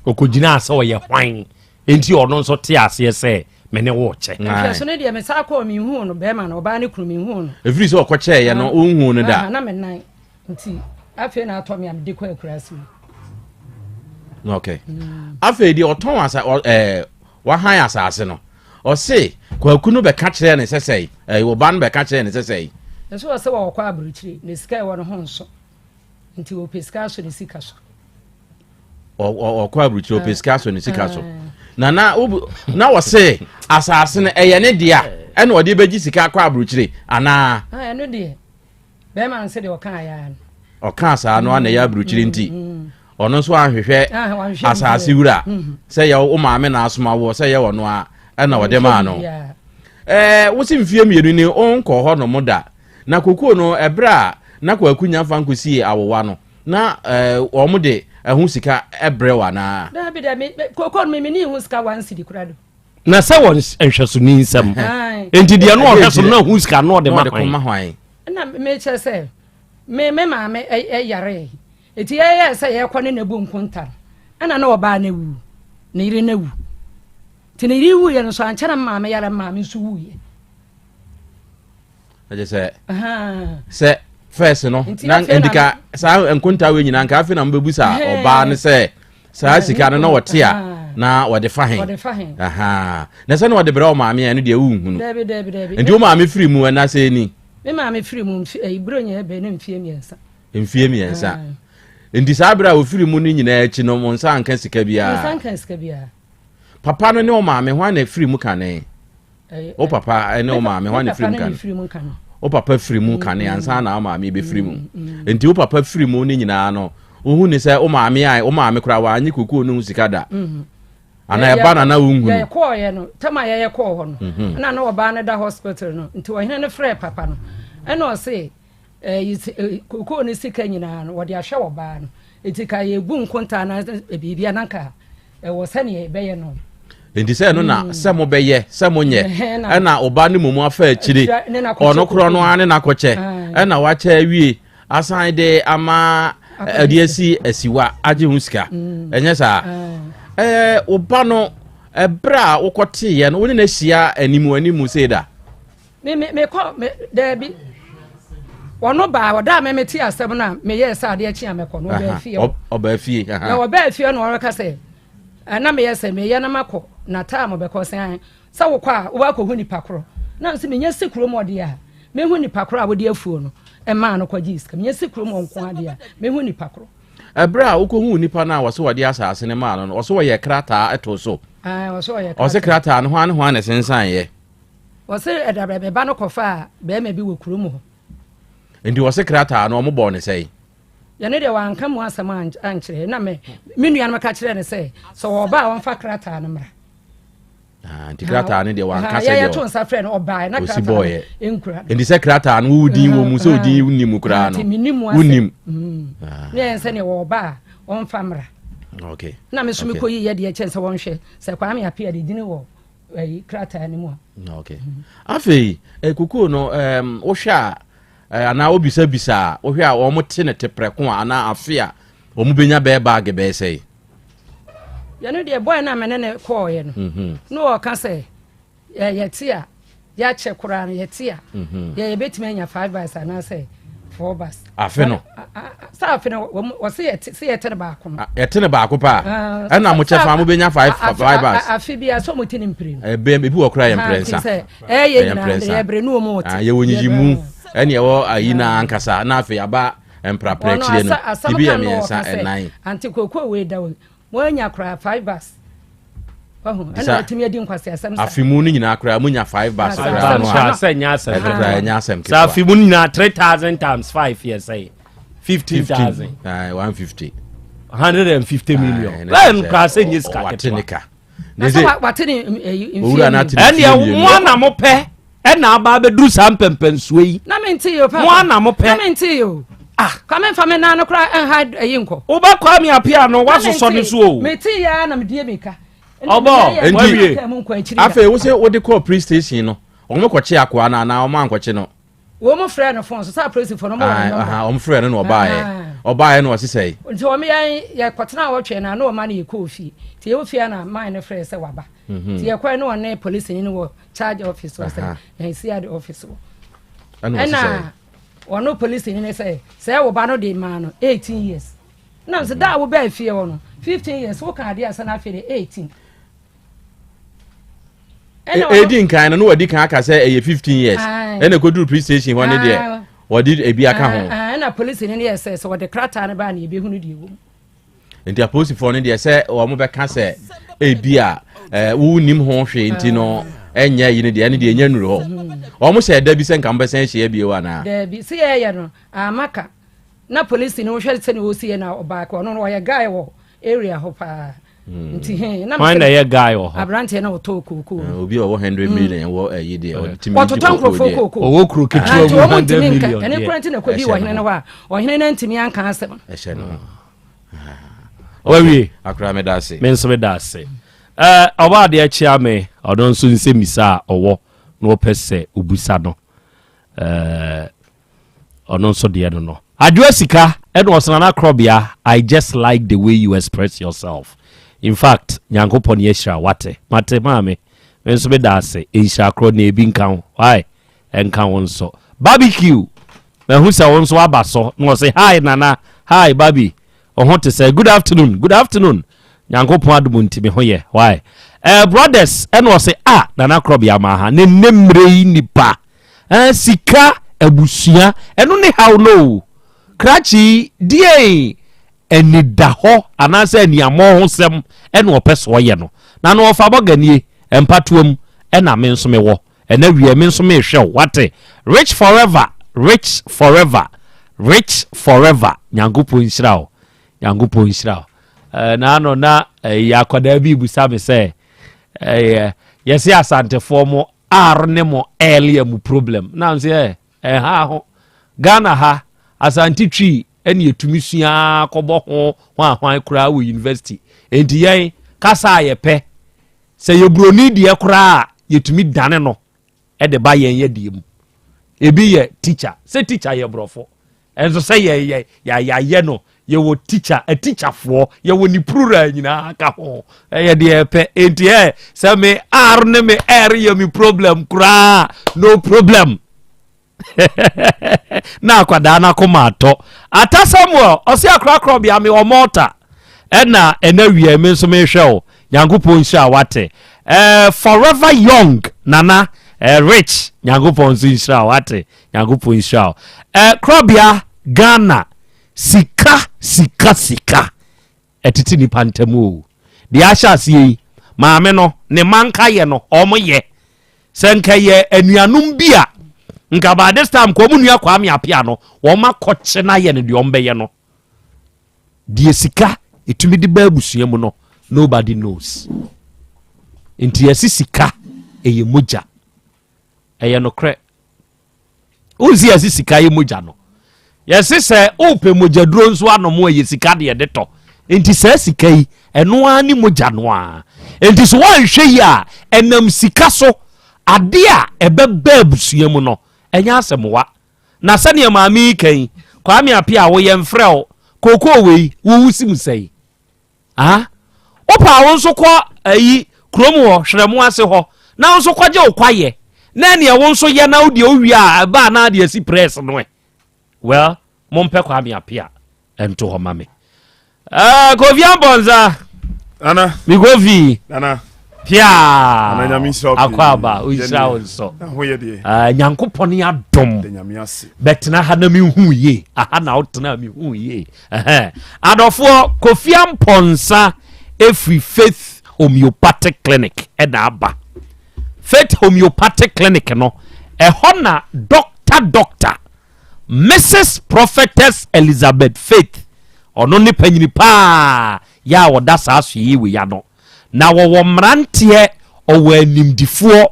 Ɔkɔgyinaa sɛ ɔyɛ hwan nti ɔno nso te aseɛ sɛ me ne wo kyɛ. Nhwɛso no deɛ mesan kɔɔ menhuu no bɛrima no ɔbaa ne kunu menhuu no. Ɛfiri sɛ ɔkɔkyɛeɛ no wonhuu no da. Na menan. Nti afei na atɔ me a mede kɔ akuraase mu. Okay. Mm. Afei deɛ ɔtɔn asa ɛɛ eh, wahan asase no ɔse kwaku no bɛka kyerɛ ne sɛsɛe ɛɛ eh, ɔba no bɛka kyerɛ ne sɛsɛe. Nso ɔsɛ wɔkɔ aburukyire na sika ɛwɔ ne ho nso nti ɔpɛ sika aso ne sika so. Ɔkɔ aburukyire ɔpɛ sika aso ne sika so na na na wɔse asase no ɛyɛ ne dea ɛna ɔde bɛgye sika akɔ aburukyire anaa. Ah, ɛno deɛ. Bɛrima no sɛdeɛ ɔkaa yɛ ara no. Ɔkaa saa no ana ɛyɛ aburukyiri nti ɔno nso anhwehwɛ asase wura sɛ yɛ wo maame na asoma woɔ sɛ yɛ ɔno a ɛna ɔde maa no. Ɛɛ wosi mfie mmienu ni ɔnkɔ hɔ nom da na kokoo no ɛberɛ a na Kwaku nya fa nkɔsie awowa no na ɛɛ wɔn de ɛho sika ɛbrɛ wo anaa? Daabi daabi kokoo no me menni ho sika one cedi koraa do. na sɛ wɔ nhwɛsoni nsɛm nti deɛ no ɔhwɛ so no na hu sika no ɔde ma hwan na mekyerɛ sɛ me me maame ɛyare eti yɛyɛ sɛ yɛkɔ ne n'abu nkonta no ɛna na ɔbaa no awu ne yere no awu nti ne yere wuiɛ no so ankyɛ na maame yare maame nso wuiɛ ɛkyɛ sɛ sɛ fɛs no na ndika saa nkonta wei nyinaa nka afei na mobɛbu sa ɔbaa no sɛ saa sika no na wɔte a na wɔde fa he na sɛ na wɔde brɛ wo maame a ɛno deɛ wonhunu nti wo maame firi mu ɛna sɛ ni me maame firi mu berɛ nyɛ bɛ ne mfie mmiɛnsa mfie mmiɛnsa nti saa berɛ a wɔfiri mu no nyinaa akyi no mo nsa anka sika biara papa no ne wo maame hwan na firi mu kane Wo papa ne wo maame hwan na firi mu kane? Wo papa firi mu kane mm. ansa na wo maame bɛfiri mu. Mm, mm. Nti wo papa firi mu ne nyinaa no, wohu ne sɛ wo maame a wo maame koraa wanye kokoo no ho sika da. Mm-hmm. Ana ɛba na na wonhu no. Yɛkɔɔyɛ no, tam a yɛyɛ kɔɔ hɔ no, mm-hmm. ɛna na ɔbaa no da hospital no, nti ɔhene no frɛɛ papa no, ɛna ɔse ɛyi kokoo no sika nyinaa no wɔde ahwɛ ɔbaa no, nti ka yɛbu nkontaa na biribi a na nka ɛwɔ sɛdeɛ ɛbɛyɛ no. Nti sɛ ɛno na mm. sɛ mobɛyɛ sɛ monyɛ ɛna ɔba ne mmom afa akyire ɔno korɔ no ara ne n'akɔkyɛ ɛna wakyɛ awie asan de ama ɛde asi asiwa agye ho sika mm. ɛnyɛ saa ɛɛ ɔba no ɛberɛ a wokɔteeɛ no wo ne no ahyia animu animu sei da Me me me kɔ me daabi. Ɔno baa ɔda a me me te asɛm no a meyɛɛ sɛ adeɛ kye a mɛkɔ no ɔbaa fie hɔ. Ɔbaa fie. Na ɔbaa fie na ɔreka sɛ na meyɛ sɛ meyɛ na makɔ na taa mo bɛkɔ sɛ an sɛ wokɔ a wobɛakɔhu nipa korɔ na nso menya si kurom ɔdeɛ a mehu nipa korɔ a wode afuo no ɛmaa no kɔgye sika menya si kurom ɔnko adeɛ a mehu nipa korɔ. Ɛberɛ a wokɔhuu nipa no a wɔse wɔde asase no maa no no ɔse wɔyɛ krataa ɛtoo so. Ɔse krataa no hwan ne hwan na ɛsensaneeɛ. Wɔse ɛdabrɛ me ba no kɔfaa bɛrima bi wɔ kurom hɔ. Nti wɔse krataa no ɔmo bɔɔ ne sɛn? Yɛne deɛ wanka mu asɛm ankyerɛ na me me nuanom ka kyerɛ no sɛ sɛ ɔba a ɔmfa krataa no mmra. Ah, nti krataa no deɛ wanka sɛ deɛ yɛto nsa frɛ no ɔbaeɛ na krataa no nkura no. Nti sɛ krataa no wo din wɔ mu sɛ odin nni mu koraa no wonim. Mm. Ah. Ne yɛn sɛ deɛ ɔba a ɔmfa mmra. Okay. Na me so mekɔyi yɛ deɛ kyɛn sɛ wɔnhwɛ sɛ Kwame Appiah de dini wɔ ɛyi krataa no mu a. Okay. Afei eh, kukuo no um, wohwɛ a eh, anaa wobisabisa a wohwɛ a wɔn te ne te prɛko a anaa afe a wɔn bɛnya bɛɛ baage bɛɛ sɛe. Yɛno deɛ bɔɛ no a mene ne kɔɔeɛ no mhm. na ɔka sɛ yɛte a yɛakyɛ koraa no yɛte a mhm. yɛ yɛbɛtumi anya five bus anaasɛ four bus. Afe no. Sɛ afe no wɔse yɛte sɛ yɛte no baako no. Yɛte no baako paa. Ɛna mo kyɛ fa mo bɛnya five five bus. Afe bi a sɛ mo te ne mpire no. Ɛbɛn ebi wɔ koraa yɛ mprɛnsa. Ɛyɛ nyinaa yɛ bere no wɔn wɔte. Yɛwɔ nyiyimu ɛne ɛwɔ ayi na ankasa na afei aba mprapra akyire no ebi yɛ mmiɛnsa ɛnan. Ante kooko wei da Moanya koraa five bus. Wahu ɛna watumi adi nkwasi asɛm sa. Afi mu no nyinaa koraa munya five bus koraa no a. Sɛ nyɛ asɛm. Ɛno koraa ɛnyɛ asɛm ketewa. Sɛ afi mu no nyinaa 3,000 times five yɛ sɛ 15,000. 150. 150 million. Lẹ́yìn koraa sɛ nyɛ sika ketewa. Wate ne ka. Na sɛ wate ne mfie mmienu. Ɛnneɛ mo ana mo pɛ ɛna aba abɛduru saa mpɛmpɛnsoɔ yi. Na mi nti yɛ o papa. Mo ana mo pɛ. Na mi nti yɛ o. Ah. Kwame nfa mi nan no koraa ɛnha ɛyi nkɔ. Woba Kwame Apia no wasosɔ ne so o. Mi ti yɛ na mi die mi ka. Ɔbɔ wawie. Afei wo sɛ wode kɔɔ police station no wɔn kɔkye akoa no anaa wɔn ankɔkye no. Wɔn mu frɛ no fon so sɛ apolisifoɔ no wɔn wɔ ne nɔmba. Wɔn frɛ no na ɔbaeɛ ɔbaeɛ na ɔse sɛe. Nti wɔn yɛn yɛ kɔtena hɔ twɛn na na ɔma no yɛ kɔɔ fie nti yɛwɔ fie na man no frɛ sɛ waba mhm. nti yɛkɔɛ na ɔne polisini no wɔ charge office wɔ sɛ ɛn CID office wɔ ɛna ɔno polisini no sɛ sɛ wo ba no de maa no 18 years na sɛ da a wobɛɛ fie hɔ no 15 years woka adeɛ asɛ no afei de 18 Edi nkan no na wadi kan aka sɛ ɛyɛ 15 years ɛna ɛkɔduru police station hɔ ne deɛ wɔde ebi aka ho. Ɛna polisi no yɛ sɛ sɛ wɔde krataa no baa na yɛbɛhunu deɛ ɛwɔ mu. Nti apolisifoɔ no deɛ sɛ wɔn bɛka sɛ ebi a ɛɛ wonim ho hwee nti no ɛnyɛ yi no deɛ ɛne deɛ ɛnyɛ nuru hɔ. Wɔn hyɛ ɛda bi sɛ nka wɔbɛsan ahyia bio anaa. Daabi sɛ yɛyɛ no amaka na polisi no wohwɛ sɛnea ɔsi yɛ na ɔbaa ɔno no ɔyɛ guy wɔ area hɔ paa. Hmm. nti he na hwan na ɛyɛ guy wɔ hɔ aberanteɛ na ɔtɔ kooko eh, obi a ɔwɔ hundred hmm. million wɔ ɛyi deɛ ɔtumi ɔtotɔ nkurɔfoɔ kooko ɔwɔ kuro ketewa mu hundred million deɛ ɛne kura nti na kɔdi wɔ ɔhene no hɔ a ɔhene no ntumi anka asɛm ɛhyɛ no wawie akora meda ase me nso meda ase ɔba adeɛ kyea me ɔno nso nsɛmmisa a ɔwɔ na ɔpɛ sɛ ɔbusa no Ɔno nso deɛ no no. Adwoa Sika ɛna ɔse Nana Krɔbea I just like the way you express yourself in fact Nyankopɔn ahyira wo wate mate maame me nso meda ase nhyira korɔ na ebi nka wo why ɛnka wo nso Barbecue mahu sɛ wo nso aba so na ɔse hi Nana hi Barbie Wo te sɛ good afternoon good afternoon Nyankopɔn adom nti me ho yɛ why eh, brothers ɛna ɔse ah Nana Krɔbea maa ha ne nnɛ mmerɛ yi nipa eh, sika abusua ɛno ne haw no o krakye deɛn anidahɔ anaasɛ aniammɔ ho sɛm ɛna ɔpɛ so ɔyɛ no na no ɔfa bɔganie mpatoam ɛna me nso mewɔ Ɛnɛ wiɛ me nso mehwɛ wo wate. Rich forever rich forever rich forever Nyankopɔn nhyira wo Nyankopɔn nhyira wo. Eh, na ano na eh, akwadaa bi busa me sɛ eh, yɛse asantefoɔ mo R ne mo L yɛ mo problem na nso yɛ ɛha ho Ghana ha Asante Twi ɛne yɛtumi sua kɔbɔ ho hwanhwan koraa wɔ university enti yɛn kasa a yɛpɛ Sɛ yɛ buroni deɛ koraa a, yɛtumi dane no de ba yɛn yɛ deɛ mu. Ebi yɛ teacher, sɛ teacher yɛ borɔfo. Ɛnso sɛ yɛ yɛ yɛayɛ no, yɛwɔ teacher, atikyafoɔ, yɛwɔ ne plural nyinaa ka ho. Ɛyɛ deɛ ɛpɛ. Enti ɛ sɛ me R ne me R yɛ me problem koraa, no problem. na akwadaa no akoma atɔ ata samuel ɔse akorakorɔ bea me wɔ malta ɛna ɛna wia me nso mehwɛ o nyankopɔn nhyira wate eh, forever young nana eh, rich nyankopɔn nso nhyira wate nyankopɔn nhyira o eh, korɔbea ghana sika sika sika ɛtete nipa ntam o deɛ ahyɛ aseɛ yi maame no ne manka yɛ no ɔmo yɛ. Sɛ nka yɛ anuanom bi a, nka by this time nka wɔn nua Kwame Appiah no, wɔn akɔkye no ayɛ no deɛ wɔn bɛyɛ no. Deɛ sika ɛtumi de ba abusua mu no, nobody knows. Nti yɛsi sika ɛyɛ mogya. Ɛyɛ nokorɛ. Wonsi yɛsi sika yɛ mogya no. Yɛsi sɛ wopɛ mogyaduro nso anom a ɛyɛ sika deɛ de tɔ. Nti saa sika yi ɛno ara ne mogya no ara. Nti so woanhwɛ yi a ɛnam sika so adeɛ a ɛbɛba abusua mu no ɛnyɛ asɛm wa. Na sɛdeɛ maame yi ka yi, Kwame Appiah wo yɛmfrɛ wo, kookoo wei wo wosi mu sɛn? Ah, wopɛ a wo nso kɔ ayi kurom hɔ, hwerɛmo ase hɔ, na wo nso kɔgye wo kwayɛ, na ɛneɛ wo nso yɛ na wo deɛ wowie a ɛba a na adeɛ asi press no ɛ. Well, mompɛ Kwame Appiah nto hɔ ma me. Uh, Kofi Ampɔnsa. Nana. Mi Kofi. Nana. Pia. Nana nyame nhyira wo. Akɔ aba, nhyira wo nso. Na ho yɛ deɛ. Uh, Nyankopɔn ne adom. Da nyame ase. Bɛtena ha na mehu yie. Aha na wotena mehu yie. Adɔfoɔ, Kofi Ampɔnsa efiri Faith Homeopathic Clinic ɛna aba. Faith Homeopathic Clinic no, ɛhɔ na doctor doctor Mrs. Prophetess Elizabeth Faith, ɔno ne panyini paa yɛ a ɔda saa soyie wei ano. Na wɔwɔ mmeranteɛ, ɔwɔ animdifoɔ,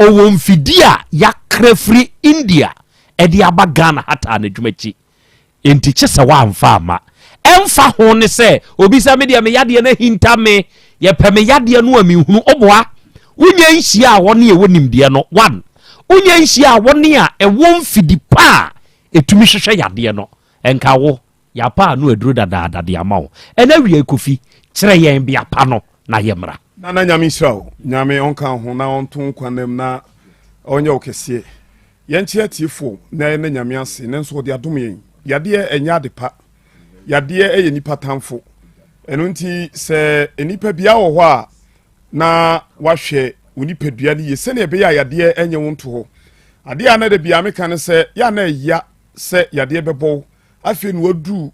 ɔwɔ mfidie a yɛakra firi India ɛde aba Ghana ha taa n'adwuma akyi. Enti kye sɛ woamfa amma. Ɛmfa ho ne sɛ obi sɛ me deɛ me yadeɛ no ahinta me, yɛpɛ me yadeɛ no a menhunu. Woboa? Wonya nhyia a wɔne ɛwɔ nimdeɛ no, one. Wonya nhyia a wɔne a ɛwɔ mfidi pa a ɛtumi hwehwɛ yadeɛ no. Ɛnka wo, yɛapa ano aduro dadaada de ama wo. Ɛna awiei Kofi, kyerɛ yɛn bea pa no na yɛmmra. Nana Nyame nhyira wo. Nyame ɔnka wo ho na ɔnto wo nkwa nna mu na ɔnyɛ wo kɛseɛ. Yɛnkyɛ atiefoɔ na yɛnna Nyame ase nanso ɔde adom yɛn. Yadeɛ ɛnyɛ ade pa. Yadeɛ ɛyɛ nipa tamfo. Ɛno nti sɛ nipa biara wɔ hɔ a na wahwɛ wo nipadua no yie sɛnea ɛbɛyɛ a yadeɛ ɛnyɛ wo nto hɔ. Adeɛ a na da biara meka ne sɛ yɛ a na ɛya sɛ yadeɛ bɛbɔ wo afei na waduru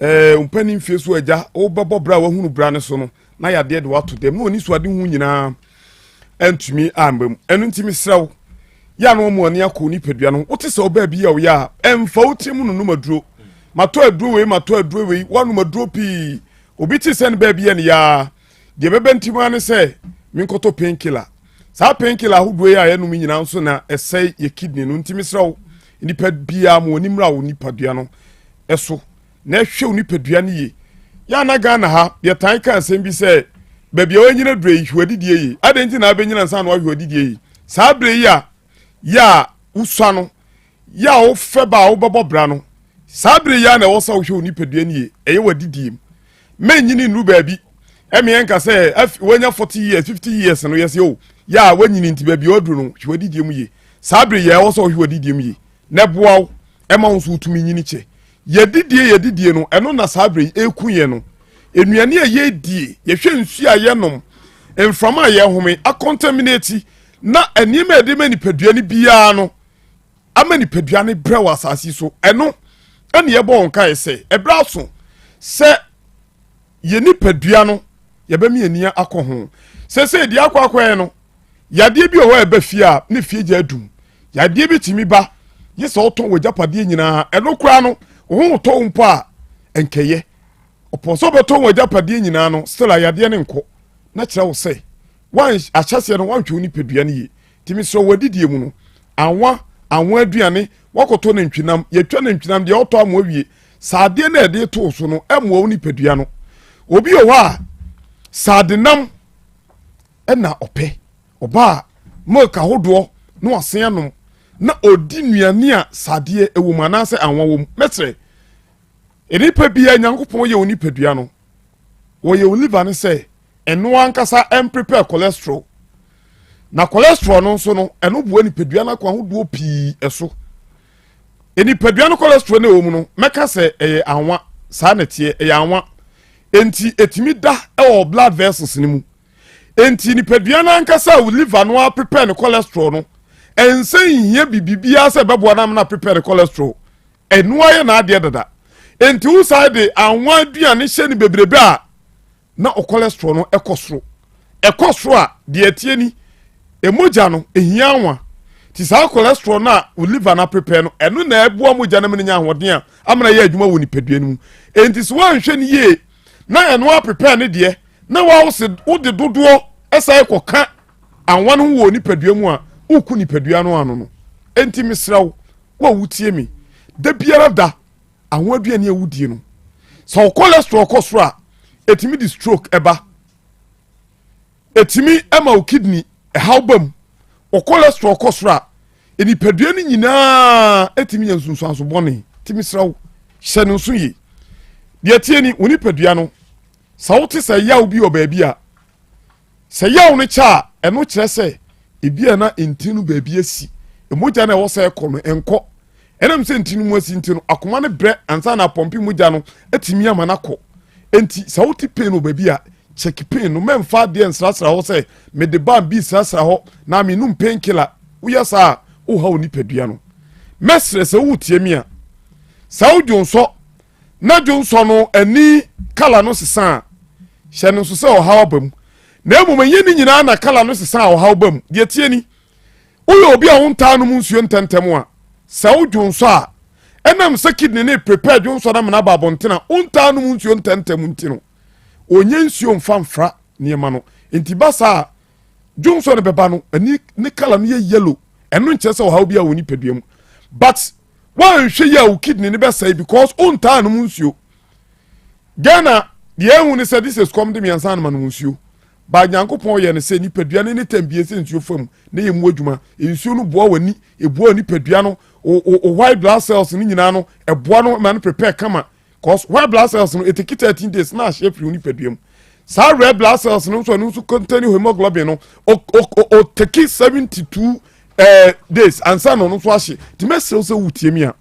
ɛɛ eh, mpanin mfie so agya wobɛbɔ bra a wahunu bra no so no na yadeɛ de wato dɛm na ɔni so ade ho nyinaa antumi amba mu ɛno nti mesrɛ wo yɛ a na wɔn ani akɔ nipadua no wote sɛ ɔbaa bi yɛ ɔyɛ a ɛmfa wo tirim nonom aduro matɔ aduro wei matɔ aduro wei woanom aduro pii obi te sɛ ne baabi yɛ ne yaa deɛ bɛbɛ nti mu ne sɛ menkɔtɔ painkiller saa painkiller ahodoɔ yi a yɛnom nyinaa nso na ɛsɛe yɛ kidney no nti mesrɛ wo nipa biara ma wɔn mmra wo nipadua no ɛso na ɛhwɛ wo nipadua no yie yɛ ana Ghana ha yɛtan ka asɛm bi sɛ baabi a wɔanyina duro yi hwɛ adidie yi adɛn nti na abɛnyina nsa na wahwɛ adidie yi saa berɛ yi a yɛ a wosua no yɛ a wofɛ ba a wobɛbɔ bra no saa berɛ yi a na ɛwɔ sɛ wohwɛ wo nipadua no yie ɛyɛ w'adidie mu mɛnyini nnuru baabi ɛmi yɛn ka sɛ wanya 40 years 50 years no yɛsɛ o yɛ a wanyini nti baabi a waduru no hwɛ w'adidie mu yie saa berɛ yi a ɛwɔ sɛ wohwɛ w'adidie mu yie na ɛboa wo ɛma wo nso wotumi nyini kyɛ yɛdidie yɛdidie no ɛno na saa berɛ yi ɛku yɛn no nnuane a yɛdie yɛhwɛ nsuo a yɛnom mframa a yɛhome akɔntaminati na nneɛma a yɛde ma nipadua no biara no ama nipadua no brɛ wɔ asase so ɛno ɛne yɛbɔ wɔn kae sɛ ɛberɛ aso sɛ yɛ nipadua no yɛbɛmi ani akɔ ho sɛsɛ deɛ akɔ akɔyɛ no yadeɛ bi wɔ hɔ a ɛba fie a ne fie gya adum yadeɛ bi tumi ba yɛ sɛ ɔtɔn wɔ agyapadeɛ nyinaa ɛno koraa no wo ho tɔ wo mpo a nkɛyɛ ɔpɔn sɛ ɔbɛtɔn wɔ agyapadeɛ nyinaa no still a yadeɛ no nkɔ na kyerɛ wo sɛ wan ahyɛseɛ no wanhwɛ wo nipadua no yie nti mesrɛ wɔ adidie mu no anwa anwa aduane wakɔtɔ nantwinam yɛtwa nantwinam deɛ ɔtɔ amoa wie saa adeɛ no a ɛde too so no ɛmmoa wo nipadua no obi wɔ hɔ a saa adenam ɛna ɔpɛ ɔba a milk ahodoɔ na wasen anom na ɔdi nnuane a sadeɛ ɛwɔ mu anaasɛ anwa wɔ mu mɛsrɛ nnipa biara nyankopɔn yɛ wo nipadua no wɔyɛ wo liver no sɛ ɛno ankasa ɛmprepare cholesterol na cholesterol no nso no ɛno boa nipadua no akɔ ahodoɔ pii ɛso nipadua no cholesterol no ɛwɔ mu no mɛka sɛ ɛyɛ anwa saa na ɛteɛ ɛyɛ anwa enti ɛtumi da ɛwɔ blood vessels no mu enti nipadua no ankasa a wo liver no a prepare ne cholesterol no ɛnsɛ nhia biribiara sɛ ɛbɛboa no amena prepare ne cholesterol ɛno ayɛ n'adeɛ dada enti wo saa de anwa aduane hyɛ no bebrebe a na o cholesterol no ɛkɔ soro ɛkɔ soro a deɛ ɛteɛ ni Mogya no, ehia anwa. Nti saa cholesterol no a wo liver no aprepare no, ɛno na ɛboa mogya no ma no nya ahoɔden a ama no ayɛ adwuma wɔ nipadua no mu. Enti sɛ woanhwɛ no yie na ɛno aprepare ne deɛ na wawo se wode dodoɔ ɛsan kɔka anwa no ho wɔ nipadua mu a, woku nipadua no ano no. Enti mesrɛ wo, wo a wotie me, da biara da anwa aduane a wodie no, sɛ wo cholesterol kɔ soro a, ɛtumi de stroke ɛba. Ɛtumi ma wo kidney ɛhaw ba mu. Wo cholesterol kɔ soro a, nipadua no nyinaa ɛtumi nya nsunsuanso bɔne. Nti mesrɛ wo, hyɛ no nso yie. Deɛ tie ni, wo nipadua no, sɛ wote sɛ yaw bi wɔ baabi a, sɛ yaw no kyɛ a, ɛno kyerɛ sɛ ebi a na ntini no baabi asi. Mogya no a ɛwɔ sɛ ɛkɔ no, ɛnkɔ. Ɛnam sɛ ntini no mu asi nti no, akoma no brɛ ansa na apɔmpe mogya no atumi ama no akɔ. Enti sɛ wote pain wɔ baabi a, check pain no. Mɛmfa adeɛ nsrasra hɔ sɛ mede balm bi srasra hɔ na menum pain killer. Woyɛ saa a, woha wo nipadua no. Mɛsrɛ sɛ woretie me a, sɛ wodwonsɔ na dwonsɔ no ani kala no sesa a, hyɛ no nso sɛ ɔhaw aba mu. Na mmom ɛnyɛ ne nyinaa na kala no sesa a ɔhaw ba mu. Deɛ tie ni, Woyɛ obi a wontaa nom nsuo ntɛmntɛm a, sɛ wo dwonsɔ a, ɛnam sɛ kidney no prepare dwonsɔ no amena aba abɔnten a, wontaa nom nsuo ntɛmntɛm nti no, ɔnyɛ nsuo mfa mfra nneɛma no. Nti ba saa a, dwonsɔ no bɛba no, ani ne kala no yɛ yellow. Ɛno nkyerɛ sɛ ɔhaw bi a wɔ nipadua mu. But woanhwɛ yi a wo kidney no bɛsɛe because wontaa nom nsuo. Ghana deɛ ehu ne sɛ this is kɔm de mmiɛnsa anoma nom nsuo. Ba Nyankopɔn yɛ no sɛ nipadua no ne tɛm bie sɛ nsuo fa mu na yɛ mu adwuma. Nsuo no boa w'ani, ɛboa nipadua no, o white blood cells no nyinaa no, ɛboa no ma no prepare kama. Cause white blood cells no, ɛteki 13 days na ahyɛ firi wo nipadua mu. Saa red blood cells no nso, ɛno nso contain hemoglobin no, o o o teki 72 eh, days ansa na ɔno nso ahye. Nti mɛsrɛ wo sɛ wotie mi a,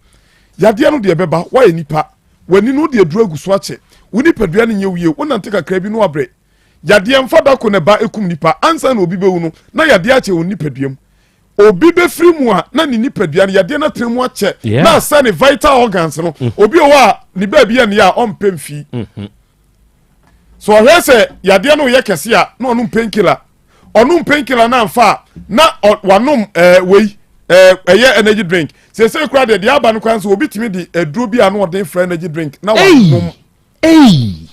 yadeɛ no deɛ ɛbɛba, woayɛ nipa, w'ani no wode aduru agu so akyɛ, wo nipadua no nyɛ wo yie, wonante kakra bi no abrɛ. Yadeɛ mfa da ko na ɛba ɛkum nipa. Ansa na obi bɛwu no, na yadeɛ akyɛ wɔ ne nipadua mu. Obi bɛfiri mu a, na ne nipadua no, yadeɛ no atena mu akyɛ, na asɛ ne vital organs no. Mm. Obi wɔ hɔ a, ne baabi yɛ ne yɛ a, ɔmpɛ mfii. Mm-hmm. So ɔhwɛ sɛ yadeɛ no yɛ kɛse a, na ɔnom painkiller. Ɔnom painkiller no amfa a, na wanom eh, wei eh, ɛyɛ energy drink. Seesei koraa deɛ, deɛ aba no koraa nso, obi tumi de aduro bi a na ɔden frɛ energy drink na wanom. Ei!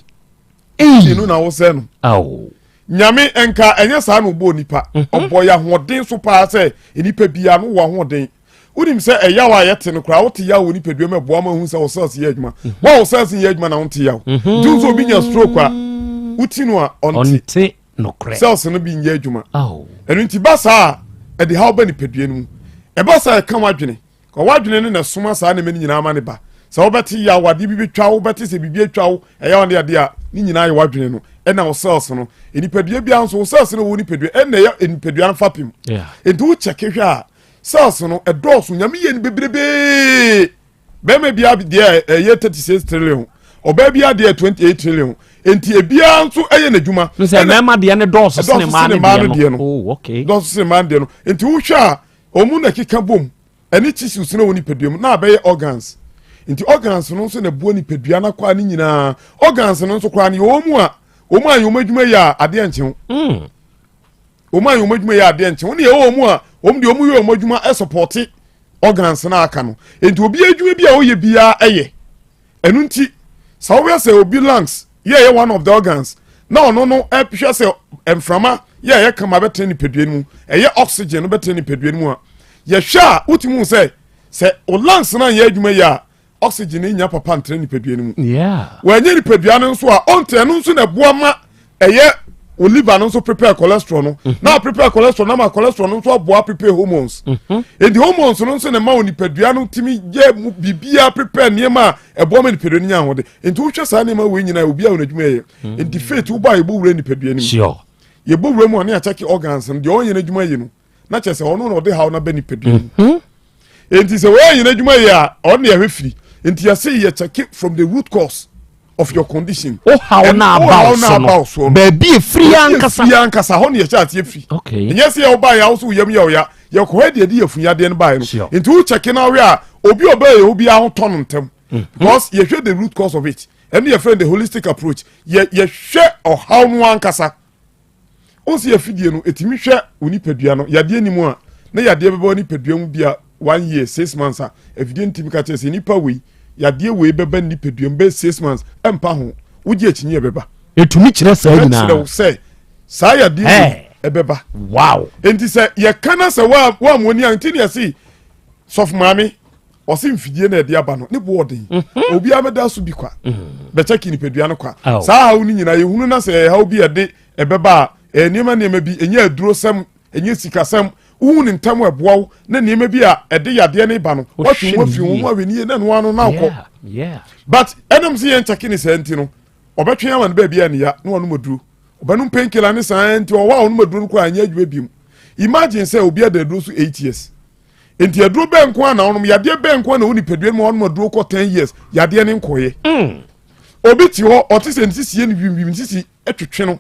Ei! Enu na wosɛ no. Aw. Nyame nka ɛnyɛ saa na ɔbɔɔ nipa. Mhm. Ɔbɔ yɛ ahoɔden so paa sɛ nipa biara no wɔ ahoɔden. Wonim sɛ ɛyaw a yɛte no koraa wote yaw wɔ nipadua mu ɛboa ma hu sɛ wo cells yɛ adwuma. Mhm. Wo a wo cells nyɛ adwuma na wonte yaw. Mhm. Nti wo sɛ obi nya stroke a woti no a ɔnte. Ɔnte nokorɛ. Cells no bi nyɛ adwuma. Ɛno nti ba saa a ɛde haw ba nipadua no mu. Ɛba saa ɛka w'adwene. Ka w'adwene no na ɛsoma saa nneɛma no nyinaa ma ne ba. Sɛ wobɛte yaw, adeɛ bi bɛtwa wo, wobɛte sɛ biribi atwa wo, ɛyaw ne adeɛ a, ne nyinaa yɛ w'adwene no ɛna wo cells no. Nipadua biara nso, wo cells no wɔ nipadua, ɛna ɛyɛ nipadua no fapem. Nti wo kyɛke hwɛ a, cells no ɛdɔɔso, Nyame yɛ no bebrebee. Bɛrima biara deɛ ɛyɛ 36 trillion, ɔbaa biara deɛ 28 trillion. Nti ebiara nso ɛyɛ n'adwuma. Sɛ mmarima deɛ no dɔɔso sene mmaa no deɛ no. Oh, okay. Dɔɔso sene mmaa no deɛ no. Nti wohwɛ a, Wɔn na ɛkeka bom ɛne tissues na ɛwɔ nipadua mu na abɛyɛ organs. Nti organs no nso na ɛboa nipadua no akwaa no nyinaa. Organs no nso koraa no yɛ wɔn mu a wɔn ayɛ wɔn adwuma yɛ a adeɛ nkye ho. Hmm. Wɔn ayɛ wɔn adwuma yɛ adeɛ nkye ho ne yɛ wɔn mu a wɔn deɛ wɔn yɛ wɔn adwuma ɛsupɔte organs no aka no. Nti obi adwuma bi a ɔyɛ biara ɛyɛ. Ɛno nti sɛ wohwɛ sɛ obi lungs yɛ ɛyɛ one of the organs na ɔno no ɛhwɛ sɛ mframa yɛ ɛyɛ kama bɛtena nipadua no mu ɛyɛ oxygen no bɛtena nipadua no mu a yɛhwɛ a wotumi hu sɛ sɛ o lungs no anyɛ adwuma yi a oxygen no nya papa ntena nipadua no mu wɔanyɛ nipadua no nso a ɔnte ɛno nso na ɛboa ma ɛyɛ o liver no nso prepare cholesterol no mhm. na prepare cholesterol na ma cholesterol no nso aboa prepare hormones mhm. nti hormones no nso na ɛma o nipadua no tumi yɛ mu biribiara prepare nneɛma a ɛboa ma nipadua no nya ahoɔden nti wohwɛ saa nneɛma wei nyinaa obi a wɔn adwuma yɛ mhm. nti faith wobɔ a yɛbɔ wura nipadua no mu yɛbɔ wura mu a ne akyɛke organs no deɛ ɔnyɛ n'adwuma yi no na kyerɛ sɛ ɔno na ɔde haw no aba nipadua mu mhm. nti sɛ wɔyɛ nyina adwuma yɛ a ɔno na yɛhwɛ firi nti yɛse yɛ check from the root cause of your condition. o haw na aba wo so no baabi efiri ankasa efiri ankasa hɔ na yɛhyɛ aseɛ firi ɛnyɛ sɛ yɛwo baeɛ a wo so wo yam yɛ ɔya yɛkɔ hɔ deɛ de yɛ funyadeɛ no baeɛ no nti wo check na ahwɛ a obi ɔbɛyɛ yɛ obi ahotɔ no ntɛm mhm. because yɛhwɛ the root cause of it ɛne yɛfrɛ the holistic approach yɛ yɛhwɛ ɔhaw no ankasa. Wo sɛ afidie no ɛtumi hwɛ wo nipadua no yadeɛ ni mu a, na yadeɛ bɛba wo nipadua mu bia one year 6 months a, afidie no tumi ka kyerɛ sɛ nipa wei, yadeɛ wei bɛba ne nipadua mu bɛyɛ 6 months, ɛmpa ho, wogye akyinnye ɛbɛba. Ɛtumi kyerɛ saa nyinaa. Ɛbɛkyerɛ wo sɛ saa yadeɛ wei ɛbɛba. Enti sɛ yɛka na sɛ woammɔ ni a, nti ne yɛse sɔfo maame ɔse mfidie na ɛde aba no ne bo ɔden. Obiara bɛda so bi kwa. Bɛkyɛ ki nipadua no kwa. Saa haw no nyinaa yɛhunu na sɛ ɛyɛ haw bi ɛde ɛbɛba a, ɛyɛ nneɛma nneɛma bi, ɛnyɛ aduro sɛm, ɛnyɛ sikasɛm. Wohu ne ntɛm ɛboa wo na nneɛma bi a ɛde yadeɛ no ba no, woatwe ho afiri ho ho ahwɛ nie na ɛno ano na wokɔ. But ɛnam sɛ yɛn kyɛke ne saa nti no, ɔbɛtwe ama no baabi a ne ya na wanom aduro. Ɔbɛnom painkiller ne saa nti ɔwɔ a ɔnom aduro no koraa anyɛ adwuma biom. Imagine sɛ obi ada aduro so 8 years. Nti aduro bɛn nko a na ɔnom, yadeɛ bɛn nko a na ɛwɔ nipadua no mu a ɔnom aduro kɔ 10 years, yadeɛ no nkɔyɛ. Obi te hɔ, ɔte sɛ ne sisi yɛ no wimwim, ne sisi twetwe no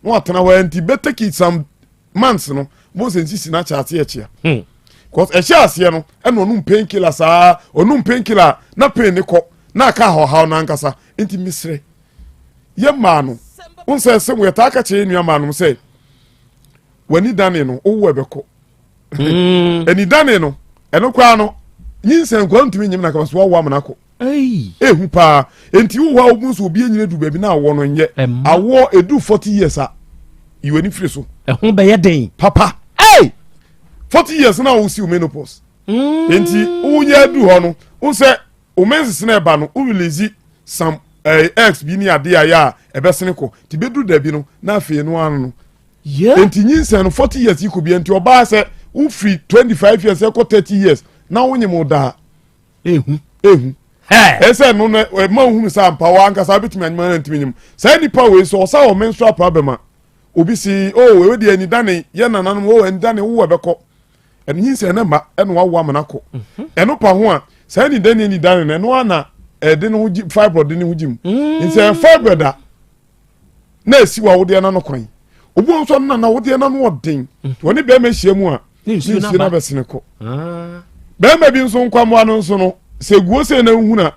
na watena hɔ nti bɛ take it some months no, mo sɛ nsisi no akyɛ aseɛ kyea. Cause ɛhyɛ aseɛ no ɛna ɔnom painkiller saa, ɔnom painkiller na pain ne kɔ na aka ɔhaw no ankasa. Nti mesrɛ yɛ mmaa no, wo sɛ sɛ yɛtaa ka kyerɛ yɛ nua mmaa no sɛ w'ani dane no wowo ɛbɛkɔ. Ani dane no ɛno koraa no nyinsɛn koraa ntumi nyim na kama so wawo amena kɔ. Ehu paa. Nti wo hɔ a wobu nso obi enyina du baabi na awɔ no nyɛ awɔ edu 40 years a yi w'ani firi so. Ɛho bɛyɛ den. Papa. Hey! 40 years na wosi wo menopause. Nti wonyɛ adu hɔ no wo sɛ wo menses na ɛba no wo release some eggs bi ne adeɛ a yɛ a ɛbɛsene kɔ nti bɛduru dabi no na afei no ano no. Nti nyinsɛn no 40 years yi kɔ bia nti ɔbaa sɛ wofiri 25 years ɛkɔ 30 years na wonyem wo daa. Ehu. Ehu. Ɛsɛ no na ɛma ohunu sɛ ampa wɔ ankasa wobɛtumi anyem ana ntumi nyem. Saa nipa wei sɛ ɔsa wɔ menstrual problem a, obi si oh ewe deɛ anidane yɛ nananom oh anidane wowɔ ɛbɛkɔ. Ɛno nyinsɛn no mma ɛna wawo amena kɔ. Ɛno pa ho a saa anidane anidane no ɛno ana ɛde ne ho gyi fibroid de ne ho gyi mu. Nti ɛyɛ fibroid a na esi wɔ awodeɛ n'ano kwan. Obi wɔ nso na n'awodeɛ n'ano ɔden. Wɔne bɛrima ahyia mu a ne nsuo no abɛsene kɔ. Bɛrima bi nso nkwammoa no nso no sɛ guo sɛ na nhunu a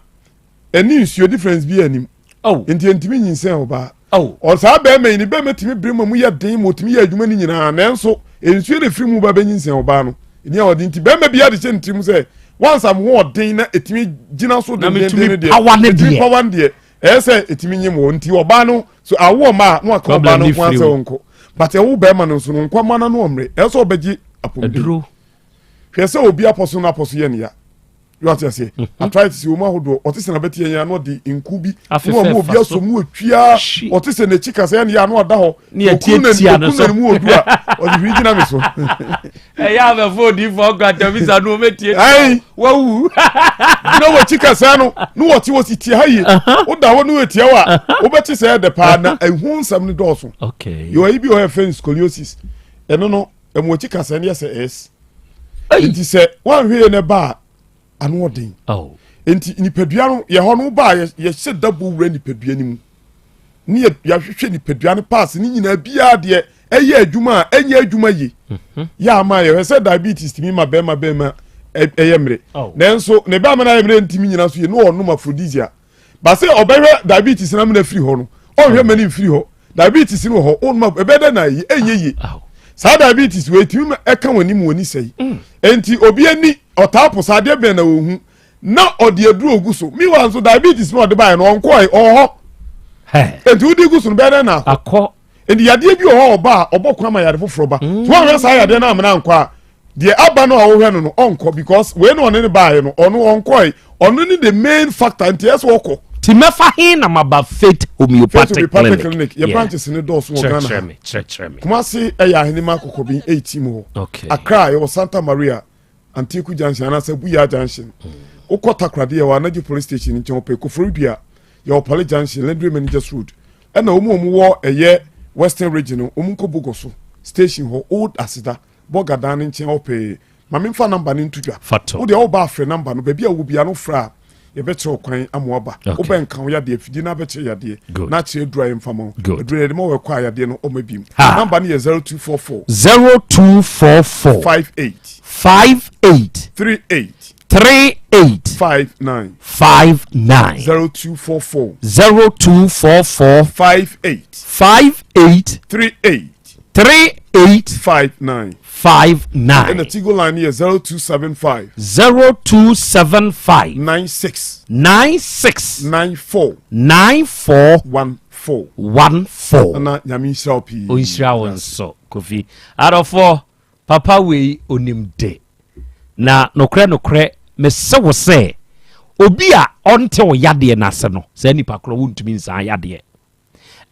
ɛne nsuo difference bi anim. Nti ɛntumi nyinsɛn ɔbaa. Ɔsaa bɛrima yi ne bɛrima tumi bere ma mu yɛ den ma ɔtumi yɛ adwuma no nyinaa nanso nsuo na ɛfiri mu ba bɛnyinsɛn ɔbaa no. Ɛni a ɔde nti bɛrima bi ade hyɛ ne tirim sɛ wansa mo ho ɔden na ɛtumi gyina so dendenden no deɛ ɛtumi pawa no deɛ ɛyɛ sɛ ɛtumi nyem wɔ nti ɔbaa no so awo ɔma a na waka ɔbaa no nko asɛ ɔnkɔ but ɛwo bɛrima no nso no nkwamma no ano ɔmmere ɛyɛ sɛ ɔbɛgye apɔmuden hwɛ sɛ obi apɔso no apɔso yɛ ne ya yɛ ɔte aseɛ arthritis wɔ mu ahodoɔ ɔte sɛ n'abɛte yɛn ano ɔde nku bi na ɔmo obi asom no otwia ɔte sɛ n'akyi kasa yɛn ya ano ɔda hɔ okunu na ne mu odu a ɔde hwiri gyina mi so. Ɛyɛ abɛfo odiifo ɔkɔ no ɔmɛtie ayi wawu na wɔkyi kasa no na wɔte wɔ si tie ha yie woda hɔ ne wɔtia wa wobɛte sɛ ɛdɛ paa na ɛho nsɛm no dɔɔso yɛwɔ yi bi wɔ yɛfrɛ no scoliosis ɛno no ɛmu akyi kasa no yɛ sɛ s nti sɛ woanhwɛ yɛ no ba a ano ɔden nti nipadua no yɛ hɔ no ba a yɛhyɛ dabo wura nipadua no mu ne yɛahwehwɛ nipadua no paase ne nyinaa biara deɛ ɛyɛ adwuma a ɛnyɛ adwuma yie. Yɛ ama yɛhwɛ sɛ diabetes tumi ma bɛrima bɛrima ɛyɛ mmere nanso ne bɛrima no ayɛ mmere ntumi nyina so yie ne ɔnom aphrodisiac ba sɛ ɔbɛhwɛ diabetes no amena firi hɔ no ɔnhwɛ ma no mfiri hɔ diabetes no wɔ hɔ ɔnom ɛbɛyɛ dɛ na ayi ɛnyɛ yie saa diabetes wɔ ɛtumi ma ɛka wɔn anim wɔn ani sɛe nti obi ani ɔtaa po saa adeɛ bɛn na wɔhu na ɔde aduro ogu so meanwhile nso diabetes no ɔde baeɛ no ɔnkɔɛ ɔwɔ hɔ nti wodi gu so no bɛyɛ dɛ na akɔ nti yadeɛ bi wɔ hɔ a ɔba a ɔbɔ kwan ma yade foforɔ ba mm. so wɔhwɛ saa yadeɛ no amena ankɔ a deɛ aba no a wohwɛ no no ɔnkɔ because wei na ɔne ne baeɛ no ɔno ɔnkɔe ɔno ne the main factor nti ɛsɛ ɔkɔ. Ti mɛfa he na maba Faith Homeopathic, Faith Homeopathic Clinic yɛ branches ne dɔɔso wɔ Ghana ha. Kyerɛkyerɛ me. Kumasi ɛyɛ Ahenema Akokɔbin 18 mu hɔ. Okay. Accra yɛwɔ Santa Maria Antieku Junction anaasɛ Buya Junction. Wokɔ Takoradi yɛwɔ Anadwo Police Station nkyɛn wɔpɛ Koforidua yɛwɔ Pale Junction Landry Managers Road. Ɛna wɔn a wɔwɔ ɛyɛ Western Region no wɔn nkɔ Bogoso Station hɔ Old Aseda Bɔga dan no nkyɛn hɔ pɛɛ. Ma memfa number no nto dwa. Fa to. Wo deɛ woba afrɛ number no baabi a wowɔ biara no frɛ a yɛbɛkyerɛ wo kwan ama woaba. Okay. Wobɛ nka wo yadeɛ afidie no abɛkyerɛ yadeɛ Good. na akyerɛ aduru a yɛmfa ma wo. Good. Aduru no yɛde ma wo ɛkɔ a yadeɛ no ɔma bim. Ha. Number no yɛ 0244 0244 58 58 38 38 59 59 0244 0244 58 58 38 38 59 59. Ɛna Tigo line no yɛ 0275. 0275. 96. 96. 94. 94. 14. 14. Nana Nyame nhyira wo pii. Ɔnhyira wo nso Kofi. Adɔfoɔ, papa wei onim de. Na nokorɛ nokorɛ mese wo sɛ obi a ɔnte wo yadeɛ no ase no, saa nipa korɔ wontumi nsan yadeɛ.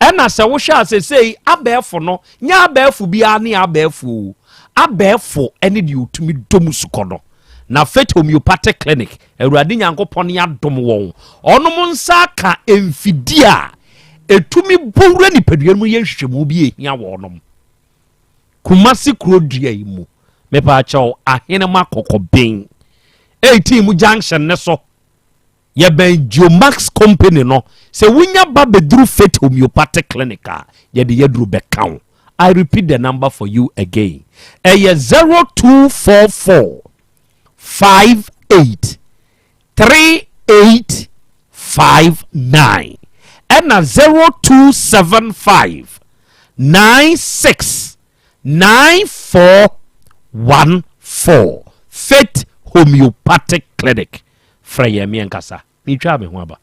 Ɛna sɛ wohwɛ a sesei abɛɛfo no nyɛ abɛɛfo biara ne abɛɛfo o, abɛɛfo ne deɛ ɔtumi dɔ mu sukɔ no. Na Faith Homeopathic Clinic, Awurade Nyankopɔn adom wɔn, wɔnom nsa aka mfidie a ɛtumi bɔ wura nipadua no mu yɛ nhwehwɛmu bi a ɛhia wɔnom. Kumasi kuro dua yi mu, mepaakyɛw Ahenema Kɔkɔben, 18 mu junction ne so. Yɛbɛn Geomax company no. Sɛ wonya ba bɛduru Faith Homeopathic Clinic a, yɛde yɛduru bɛka wo. I repeat the number for you again. Ɛyɛ 0244 58 38 59 ɛna 0275 96 9414. Faith Homeopathic Clinic. Frɛ yɛn meɛ nkasa. Metwaa me ho aba.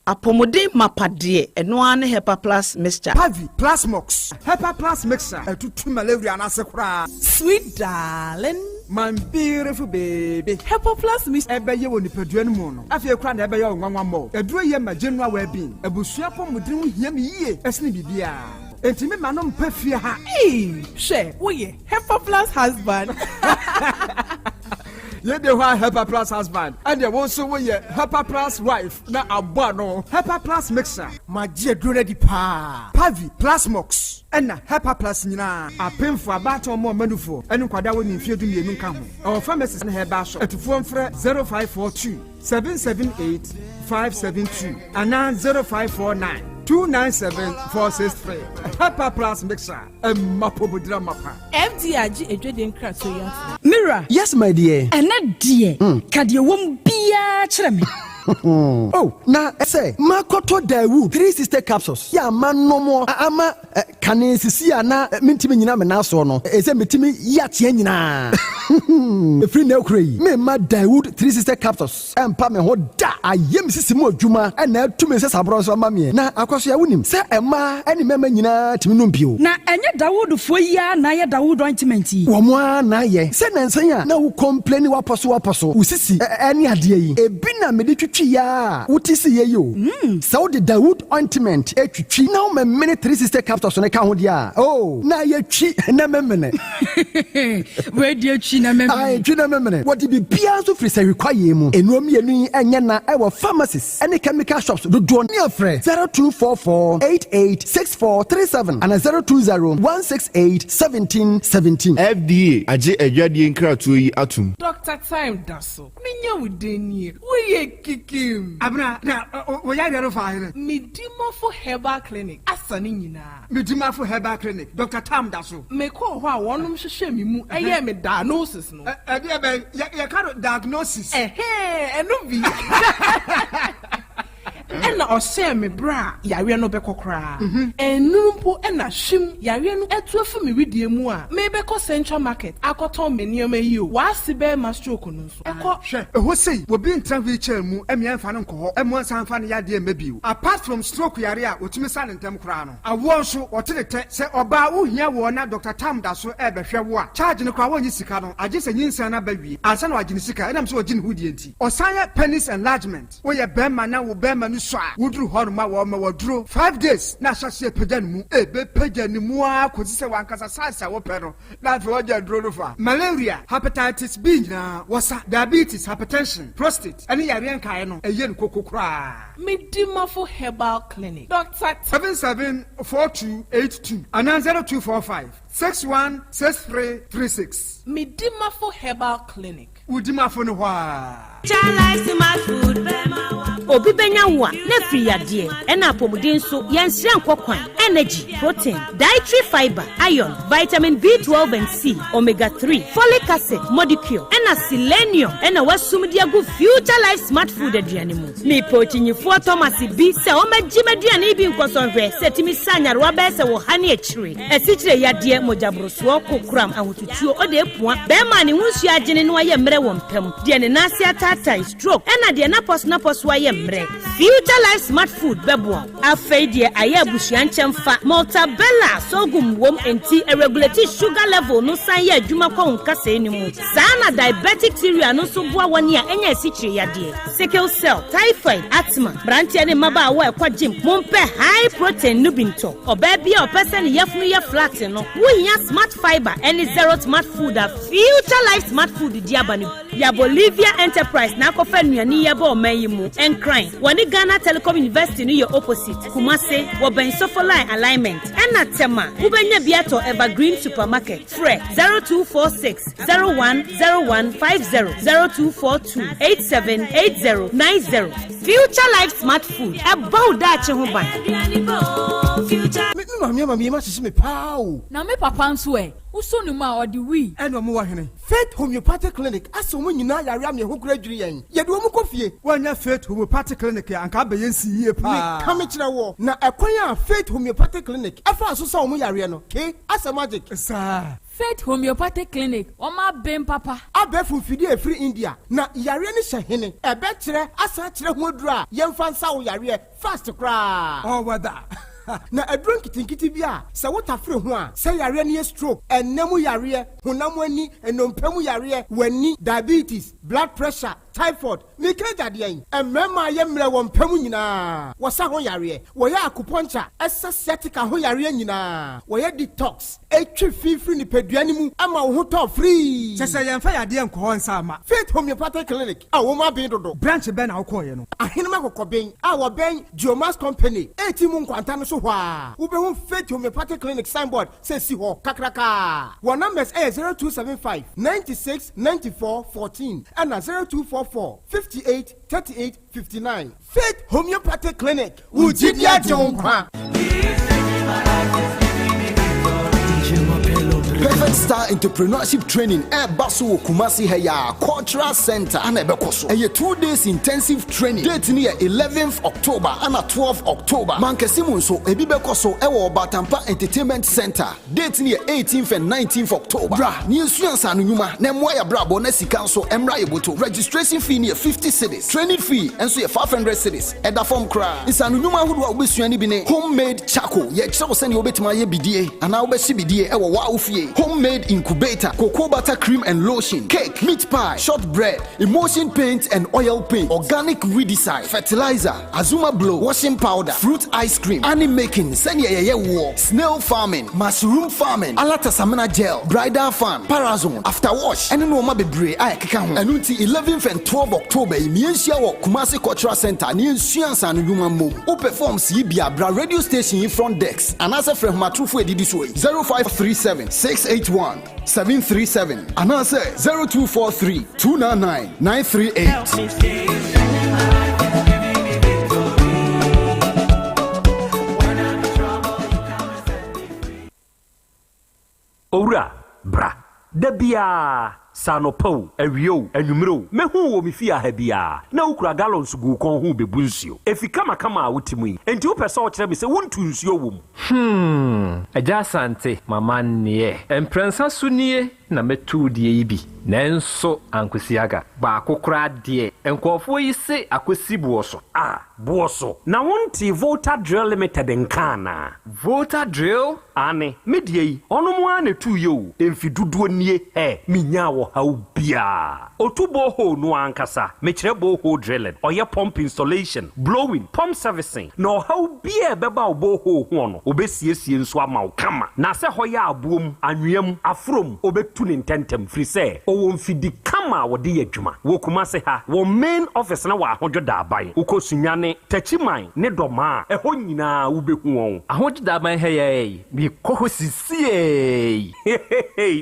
Apɔmuden mapa deɛ, ɛno ara ne Hepa Plus Mixture. Pavi, Plasmox, Hepa Plus Mixture, ɛtutu malaria no ase koraa. Sweet darling. My beautiful baby. Hepa Plus Mixture. Ɛbɛyɛ wɔ nipadua no mu no, afei koraa na ɛbɛyɛ wo nwanwa mmɔ. Aduro yɛ ma general well-being. Abusua apɔmuden ho hia me yie ɛsene biribiara. Enti me ma no mpa fie ha. Eii hwɛ woyɛ Hepa plus husband. Yei de hɔ a Hepa plus husband ɛneɛ wo nso woyɛ Hepa plus wife na abɔ ano. Hepa plus mixer. Magye aduro no adi paa. Pavi, Plasmox ɛna Hepa plus nyinaa. Apemfoɔ, abaatan ɔmo ɔma nufoɔ ɛne nkwadaa a wɔnni mfeɛ 12 nka ho. Ɛwɔ pharmacies ne herbal shop. Atufoɔ mfrɛ 0542 778 572 anaa 0549 297 463. Hepa Plus Mixer, ɛma pomodira mapa. FDA agye adwadie nkratoɔ yi atom. Me wura. Yes my dear. Ɛnɛ deɛ, ka deɛ ɛwɔ mu biara kyerɛ me. Oh, na sɛ makɔtɔ Daewoo 360 capsules yɛ a manom ama Kane sisi a na mentumi nnyina me nan soɔ no, ɛsɛ metumi yi ateɛ nyinaa. Ɛfiri nnɛ rekora yi, meremma Daewoo 360 Capsules mpa me ho da. Ayɛ me sisi mu adwuma na atu me nsasaborɔ nso ama meɛ. Na Akwasoa, wonim sɛ mmaa ne mmarima nyinaa tumi nom bio. Na ɛnyɛ Dawoodfoɔ yi ara na ayɛ Dawood ointment yi? Wɔn ara na ayɛ. Sɛ nnansa yi a na wo complaini w'apɔso w'apɔso, wo sisi ne adeɛ yi, ebi na mede twitwiiɛ ara a wote siiɛ yi o. Sɛ wode Dawood ointment twitwi na womemene 360 capsules no ka ho deɛ a, oh, na ayɛ twi na memene. Wei deɛ twi na memene. Ae, twi na memene. Wɔde biribiara nso firi sahwi kwaeɛ mu. Nnuro mmienu yi nyɛ na ɛwɔ pharmacies ne chemical shops dodoɔ no. Frɛ 0244 88 64 37 anaa 020 168 17 17. FDA agye adwadie nkratoɔ yi atom. Doctor Time da so. Menya wo dɛn nie? Woyɛ kikim. Abena, na wo yareɛ no faa hene? Medimafo Herbal Clinic asa ne nyinaa. Medimafo Herbal Clinic, Doctor Tam da so. Mekɔɔ hɔ a wɔnom hwehwɛɛ me mu yɛɛ me diagnosis no. Ɛdeɛ bɛn? Yɛka no diagnosis. Ɛhɛɛ, ɛno bi. Ɛna ɔhyɛɛ me berɛ a yareɛ no bɛkɔ koraa. Ɛnnuru mpo na hwim, yareɛ no atu afi me wedeɛ mu a merebɛkɔ Central Market akɔtɔn me nneɛma yi o, w'ase bɛrima stroke no nso ɛkɔ. Hwɛ, ɛhɔ sei, obi ntena wheelchair mu mmea mfa no nkɔ hɔ mmoa nsan mfa ne yadeɛ mma bio. Apart from stroke yare a wɔtumi sa no ntɛm koraa no, awoɔ nso, wɔte ne tɛ. Sɛ ɔbaa wohia woɔ na Doctor Tam da so rebɛhwɛ wo a, charge no koraa wɔnnye sika no, agye sɛ nyinsɛn no aba wie ansa na wɔagye ne sika ɛnam sɛ ɔgye ne ho die nti. Ɔsan yɛ penis enlargement. Woyɛ bɛrima na wo bɛrima no sua a, woduru hɔ nom a wɔma wo aduro five days na ahyɛ aseɛ pagya ne mu. Ɛbɛpagya ne mu ara kɔsi sɛ w'ankasa size a wopɛ no na afei woagya aduro no fa. Malaria, hepatitis B nyinaa wɔsa, diabetes, hypertension, prostate ɛne yareɛ nkaeɛ no ɛyɛ no koko koraa. Medimafo Herbal Clinic, Doctor. 774282 anaa 0245 616336. Medimafo Herbal Clinic. Wo dimafo no hɔ aa. Obi bɛnya wo a, na afiri yadeɛ. Ɛna apɔmuden nso, yɛnsrɛ nkɔ kwan. Energy, protein, dietary fiber, iron, vitamin B12 and C, omega 3, folic acid, modicure, ɛna selenium ɛna wɔasum de agu Future Life Smart Food aduane mu. Mepɛ okyinyifoɔ Thomas bi sɛ ɔmmɛgye m'aduane yi bi nkɔsɔ nhwɛ sɛ ɛtumi sa nyarewa bɛyɛ sɛ wɔ ha ne akyire. Asikyire yadeɛ, mogyaborosoɔ, kokoram, ahotutuo, ɔde apua, bɛrima a ne ho nsuo agyene na wayɛ mmerɛ wɔ mpa mu, deɛ ne nan ase ataatae, stroke, ɛna deɛ n'apɔso n'apɔso ayɛ mmerɛ. Future Life Smart Food bɛboa wo. Afei deɛ ayɛ abusua nkyɛmfa, Maltabella sorghum wom enti ɛregulate sugar level no san yɛ adwuma kɔ wo nkasɛɛ no mu. Saa na diabetic cereal no nso boa wɔn a anya asikyire yadeɛ, sickle cell, typhoid, asthma. Mmeranteɛ ne mmabaawa a ɛkɔ gym, mompɛ high protein no bi ntɔ. Ɔbaa bi a ɔpɛ sɛ ne yafunu yɛ flat no, wohia Smart Fiber ne Zero Smart Food a Future Life Smart Food de aba no bi. Ya Bolivia Enterprise na akɔfa nnuane yi aba ɔman yi mu. Nkran, wɔne Ghana Telecom University no yɛ opposite. Kumase, wɔbɛn Sofoline Alignment. Ɛna Tema, wobɛnya bi atɔ Evergreen Supermarket. Frɛ 0246 010150, 0242 878090. Future Life Smart Food, ɛbɔ wo daakye ho ban. Me me maame ama me yam ahyehye me paa o. Na me papa nso ɛ? Wosɔ ne mu a, ɔde wui. Ɛna ɔmo wɔ hene? Faith Homeopathic Clinic asa wɔn nyinaa yare ama ɛho kora dwiri yɛn. Yɛde wɔn kɔ fie. Woannya Faith Homeopathic Clinic a, anka abɛyɛ nsi yie paa. Meka mekyerɛ woɔ, na ɛkwan a Faith Homeopathic Clinic faa so sa wɔn yareɛ no, ke, asɛ magic. Saa. Faith Homeopathic Clinic, wɔn aben papa. Abɛɛfo mfidie a ɛfiri India, na yareɛ no hyɛ hene? Ɛbɛkyerɛ asan akyerɛ ho aduro a yɛmfa nsa wo yareɛ fast koraa. All weather. Na aduro nketenkete bi a sɛ wotafere ho a, sɛ yareɛ no yɛ stroke, ɛnna mu yareɛ, honam ani, nnompe mu yareɛ, w'ani, diabetes, blood pressure, typhoid, meka agyadeɛn, mmarima a yɛ mmerɛ wɔ mpa mu nyinaa, wɔsa ho yareɛ, wɔyɛ acupuncture, ɛsa sciatica ho yareɛ nyinaa, wɔyɛ detox, ɛtwe fi firi nipadua no mu ama wo ho tɔ free. Kyɛ sɛ yɛmfa yadeɛ nkɔ hɔ nsa ama. Faith Homeopathic Clinic a wɔn aben dodo. Branch bɛn na wokɔɔyɛ no? Ahenema Kɔkɔben a wɔbɛn Geomas Company eti mu nkwanta no so hɔ a, wobɛhu Faith Homeopathic Clinic signboard sɛ si hɔ kakrakaa. Wɔn numbers ɛyɛ 0275 96 94 14 ɛna 0244 58 38 59. Faith Homeopathic Clinic, wo gyidi agye wo nkwa. Perfect Star Entrepreneurship Training ɛreba so wɔ Kumasi ha yi a Cultural Center ana ɛbɛkɔ so. Ɛyɛ 2 days intensive training. Date no yɛ 11th October ana 12 October. Mankasi mu nso ebi bɛkɔ so ɛwɔ Ɔbatampa Entertainment Center. Date no yɛ 18th and 19th October. Bra ne yɛnsua nsaano nnwuma na ɛmmoa yɛ abrabɔ na sika nso ɛmmra yɛ boto. Registration fee no yɛ 50 cedis. Training fee nso yɛ 500 cedis. Ɛda fam koraa. Nsaano nnwuma ahodoɔ a wobɛsua no bi ne homemade charcoal. Yɛkyerɛ wo sɛnea wobɛtumi ayɛ bidie anaa wobɛhye bidie ɛwɔ wo fie. Homemade incubator, cocoa butter cream and lotion, cake, meat pie, shortbread, emulsion paint and oil paint, organic weedicide, fertilizer, azuma blow, washing powder, fruit ice cream, honey making, sɛnea yɛyɛ woɔ, snail farming, mushroom farming, alatasamina gel, bridal fan, parazone, after wash, ɛne nneɛma bebree a ɛkeka ho. Ɛno nti 11th and 12 October yi, mmiɛnhyia wɔ Kumasi Cultural Center ne yɛnsua nsaano nnwuma mmom. Wopɛ forms yi bi a, bra radio station yi front desk anaasɛ frɛ ahomatorofo edidi so yi 0537 681 737 anaasɛ 0243 299 938. Owura, bra. Da biara, sɛ anɔpa o, awia o, anwummerɛ o, mɛhu wɔ me fie aha biara na wokura gallons gu wo kɔn ho bɛbu nsuo. Efi kamakama a wote mu yi, enti wopɛ sɛ ɔkyerɛ me sɛ wontu nsuo wɔ mu? Agya Asante, mama nneɛ. Mprɛnsa so nie na mɛtu deɛ yi bi. Nanso ankosi aga. Baako koraa deɛ, nkurɔfoɔ yi se akosi boɔ so. A, boɔ so. Na wonte Volta Drill Limited nka anaa? Volta Drill? Ane, me deɛ yi, ɔno mo ara na etu yɛ o. Mfi dodoɔ nie, ɛ, menyaa ɔhaw biara. Otu borehole no ankasa, mekyerɛ borehole drilling, ɔyɛ pump installation, blowing, pump servicing, na ɔhaw biara ɛbɛba wo borehole ho no, obɛsiesie nso ama wo kama. Na sɛ hɔ yɛ aboɔ mu, anwea mu, aforo mu, obɛtu ne ntɛntɛm, firi sɛ ɔwɔ mfidi kama a wɔde yɛ adwuma. Wɔ Kumase ha, wɔ main office na wɔ Ahodwo Daaban. Wokɔ Sunyane, Takyiman ne Dɔmaa, ɛhɔ nyinaa wobɛhu wɔn. Ahodwo Daaban ha yɛ yi, mekɔ hɔ sisiei.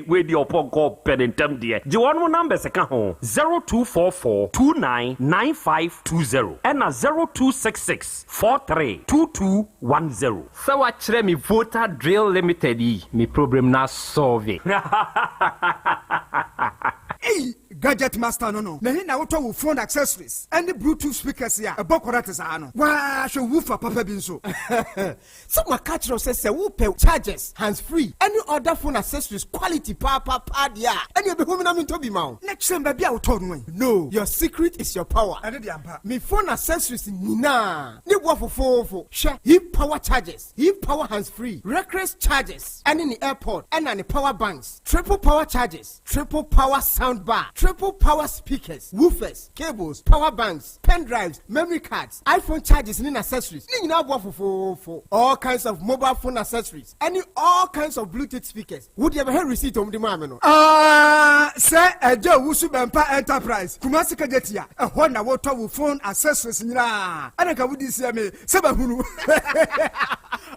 Wei deɛ ɔpɔnkɔ pɛ ne ntɛm deɛ. Gye wɔn. Wɔnom numbers ka ho, 0244 29 9520 ɛna 0266 43 2210. Sɛ wakyerɛ me Voter Drill Limited yi, me problem no asɔlve. Ei gadget master no no na he na wotɔ wo phone accessories ɛne bluetooth speakers a ɛbɔ kɔrɛte saa no? Waa hwɛ woofer papa bi nso. Sɛ maka kyerɛ wo sɛ sɛ wopɛ chargers, hands free ɛne other phone accessories quality paapaa deɛ a, ɛne ɛbɛhu me na mentɔ bi ma wo. Na kyerɛ me baabi a wotɔɔ no ɛ. No, your secret is your power. Ɛno deɛ ampa. Me phone accessories nyinaa ne boɔ fofoofo. Hwɛ, he power chargers, he power hands free, reckless chargers ɛne ne airpod ɛna ne power banks, triple power chargers, triple power sound bar, triple power speakers, woofers, cables, power banks, pen drives, memory cards, iPhone chargers ne accessories. Ne nyinaa boɔ fofoofo. All kinds of mobile phone accessories ɛne all kinds of Bluetooth speakers. Wo deɛ bɛhwɛ receipt a wɔde maa me no. Ah, sɛ Agya Owusu Bɛmpa Enterprise, Kumasi Kejetia, ɛhɔ na wotɔ wo phone accessories nyinaa. Ɛna nka wodi seɛ me sɛ mahunu.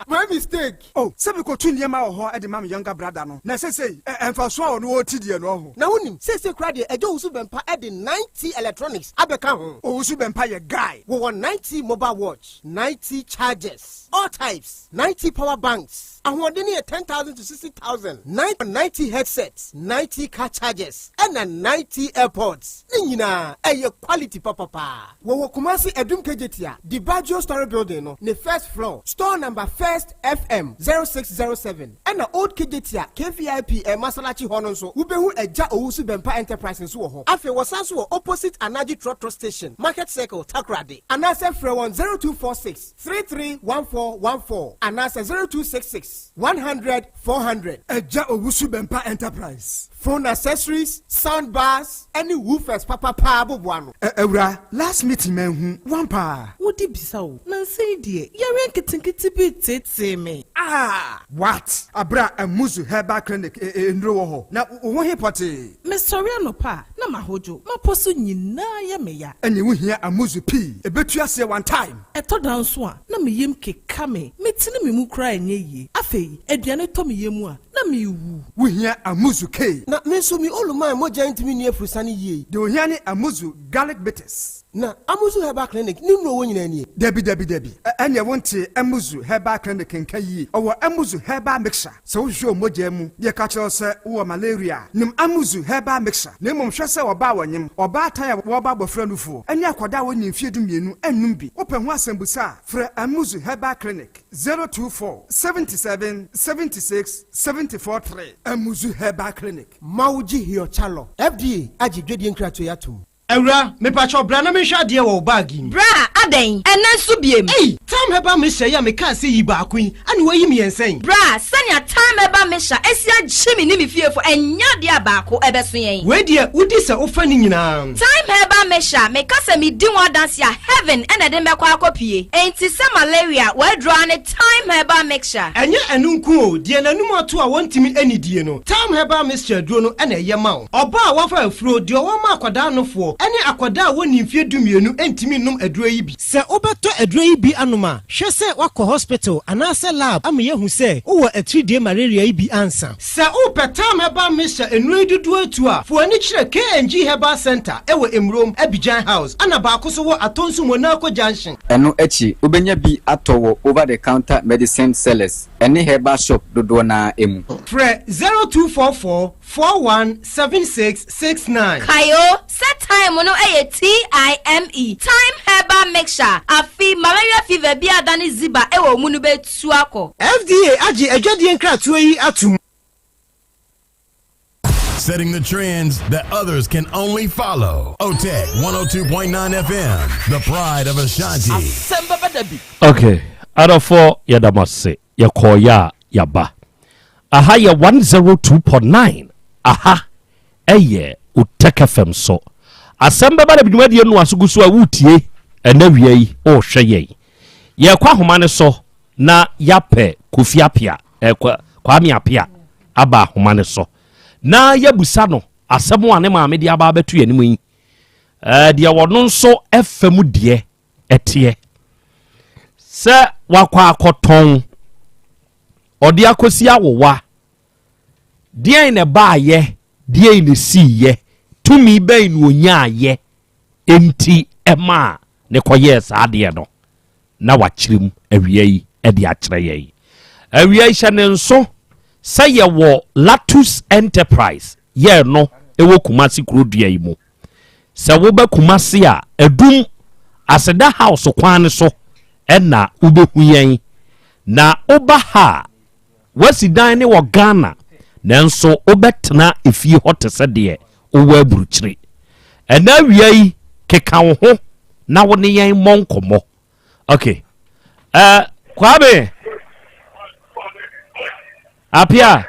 My mistake. Oh, sɛ mekɔtu nneɛma wɔ hɔ de ma me younger brother no, na seesei ɛ, mfasoɔ a ɔno ɔreti deɛ no ɔho. Na wonim, seesei koraa deɛ Agya Owusu Bɛmpa de 9T Electronics abɛka ho. Owusu Bɛmpa yɛ guy. Wɔwɔ 9T mobile watch, 9T chargers, all types, 9T power banks, ahoɔden no yɛ 10,000 to 60,000, 9T headsets, 9T car chargers, ɛna 9T airpods. Ne nyinaa ɛyɛ quality papapaa. Wɔwɔ Kumasi Adum Kejetia, Dibaggio Story Building no ne first floor, store number First FM 0607, ɛna Old Kejetia KVIP Masalachi hɔ no nso wobɛhu Agya Owusu Bɛmpa Enterprise nso wɔ hɔ. Afei wɔsan so wɔ opposite Anaji Trotro Station, Market Circle, Takoradi. Anaasɛ frɛ wɔn 0246 331414 anaasɛ 0266 100 400. Agya Owusu Bɛmpa Enterprise. Phone accessories, sound bars, ɛne woofers papapaa boboa no. Ɛ awura, last meeting manhu wan paa. Wode bisa o, nansa yi deɛ yareɛ nketenkete bi reteetee me. Ah! What? Aberɛ a Amuzu Herbal Clinic nnuro wɔ hɔ, na wo ho he pɔtee? Mesɔre anɔpa a, na mahodwo, m'apɔ so nyinaa yɛ me ya. Ɛneɛ wohia Amuzu pii, ɛbɛtu aseɛ one time. Ɛtɔ da nso a, na me yam keka me, metene me mu koraa a ɛnyɛ yie. Afei, aduane tɔ me yam a, na merewu. Wohia Amuzu K. Na me nso me oluman mogya ntumi nni afurusane yie. Deɛ ohia ne Amuzu Garlic Bitters. Na Amuzu Herbal Clinic ne nnuro wɔ nyinaa nie. Dabi dabi dabi, ɛneɛ wontee Amuzu Herbal Clinic nka yie. Ɔwɔ Amuzu Herbal Mixture. Sɛ wohwehwɛ wo mogya mu na yɛka kyerɛ wo sɛ wowɔ malaria a, nom Amuzu Herbal Mixture. Na mmom hwɛ sɛ ɔbaa a ɔnyem, ɔbaatan a wɔreba abɔfra nufoɔ, ne akwadaa a wɔnnii mfeɛ dumienu nnom bi. Wopɛ ho asɛmbusa a, frɛ Amuzu Herbal Clinic, 024 77 76 74 3. Amuzu Herbal Clinic. Mawugye Hiochalɔ, FDA agye dwadie nkratoɔ yi atom. Awura, mepakyɛw bra na menhwɛ adeɛ wɔ wo bag yi mu. Bra, adɛn? Ɛnnɛ nso biem? Ei! Tam Herbal Mixture yi a mekaa sɛ yi baako yi, ɛne woayi mmiɛnsa yi? Bra, sɛnea Tam Herbal Mixture asi agye me ne me fiefo, ɛnyɛ adeɛ a baako ɛbɛso yɛn. Wei deɛ, wodi sɛ wofa ne nyinaa. Thyme Herbal Mixture, meka sɛ medi ho adanse a, heaven na ɛde me bɛkɔ akɔpue. Enti sɛ malaria, w'aduro ara ne Thyme Herbal Mixture. Ɛnyɛ ɛno nko o, deɛ n'anum ato a wɔntumi nnidie no, Thyme Herbal Mixture aduro no na ɛyɛ ma wo. Ɔbaa a wafa afuro, deɛ ɔwɔ ma akwadaa nofoɔ, ne akwadaa a wɔnnii mfeɛ dumienu ntumi nnom aduro yi bi. Sɛ wobɛtɔ aduro yi bi anom a, hwɛ sɛ woakɔ hospital anaasɛ lab ama yɛahu sɛ wowɔ atiridie malaria yi bi ansa. Sɛ wopɛ Tam Herbal Mixture nnuro yi dodoɔ atu a, fa w'ani kyerɛ KNG Herbal Centre wɔ Emurom, Abidjan House, ɛna baako nso wɔ Atonsu Monaco Junction. Ɛno akyi, wobɛnya bi atɔ wɔ over-the-counter medicine sellers ne herbal shop dodoɔ no ara mu. Frɛ 0244 417669. Kae o, sɛ thyme no yɛ TIME, Thyme Herbal Mixture, afe malaria fever bi a adane ziba wɔ wo mu no bɛtu akɔ. FDA agye adwadie nkratoɔ yi atom. Setting the trends that others can only follow. OTEC 102.9 FM, the pride of Ashanti. Okay, adɔfoɔ yɛda mo ase yɛkɔɔyɛ a yɛaba. Aha yɛ 102.9 aha ɛyɛ Otec FM so. Asɛm bɛba na dwumadie no aso gu so a woretie ɛnɛ wia yi wohwɛ yɛn. Yɛkɔ ahoma no so na yɛapɛ Kofi Apia eh, Kwame Apia aba ahoma no so na yɛabusa no asɛm a ne maame de aba abɛto yɛn anim yi. Eh, deɛ wɔno nso ɛfa mu deɛ ɛteɛ sɛ wakɔ akɔtɔn ɔde akɔsi awowa deɛn na ɛbaayɛ deɛn na ɛsiiyɛ Tumi bɛn na ɔnyaayɛ enti ɛmaa ne kɔyɛɛ saa adeɛ no? Na wakyerɛ mu awia yi de akyerɛ yɛn. Awia yi hyɛ ne nso sɛ yɛwɔ Latus Enterprise yɛɛ no wɔ Kumasi kuro dua yi mu. Sɛ woba Kumasi a, Adum Aseda House kwan no so na wobɛhu yɛn. Na woba ha a, woasi dan ne wɔ Ghana, nanso wobɛtena efie hɔ te sɛ deɛ wowɔ aburukyire. Ɛnɛ awia yi, keka wo ho na wo ne yɛn mmɔ nkɔmmɔ. Okay. Uh, Kwame. Apia.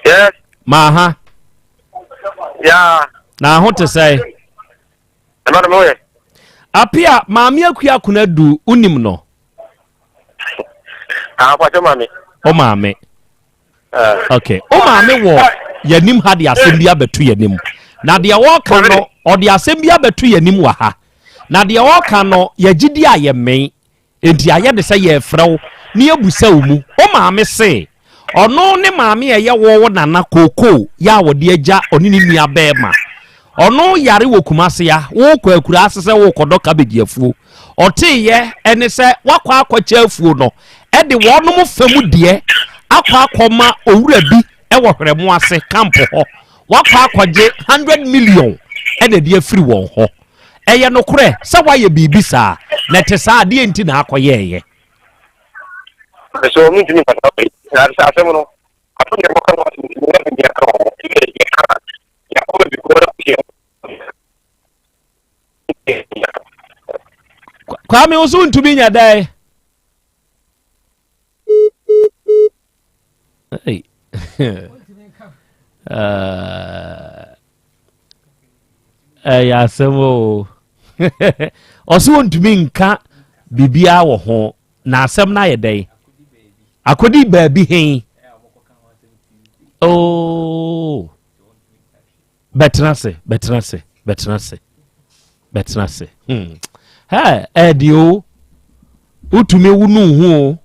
Yes. Maaha. Yeah. Na ho te sɛ. Ɛma no mo yɛ. Apia, maame akua akona du, unim no. Ah, pàṣẹ maame. O maame. Okay. O maame wɔ yɛnim ha de asɛm bi abɛto yɛnim. Na deɛ wɔka no, ɔde asɛm bi abɛto yɛnim wɔ ha. Na deɛ ɔreka no, yɛgye di a yɛmmɛn. Enti ayɛ ne sɛ yɛrefrɛ wo na yɛabusa wo mu. Wo maame se, ɔno ne maame a ɛyɛ wo wo nana kookoo yɛ a wɔde agya ɔne ne nua bɛɛma. Ɔno yare wɔ Kumase a, worekɔ akuraase sɛ worekɔdɔ cabbage afuo. Ɔteeɛ ne sɛ woakɔ akɔkyɛ afuo no de wɔnom fa mu deɛ akɔ akɔma owura bi wɔ Hwerɛmo ase camp hɔ. Woakɔ akɔgye 100 million na ɛde afiri wɔn hɔ. Ɛyɛ nokorɛ sɛ woayɛ biribi saa? Na ɛte saa a, deɛn nti na akɔyɛeɛ? So mentumi nkasa wei. Na sɛ asɛm no, ato deɛ mɔka no asɛm nti menya biribi aka wɔ ho. Nti yɛka yɛakɔ baabi korɔ na kɔhyia. Kwame, wo so ntumi nya dɛn? Hey. Ɛyɛ asɛm o. Ɔsɛ wɔntumi nka biribiara wɔ ho na asɛm no ayɛ dɛn akɔdi baabi he oo bɛtena ase bɛtena ase bɛtena ase bɛtena ase hmm. Hɛ ɛdeɛ o wotumi wo no ho o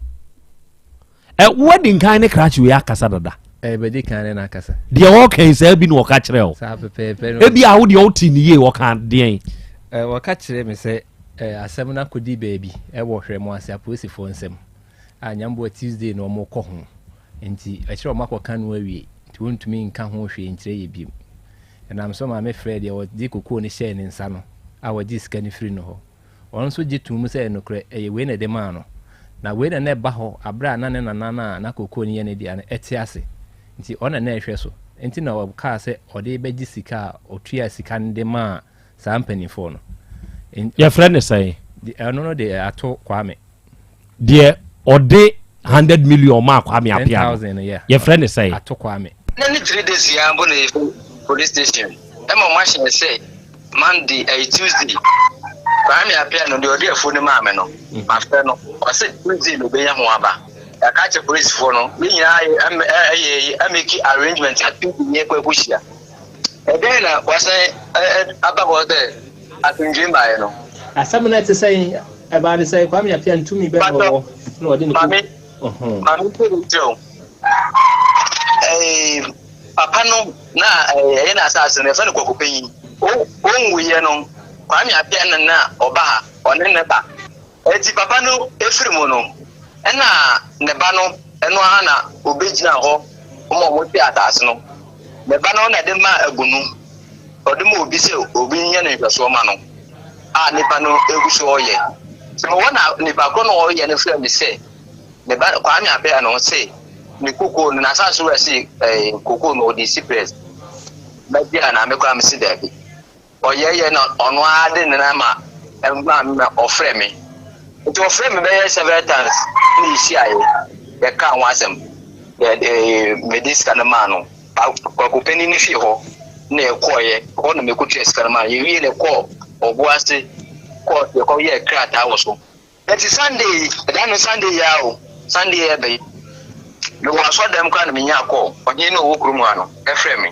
ɛ wadi nkan ne krakye wei akasa dada. Ɛbɛdi kan ne n'akasa. Deɛ ɔka yi saa bi na ɔka kyerɛ o. Saa pɛpɛɛpɛ no. Ebi a wo deɛ ɔte ne yie ɔka deɛn. Ɛ wɔka kyerɛ me sɛ ɛ asɛm no akɔdi baabi ɛwɔ hwɛ mo ase apolisifoɔ nsam a nyamboa Tuesday na wɔn kɔ ho nti ɛkyerɛ wɔn akɔka no awie nti wɔntumi nka ho hwee nkyerɛ yɛ biem. Ɛnam so maa me frɛɛ deɛ ɔde kokoo no hyɛɛ ne nsa no a wɔgye sika no firi no hɔ. Ɔno nso gye too mu sɛ ɛyɛ nokorɛ, ɛyɛ wei na ɛde maa no. Na wei na na ɛba hɔ berɛ a na ne nana no a na kokoo no yɛ ne dea no te ase. Nti ɔno na na ɛhwɛ so. Nti na ɔkaa sɛ ɔde rebɛgye sika a ɔtuaa sika no de maa saa mpanimfoɔ no. Yɛfrɛ no sɛn? Ɛno no deɛ ato Kwame. Deɛ ɔde 100 million maa Kwame Appiah no, yɛfrɛ no sɛn? Ato Kwame. Na ne 3 days yi ara mpo na yɛfi police station ɛma ɔmo ahyɛ sɛ Monday ɛyɛ Tuesday Kwame Appiah no deɛ ɔde afuo no maa me no mafrɛ no ɔsɛ Tuesday na obenya ho aba yɛaka akyerɛ polisifoɔ no yɛn nyinaa ɛyɛ ameki arrangement a Tuesday yɛn kɔ akɔhyia ɛdɛn na wasan aba hɔ sɛ asomdwee mmaeɛ no. Asɛm no ɛte sɛn? Ɛbaa ne sɛn? Kwame Appiah ntumi bɛn na ɔwɔ na ɔde ne Maame, maame nti nkyerɛ o. Ɛɛ papa no na ɛyɛ n'asase no yɛfrɛ no Kwaku Panyin. Ɔnwuiɛ no, Kwame Appiah na na ɔba ha, ɔne ne ba. Eti papa no efiri mu no, ɛna ne ba no ɛno ara na obegyina hɔ ma wɔte asase no. Ne ba no na de maa Agunu, ɔde ma obi sɛ obi nyɛ no nhwɛsoɔ ma no a nipa no egu so ɔyɛ. Sɛ mewɔ na nipa korɔ na ɔyɛ no frɛ me sɛ ne ba Kwame Appiah no se ne kokoo no n'asase wura se ɛɛ kokoo no ɔde si press bɛgye a na me koraa me se daabi. Ɔyɛyɛ na ɔno ara de ne nan ma ɛmaa me ma ɔfrɛ me. Nti ɔfrɛ me bɛyɛ several times na yɛhyiaeɛ yɛkaa ho asɛm. Yɛ mede sika no maa no. Kwaku panin no fie hɔ na yɛkɔeɛ hɔ na mekɔtua sika no maa no. Yɛwie na yɛkɔɔ Ɔboase kɔɔ yɛkɔyɛɛ krataa wɔ so. Enti Sunday yi, ɛda no Sunday yi ara o, Sunday yi ɛbɛ yi, mewɔ asɔrdan mu koraa na menyaa call, ɔhene no a ɔwɔ kurom ha no frɛ me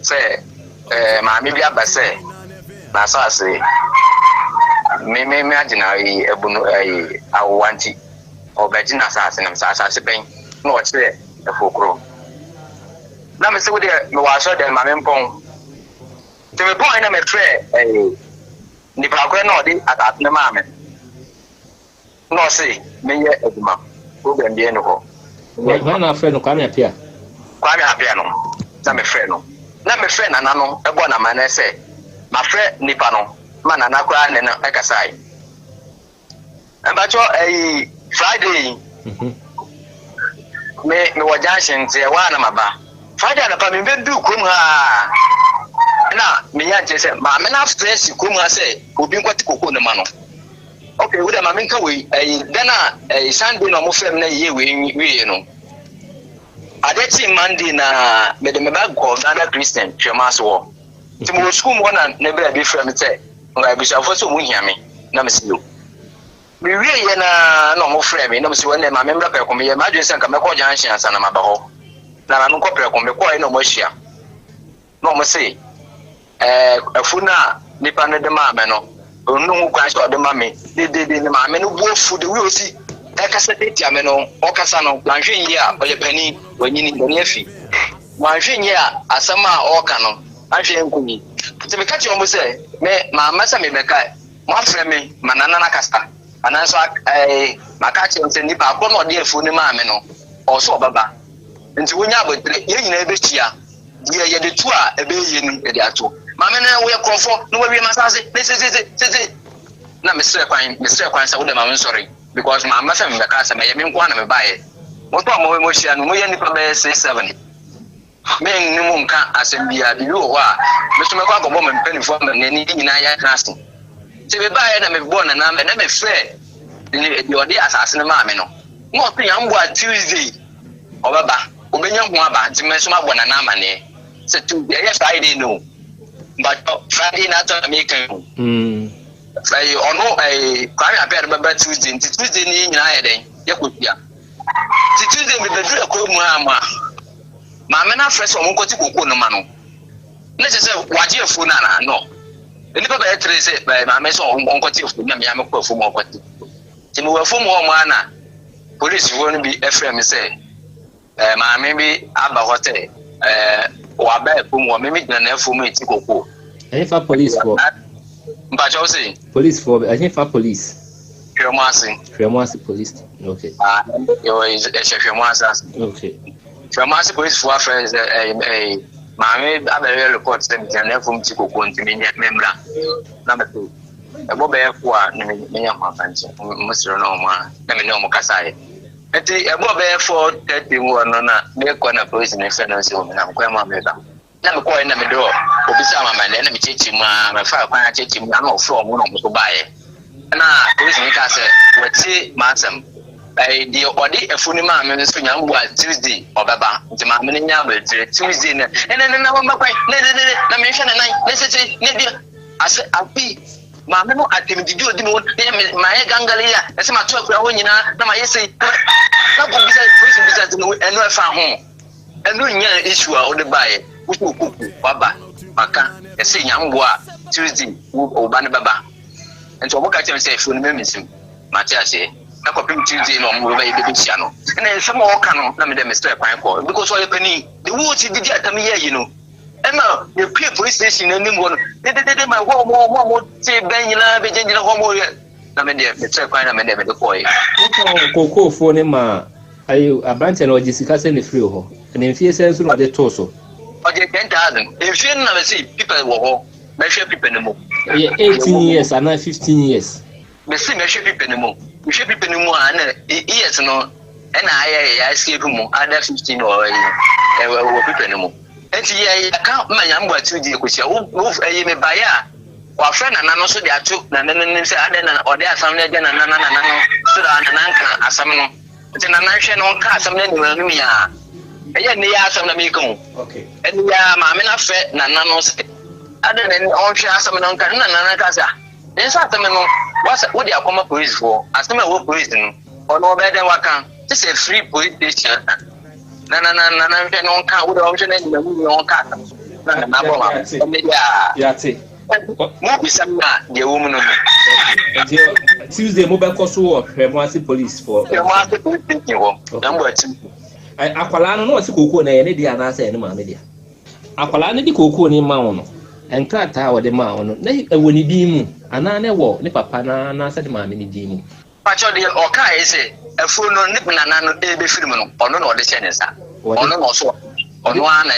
sɛ ɛɛ maame bi aba sɛ n'asase me me me agye na ayi abu no ayi awowa nti ɔbɛgye n'asase na mesɛ asase bɛn na ɔkyerɛ ɛfo koro na mesɛ wo deɛ mewɔ asɔrdan ma mempɔn. Nti mepɔn na mefrɛ ɛɛ nipa korɔ na ɔde asase no maa me. Na ɔse menyɛ adwuma, problem biara nni hɔ. Hwan na afrɛ no, Kwame Appiah? Kwame Appiah no na mefrɛ no. Na mefrɛ Nana no bɔɔ no amanneɛ sɛ mafrɛ nipa no ma Nana koraa ne no kasae. Mpakyɛ ɛyi Friday yi me mewɔ junction nti ɛhɔ a na maba. Friday anɔpa mebɛduu kurom ha a na menya nkyerɛ sɛ maame no afrɛ si kurom ha sɛ obi nkɔte koko no ma no. Okay, wo dɛ ma menka wei ɛyi dɛn a ɛyi Sunday na ɔmo frɛ me na yɛyɛ wei wieɛ no. Ade kyee Monday na mede me ba kɔɔ Ghana Christian Twɛmaase hɔ. Nti mewɔ sukuu mu hɔ na ne bra bi frɛ me sɛ abusuafoɔ sɛ ɔmo hia me na mese yo. Mewie yɛ na na ɔmo frɛ me na mese wɔn ma me mmra prɛko. Meyɛ m'adwene sɛ nka mɛkɔ junction ansa na maba hɔ. Na ma menkɔ prɛko. Mekɔɛ na ɔmo ahyia. Na ɔmo se Ɛɛ, afu no a nipa no de maa me no, onni ho kwan sɛ ɔde ma me. Dedeede, ne maame no bo afu de wei osi ɛkasa tia me no, ɔkasa no, wanhwɛ yie a, ɔyɛ panin, wanyini, n'ani afi. Wanhwɛ yie a, asɛm a ɔreka no, anhwɛ ɛnkɔ yie. Nti meka kyerɛ wɔn sɛ, me, mamma sɛ mebɛka, moafrɛ me ma Nana no akasa, anaa nso ɛɛ, maka akyerɛ wɔn sɛ nipa korɔ no a ɔde afuo no maa me no, ɔwɔ sɛ ɔbɛba. Nti wonya abotire, yɛn nyinaa bɛhyia. Deɛ yɛde to a ɛbɛyɛ yie no, yɛde ato. Maame no, woyɛ korɔmfoɔ na wawie m'asaase ne sesese sese. Na mesrɛ kwan, mesrɛ kwan sɛ wode ma me nsɔre because mamma sɛ mebɛka asɛm, ɛyɛ me nko ara na mebaeɛ. Mo nso a mo mohyia no, moyɛ nnipa bɛyɛ six seven. Me ne mo nka asɛm biara, biribi wɔ hɔ a, me nso mɛkɔ akɔbɔ me mpanimfoɔ amanneɛ ne yɛn nyinaa yɛatena ase. Nti mebaeɛ na mebɔɔ Nana na mefrɛɛ deɛ ɔde asase no maa me no, na ɔse Yamboa Tuesday ɔbɛba. Obenya ho aba nti me nso mabɔ Nana amaneɛ sɛ Tuesday ɛyɛ Friday no mpakyɛw Friday na asɛm na meka yi o ɛyi ɔno ɛyi Kwame Appiah no bɛba Tuesday nti Tuesday no yɛn nyinaa yɛ dɛn yɛkɔ hyia nti Tuesday mebɛduru ɛkwan mu a ma maame no afrɛ sɛ ɔmo nkɔte koko no ma no na kyerɛ sɛ wagye afuo no anaa no nnipa bɛyɛ tere sɛ maame sɛ ɔnkɔte afuo no na mea mekɔ afuo mu ɔkɔte nti mewɔ afuo mu hɔ mo a na Polisifo no bi frɛɛ me sɛ maame bi aba hɔ sɛ waba afuom hɔ. Me megyina n'afuom reti koko. Ɛhefa polisfoɔ? Mpakyɛ wo se? Polisfoɔ, ɛhefa police? Hwɛmu ase. Hwɛmu ase police, okay. Ah, ɛhyɛ Hwɛmu ase ase. Okay. Hwɛmu ase polisfoɔ afrɛ sɛ ɛɛ ɛɛ maame abɛyɛ report sɛ megyina n'afuom ti koko nti menyɛ memmra na mɛto. Ɛbɔ bɛyɛ fo a na menya ho akwankyerɛ. Wɔsrɛ no wɔn a na me ne wɔn kasaeɛ. Nti ɛbɔ bɛyɛ 4:30 mu hɔ no na mekɔ na polisi no frɛ no sɛ wɔnam kwan mu a meba. Na mekɔɛ na mede hɔ obisaa me amanneɛ na mekyerɛkyerɛ mu a mefaa kwan akyerɛkyerɛ mu na ɔfrɛ wɔn na wɔn nso baeɛ. Na polisi no kaa sɛ wɔatie m'asɛm. Ɛɛ deɛ ɔde afu no maa me nso nyame boa Tuesday ɔbɛba nti maame no nya abatire Tuesday na ɛnɛ ne na wɔmma kwan ne ne ne na mehwɛ ne nan ne sese ne deɛ Ase afei maame no atɛmdidi odi me ho ne me mayɛ gangale yi a ɛsɛ mato akura hɔ nyinaa na mayɛ sei na kò bisa polisi bisa sɛ ɛno ɛfa ho ɛno nyɛ issue a wode baeɛ wosi okoku waba maka ɛsɛ nyamboa Tuesday wo ba no bɛba nti wɔn ka kyerɛ me sɛ efuo no mɛmi mate aseɛ na kɔpem Tuesday na wɔn bɛyɛ bɛbɛhyia no ɛna nsɛm a ɔka no na mede mesrɛ kwan kɔ because ɔyɛ panin de wo si didi atam yɛ yi no Ɛna yɛpue police station anim hɔ no dededede ma ɛhɔ ɔmo ɔmo a wɔte bɛn nyinaa bɛgyinagyina hɔ ɔmo yɛ na me deɛ mekyerɛ kwan na me deɛ mede kɔɔe. Wotɔn kookoofoɔ no maa ayi aberanteɛ no ɔgye sika sɛn na ɛfiri hɔ? Na mfie sɛn nso na ɔde too so? Ɔgye 10,000. Mfie no na mese pipa wɔ hɔ mɛhwɛ pipa no mu. Ɛyɛ 18 years anaa 15 years? Mese mɛhwɛ pipa no mu. Mehwɛ pipa no mu a ɛna years no ɛna ayɛ yɛ escape mu ada 15 wɔ ɛyi wɔ pipa no mu. Nti yɛ yɛka ma nyame bɔ akyiri di ekosia wo wo ɛyi me baeɛ a wafrɛ nana no so de ato nana no anim sɛ adɛn na ɔde asɛm no agya nana na nana no so da nana nka asɛm no nti nana nhwɛ no nka asɛm no anim anim yɛ a ɛyɛ nne yɛ asɛm na meka o ɛne yɛ a maame no afrɛ nana no sɛ adɛn na ɔnhwɛ asɛm no nka na nana ka sɛ Ne nsa asɛm no, wasa wode akɔma polisifoɔ. Asɛm a ɛwɔ polisi no, ɔno ɔbɛyɛ dɛn waka? Gye sɛ ɛfiri polisi station na na na na na nhwɛ no ɔnka, wode ɔnhwɛ no anim anim na ɔnka asɛm na na na abɔ ma ɛnɛ deɛ a. Yate. Mo bisa me a deɛ ɛwɔ mu no no. Nti Tuesday mo bɛkɔ so wɔ Hwɛmoase polisifoɔ. Hwɛmoase polisi station hɔ. Na mbɔ akyi. Akwadaa no na ɔse kookoo no ɛyɛ ne deɛ anaasɛ ɛyɛ ne maame deɛ? Akwadaa no de kookoo no ma wo no. Nkrataa a wɔde maa wo no, na ɛwɔ ne din mu anaa na ɛwɔ ne papa no anaasɛ ne maame no din mu? Pakyɛw deɛ ɔkaeɛ sɛ afuo no ne nana no ɛrebɛfiri mu no ɔno na ɔde hyɛɛ ne nsa. Ɔno na ɔso ɔno ara na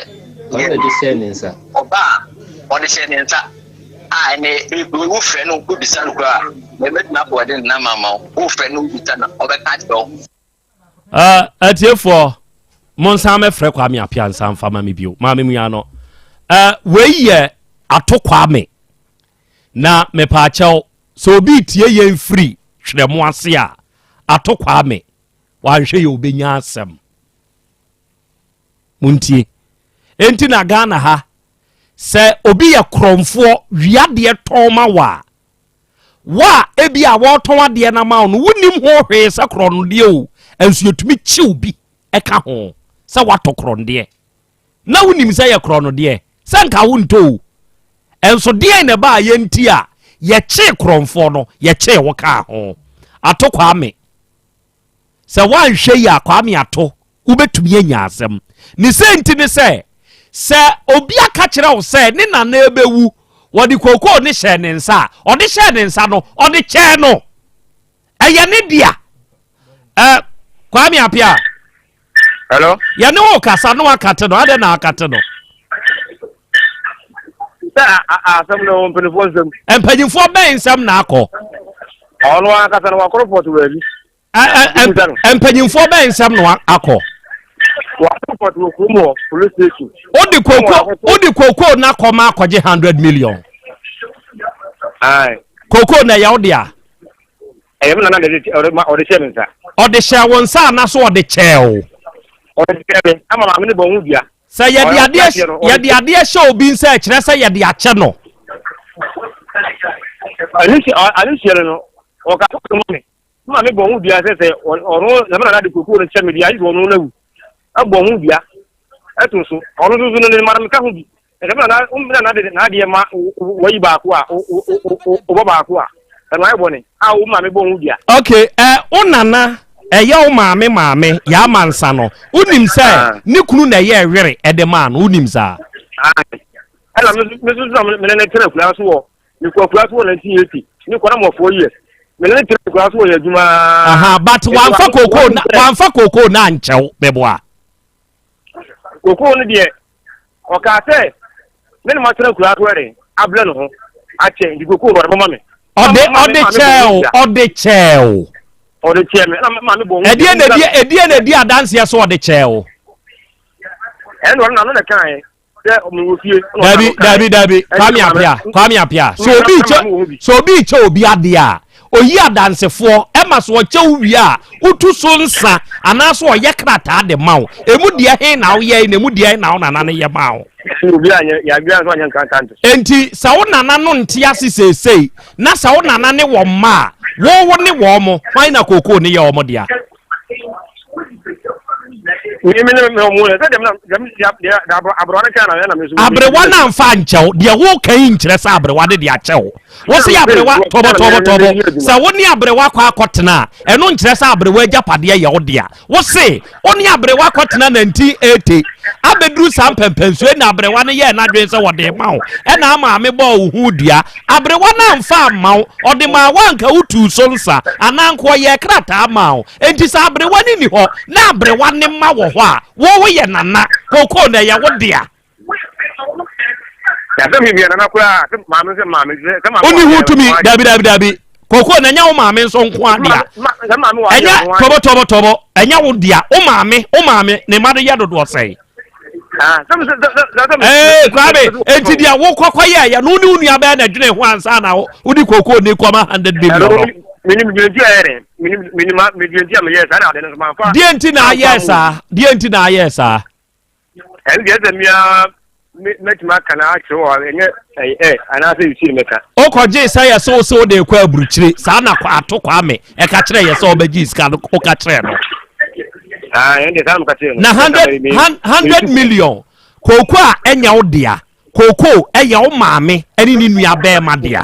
Ɔno na ɛde hyɛɛ ne nsa. Ɔba a ɔde hyɛɛ ne nsa a ɛnɛ wofrɛ no wobisa no koraa mɛtumi abɔ ɔde ne nama ama wo wofrɛ no wobisa no ɔbɛka akyerɛ wo. Uh, atiefoɔ monsan mɛfrɛ Kwame Appiah nsa mfa ma me bio maame mu ya no uh, wei yɛ ato Kwame na mepaakyɛw sɛ obi tie yɛn firi twerɛ mo ase a ato Kwame wanhwɛ yɛ obɛnya asɛm montie enti na Ghana ha sɛ obi yɛ korɔmfoɔ wiadeɛ tɔn ma wɔ a Wo a ebia wɔretɔn adeɛ no ama wo no, wonnim ho hwee sɛ korɔnodeɛ o, nso yɛtumi kyew bi ka ho sɛ woatɔ korɔnodeɛ. Na wonim sɛ yɛ korɔnodeɛ, sɛ nka wontɔ o. Nso deɛn na ɛbaa yɛ nti a yɛkyee korɔmfoɔ no, yɛkyee wo kaa ho. Ato Kwame. Sɛ woanhwɛ yi a Kwame Ato wobɛtumi anya asɛm. Ne sɛ nti ne sɛ, sɛ obi aka kyerɛ wo sɛ ne nana ɛbɛwu, wɔde kookoo ne hyɛɛ ne nsa a, ɔde hyɛɛ ne nsa no, ɔde kyɛɛ no. Ɛyɛ ne dea. Ɛ Kwame Apia. Hello. Yɛne wo kasa no akate no, adɛn na akate no? Sɛ asɛm no mpanimfoɔ nsɛm. Mpanimfoɔ bɛn nsɛm na akɔ? Ɔno ankasa no wakɔrɔ pɔt baabi. Mpanyinfoɔ bɛn nsɛm na akɔ? Wakɔrɔ pɔt wɔ kurom hɔ police station. Wode koko wode koko na kɔ ma akɔgye 100 million. Koko na ɛyɛ wo dea. Ɛyɛ mi nana de ɔde hyɛ mi nsa. Ɔde hyɛ wo nsa anaso ɔde kyɛɛ wo? Ɔde kyɛɛ mi ama maame ne bɔ ho dua. Sɛ yɛde adeɛ yɛde adeɛ hyɛ obi nsa ɛkyerɛ sɛ yɛde akyɛ no. Ane hyɛ no no ɔka sɛ ɔde ma me ma me bɔ ho dua sɛ sɛ ɔno na me nana de kokoo no kyɛ me deɛ agye sɛ ɔno no awu ɛbɔ ho dua ɛto so ɔno nso so no ne mara meka ho bi ɛsɛ me nana me nana de n'adeɛ ma wayi baako a wobɔ baako a ɛno ayɛ bɔne a wo maame bɔ ho dua. Okay, ɛ eh, wo nana ɛyɛ wo maame maame yɛ ama nsa no wonim sɛ ah. ne kunu na ɛyɛ ɛwere ɛde maa no wonim saa. Ɛna me nso so na me ne tena akura so wɔ mekɔ akura so wɔ 1980 ne kɔ na mɔ 4 years me ne tena akura so wɔ yɛ adwuma. Aha, but wamfa koko na wamfa koko na ankyɛw meboa. Koko no deɛ Ɔkaa sɛ, Me ne matena akuraa so ɛre abrɛ ne ho akyɛ nti kokoo no ɔde bɛma me. Ɔde ɔde kyɛɛ wo ɔde kyɛɛ wo. Ɔde kyɛɛ me ɛna maame bɔ ho. Ɛdeɛ na ɛdi ɛdeɛ na ɛdi adanseɛ so ɔde kyɛɛ wo. Ɛna ɔno n'ano na ɛka yɛ sɛ ɔmo wɔ fie. Dabi dabi dabi Kwame Apia Kwame Apia so obi kyɛ so obi kyɛ obi adeɛ a Oyi adansefoɔ ma sɛ ɔkyɛ wo wie a, wotu so nsa anaasɛ ɔyɛ krataa de ma wo. Emu deɛ he na woyɛe na emu deɛ he na wo nana no yɛ maa wo? Enti sɛ wo nana no nte ase seesei na sɛ wo nana ne wɔn mma a, wo wo ne wɔn mo, hwan na kookoo no yɛ wɔn dea? Aberewa no amfa ankyɛ wo. Deɛ woka yi nkyerɛ sɛ aberewa de de akyɛ wo. Wo se aberewa tɔbɔtɔbɔtɔbɔ. Sɛ wo ne aberewa kɔ akɔtena a, ɛno nkyerɛ sɛ aberewa agyapadeɛ yɛ wo dea. Wo se wo ne aberewa kɔtena 1980 abɛduru saa mpɛmpɛnsoɔ na aberewa no yɛɛ n'adwene sɛ wɔde ma wo ɛna amaame bɔɔ wo ho dua. Aberewa no amfa amma wo, ɔde maa wo anka wotuu so nsa anaa nka ɔyɛɛ krataa maa wo. Enti sɛ aberewa no nni hɔ na aberewa ne mma wɔ hɔ a, wo woyɛ nana, kookoo no ɛyɛ wo dea. Wonni ho tumi, dabi dabi dabi. Kookoo no ɛnyɛ wo maame nso nko ara dea. Ɛnyɛ tɔbɔ tɔbɔ tɔbɔ, ɛnyɛ wo dea. Wo maame, wo maame, ne mma no yɛ dodoɔ sɛn? Ee, Kwame, enti deɛ wokɔkɔ yɛɛyɛ no, wo ne wo nua bɛyɛ na ɛdwene ho ansa na wode kookoo ne kɔma 100 million no. Deɛ nti na ayɛɛ saa? Deɛ nti na ayɛɛ saa? Ɛno deɛ sɛ mea mɛtumi aka na akyerɛ wɔ ɛnyɛ ɛ anaasɛ ɛsi no mɛka. Wokɔgyee sɛ yɛ sɛ wo sɛ wode kɔ aburukyire saa na ato Kwame ɛka kyerɛ yɛ sɛ wobɛgye sika no woka kyerɛ no. Na 100 million kooko a ɛnyɛ wo dea, kooko ɛyɛ wo maame ɛne ne nua bɛrima dea.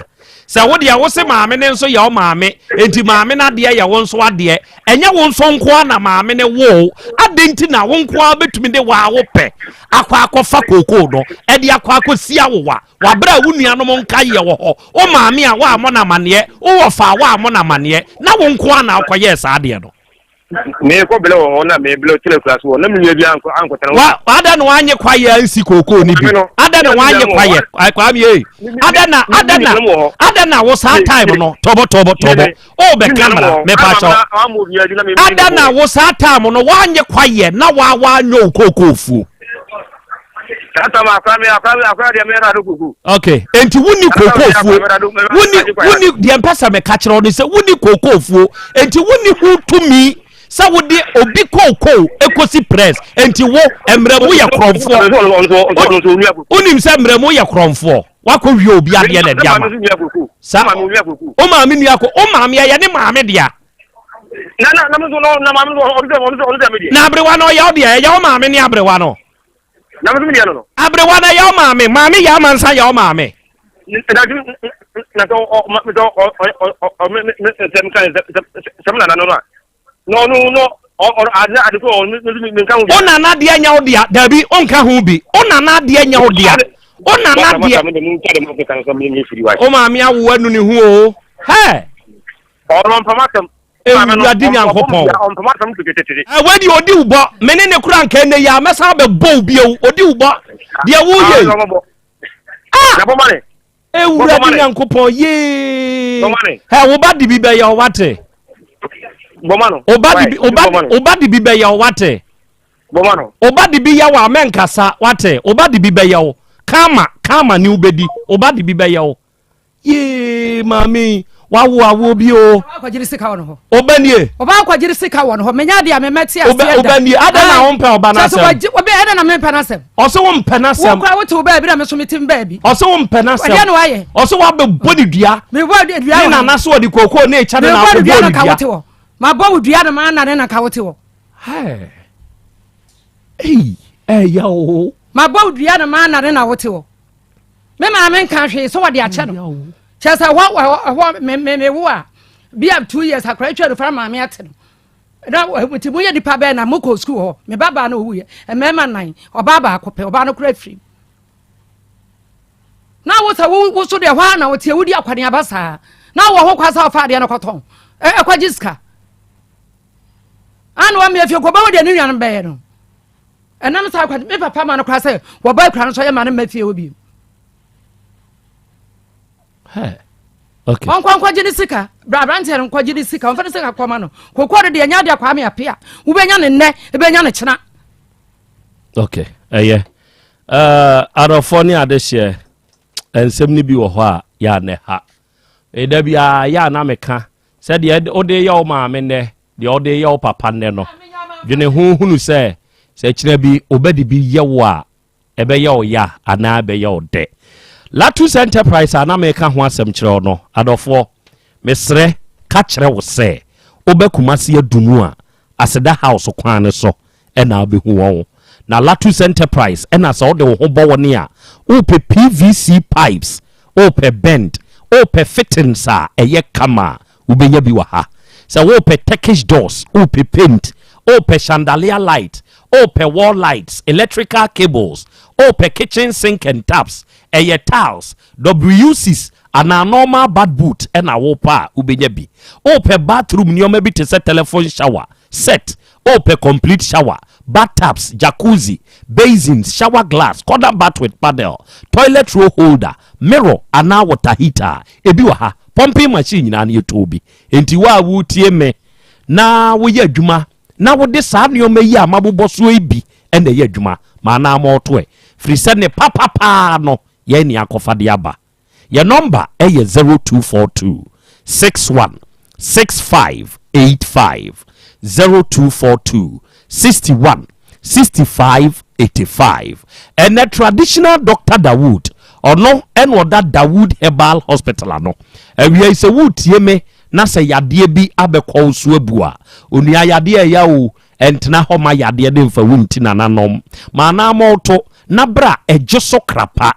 Sɛ wo deɛ wo se maame no nso yɛ wo maame, enti maame no adeɛ yɛ wo nso adeɛ. Ɛnyɛ wo nso nko ara na maame no woo wo. Adɛn nti na wo nko ara bɛtumi de waa wo pɛ akɔ akɔfa kookoo no de akɔ akɔsi awowa wɔ aberɛ a wo nuanom nkaeɛ wɔ hɔ, wo maame a woammɔ no amanneɛ, wo wɔfa a woammɔ no amanneɛ, na wo nko ara na wokɔyɛɛ saa adeɛ no? Meekɔ belɛ wɔ hɔ na meebelɛ tena akura so wɔ na me nua bi ankɔ ankɔtena hɔ. Wa adɛn na wanye kwayɛ ansi kookoo no bi? Adɛn na wanye kwayɛ? Kwame ei. Adɛn na adɛn na adɛn na wo saa time no tɔbɔ tɔbɔ tɔbɔ. O bɛ kamera me pa kyɛw. Adɛn na wo saa time no wanye kwayɛ na wa wanyɛ wo kookoo fuo? Okay, enti wonni kookoo fuo. Wonni wonni deɛ mpɛ sɛ meka kyerɛ wo ne sɛ wonni kookoo fuo. Enti wonni ho tumi sɛ wode obi kookoo ekosi press. Enti wo mmerɛ mu yɛ korɔmfoɔ. Wonim sɛ mmerɛ mu yɛ korɔmfoɔ. Wakɔ wie obi adeɛ na ɛde ama. Sa wo maame nua ko wo maame ɛyɛ ne maame dea. Na na na na maame ɔno Na aberewa no ɔyɛ wo deɛ ɛyɛ wo maame ne aberewa no. Na me nso me deɛ no no. Aberewa no ɛyɛ wo maame. Maame yɛ amansa yɛ wo maame. Na na sɛ ɔ ma sɛ ɔ ɔ ɔ me me sɛ me ka sɛ sɛ me nana no no a na ɔno no ɔ ɔ ade ade ko ɔ me me me nka ho bi. O nana deɛ nyɛ wo dea dabi o nka ho bi o nana deɛ nyɛ wo dea o nana deɛ. O maame awo anu ne ho o hɛ. Ɔno mpam asɛm. Awurade Nyankopɔn. Ɛwɛ deɛ ɔdi wo bɔ me ne ne kora nka ɛnɛ yi a mɛsan bɛbɔ wo bio ɔdi wo bɔ deɛ woyɛ yi. Ah! Awurade Nyankopɔn yee. Ɛ wo ba de bi bɛyɛ wo wate. Wo ba de bi wo ba de bi bɛyɛ wo wate. Wo ba de bi yɛ wo a mɛnkasa wate. Wo ba de bi bɛyɛ wo. Kama kama ne wobɛdi. Wo ba de bi bɛyɛ wo. Yee maame yi wawo awoɔ bi o. Ɔba sika wɔ ne hɔ. Ɔba nie. Ɔba akɔgyere sika wɔ ne hɔ. Menya adeɛ a mɛmɛ te aseɛ da. Ɔba nie adɛn na wompɛ ɔba n'asɛm. Kyɛ sɛ ɔbɛ ɛdɛn na mempɛ n'asɛm. Ɔsɛ wompɛ n'asɛm. Wo kura wote wo baabi na me nso mete baabi. Ɔsɛ wompɛ n'asɛm. Ɛdeɛ na wayɛ. Ɔsɛ wabɛbɔ ne dua. Mebɔ dua Ne nana so ɔde kookoo ne ekya ne na akɔbɔ ne dua. Mebɔ dua no ka wote hɔ. Mabɔ wo dua no maa nane na ka wote hɔ. Hɛɛ. Ei ɛyɛ o. Mabɔ wo dua no maa nane na wote hɔ. Me maame nka hwee sɛ wɔde akyɛ no kyerɛ sɛ ɛhɔ ɛhɔ me me me wo a bi a 2 years akora atwa no fara maame ate no na nti mo yɛ nipa bɛɛ na mo kɔ sukuu hɔ me ba baa na owu yɛ mmarima nan ɔbaa baako pɛ ɔbaa no kora firi na wo sɛ wo wo so deɛ hɔ a na wote wodi akɔneaba saa na wɔ ho kwa sɛ ɔfa adeɛ no kɔtɔn ɛkɔgye sika ana wɔn mmeɛ fie kɔ bɛwɔ deɛ ne nuanom bɛyɛ no. Ɛnam saa kwan me papa ma no koraa sɛ wɔba akura no so yɛ ma no mma fie hɔ bio. Okay. Ɔnkɔ nkɔgye ne sika bra aberanteɛ no nkɔgye ne sika ɔmfa ne sika kɔma no kokoɔ no deɛ ɛnyɛ adeɛ Kwame Apea wobɛnya ne nnɛ ɛbɛnya ne kyena. Okay ɛyɛ uh, adɔfoɔ ne adehyeɛ nsɛm no bi wɔ hɔ a yɛ a na ɛha ɛda biara yɛ a na meka Sɛ deɛ wode reyɛ wo maame nnɛ, deɛ wode reyɛ wo papa nnɛ no, dwene ho hunu sɛ, sɛ kyena bi wobɛde bi yɛ wo a, ɛbɛyɛ wo ya anaa ɛbɛyɛ wo dɛ. Latus Enterprise a na meka ho asɛm kyerɛ wo no, adɔfoɔ, mesrɛ ka kyerɛ wo sɛ, woba Kumasi Adumu a, Aseda House kwan no so na wobɛhu wɔn. Na Latus Enterprise na sɛ wode wo ho bɔ wɔn a, wopɛ PVC pipes, wopɛ bend, wopɛ fittings a ɛyɛ kama a, wobɛnya bi wɔ ha. Sɛ wopɛ Turkish doors, wopɛ paint, wopɛ chandelier light, wopɛ wall lights, electrical cables, wopɛ kitchen sink and taps, ɛyɛ tiles, WCs anaa normal bath boot na wopɛ a, wobɛnya bi. Wopɛ bathroom nneɛma bi te sɛ telephone shower set, wopɛ complete shower, bathtubs, jacuzzi, basins, shower glass, corner bath with panel, toilet roll holder, mirror anaa water heater a, ebi wɔ ha. Pumping machine nyinaa no yɛtɔn bi. Enti wo a woretie me na woyɛ adwuma na wode saa nneɛma yi a mabobɔ soɔ yi bi na ɛyɛ adwuma, ma anaa ma ɔto ɛ. Firi sɛ ne papa paa no, yɛn ne akɔfa de aba. Yɛn nɔmba yɛ 0242 61 65 85, 0242 61 65 85. Ɛnɛ Traditional Doctor Dawood, ɔno na ɔda Dawood Herbal Hospital ano. Awia yi sɛ woretie me na sɛ yadeɛ bi abɛkɔ wo so abu a, onua yadeɛ ɛya o, ɛntena hɔ ma yadeɛ no mfa wo nti nananom. Ma anaa ma ɔto na bra ɛgye so krapa.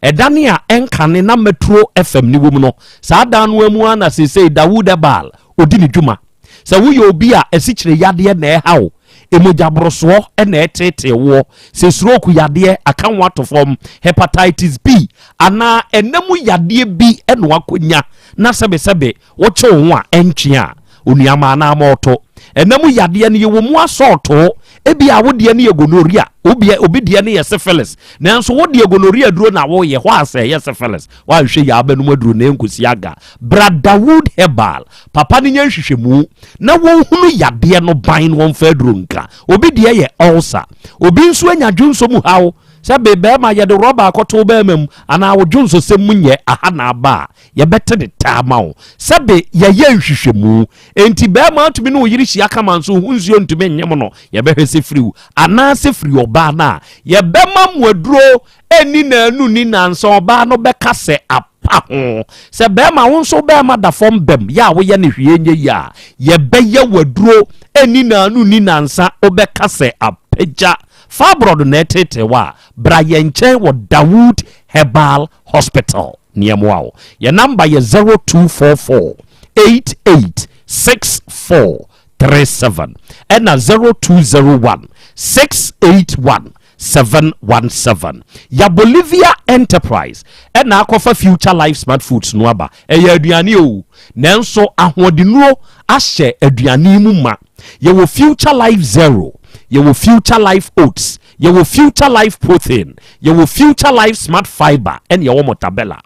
Ɛdane a ɛnkane na Metro FM ne wom no, saa dan no ara mu ara na seesei Dawood Ebal ɔdi ne dwuma. Sɛ woyɛ obi a asikyire yadeɛ na ɛha wo, mogyaborosoɔ na ɛreteetee woɔ, sɛ stroke yadeɛ aka wo ato fam, hepatitis B anaa ɛna mu yadeɛ bi na wakɔnya na sɛbesɛbe wokye wo ho a ɛntwe a, onuamaa anaa mɔɔto. Ɛna mu yadeɛ no yɛwɔ mu asɔɔtoo, ebia wo deɛ no yɛ gonorrhea, obi deɛ no yɛ syphilis, nanso wo deɛ gonorrhea duro na woyɛ hɔ a sɛ ɛyɛ syphilis, woanhwɛ yie a wobɛnom aduro na ɛnkɔsi aga. Bra Dawood Herbal, papa no nyɛ nhwehwɛmu na wɔnhunu yadeɛ no ban na wɔmfa aduro nka. Obi deɛ yɛ ulcer, obi nso anya dwonsɔ mu haw, sɛ be bɛrima yɛde rɔba akɔto bɛrima mu anaa wo dwonsɔsɛm mu nyɛ aha na aba a, yɛbɛte ne taa ma wo. Sɛbe yɛyɛ nhwehwɛmu, enti bɛrima atumi ne wo yere hyia kama nso ho nsuo ntumi nyem no, yɛbɛhwɛ sɛ firi wo anaasɛ firi ɔbaa no a, yɛbɛma mo aduro ɛnni naanu ni nansa ɔbaa no bɛka sɛ apa ho. Sɛ bɛrima wo nso bɛrima da fam bɛm yɛ a woyɛ no hwee nyɛ yie a, yɛbɛyɛ wo aduro ɛnni naanu ni nansa wobɛka sɛ apagya. Fibroid na ɛtetee wo a, bra yɛn nkyɛn wɔ Dawood Herbal Hospital na yɛmmoa wo. Yɛn namba yɛ 0244 88 64 37 ɛna 0201 681 717. Ya Bolivia Enterprise ɛna akɔfa Future Life Smart Foods no aba. Ɛyɛ aduane o, nanso ahoɔdennuro ahyɛ aduane mu ma. Yɛwɔ Future Life Zero, yɛwɔ Future Life Oats, yɛwɔ Future Life Protein, yɛwɔ Future Life Smart Fiber, ɛna yɛwɔ Mortabella.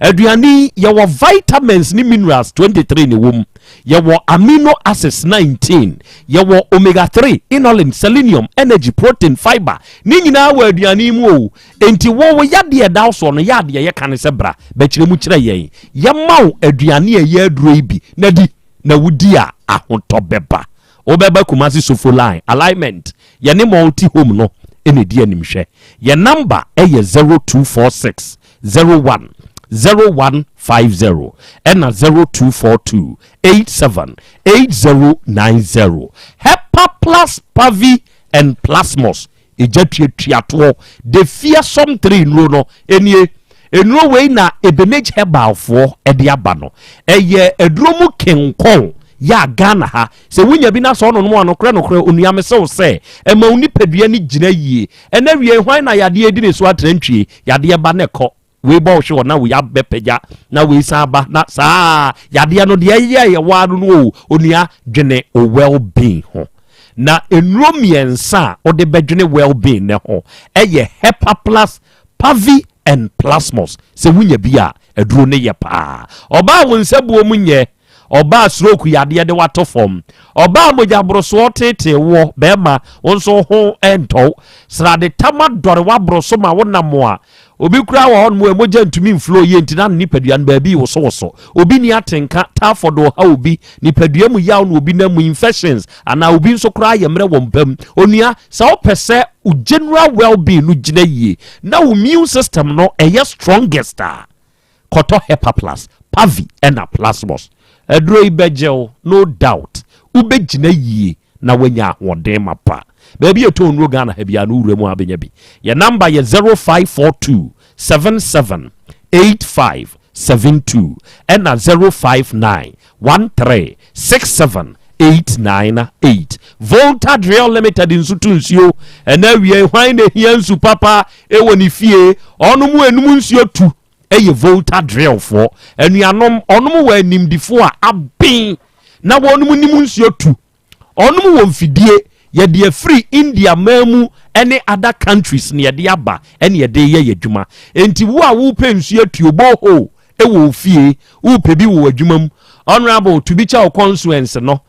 Aduane yi, yɛwɔ vitamins ne minerals 23 na ɛwɔ mu. Yɛwɔ amino acids 19. Yɛwɔ omega 3, inulin, selenium, energy, protein, fiber. Ne nyinaa wɔ aduane yi mu o. Enti wo wo yadeɛ ɛda wo soɔ no, yɛ adeɛ yɛka ne sɛ bra bɛkyerɛ mu kyerɛ yɛn. Yɛma wo aduane a ɛyɛ aduro yi bi na di, na wodi a ahotɔ bɛba. Wobɛba Kumasi Sofo Line, alignment, yɛne Multi Home no na ɛdi animhwɛ. Yɛn number yɛ 0246 01 0150 ɛna 0242 87 8090. Hepa Plus Pavi and Plasmos Egya tuatuatoɔ de fearsome tree nnuro no nie. Nnuro wei na Ebenage Herbal foɔ de aba no. Ɛyɛ aduro mu kenkɔn yɛ a Ghana ha. Sɛ wonya bi na sɛ ɔnonom a nokorɛ nokorɛ onua mese wo sɛ ɛma wo nipadua no gyina yie. Ɛnɛ wiei hwan na yadeɛ redi ne so atrantwie? Yadeɛ ba na ɛkɔ. Wei bɔ wo hwe hɔ na wei abɛpagya na wei san aba na saa yadeɛ no deɛ ɛyɛ yɛ waa no no o onua dwene o well being ho na nnuro mmiɛnsa a wode bɛdwene well being ne ho ɛyɛ Hepaplus, Pavi and Plasmos sɛ wonya bi a aduro no yɛ paa ɔbaa wo nsa buo mu nyɛ Ɔbaa stroke yadeɛ de wato fam. Ɔbaa mogyaborosoɔ teetee woɔ, bɛrima, wo nso wo ho ntɔ wo. Srade tam adɔre w'aboro so ma wonam a, obi koraa wɔ hɔnom a mogya ntumi mflow yie nti na ne nipadua no baabi wosowoso. Obi nni atenka, typhoid ɔha obi, nipadua mu yaw na obi nam mu, infections, anaa obi nso koraa yɛ mmerɛ wɔ mpa mu. Onua, sɛ wopɛ sɛ wo general well-being no gyina yie na wo immune system no ɛyɛ strongest a, Kɔtɔ Hepaplus, Pavi ɛna Plasmos. Aduro yi bɛgye wo, no doubt. Wobɛgyina yie na woanya ahoɔden mapa. Baabi a yɛtɔn nnuro Ghana ha biara no wowura mu a wobɛnya bi. Yɛn number yɛ 0542 77 85 72 ɛna 059 13 67 898. Volta Drill Limited nso tu nsuo. Ɛna awie hwan na ehia nsu papa wɔ ne fie? Ɔnom enum nsuo tu yɛ Volta Drillfoɔ. Anuanom, ɔnom wɔ animdifoɔ a aben na wɔnom nim nsuo tu. Ɔnom wɔ mfidie yɛde afiri India man mu ne other countries na yɛde aba ne yɛde yɛ yɛ adwuma. Enti wo a wopɛ nsuo atuo borehole wɔ wo fie, wopɛ bi wɔ w'adwuma mu, Honourable to bi kyɛ wo constituency no,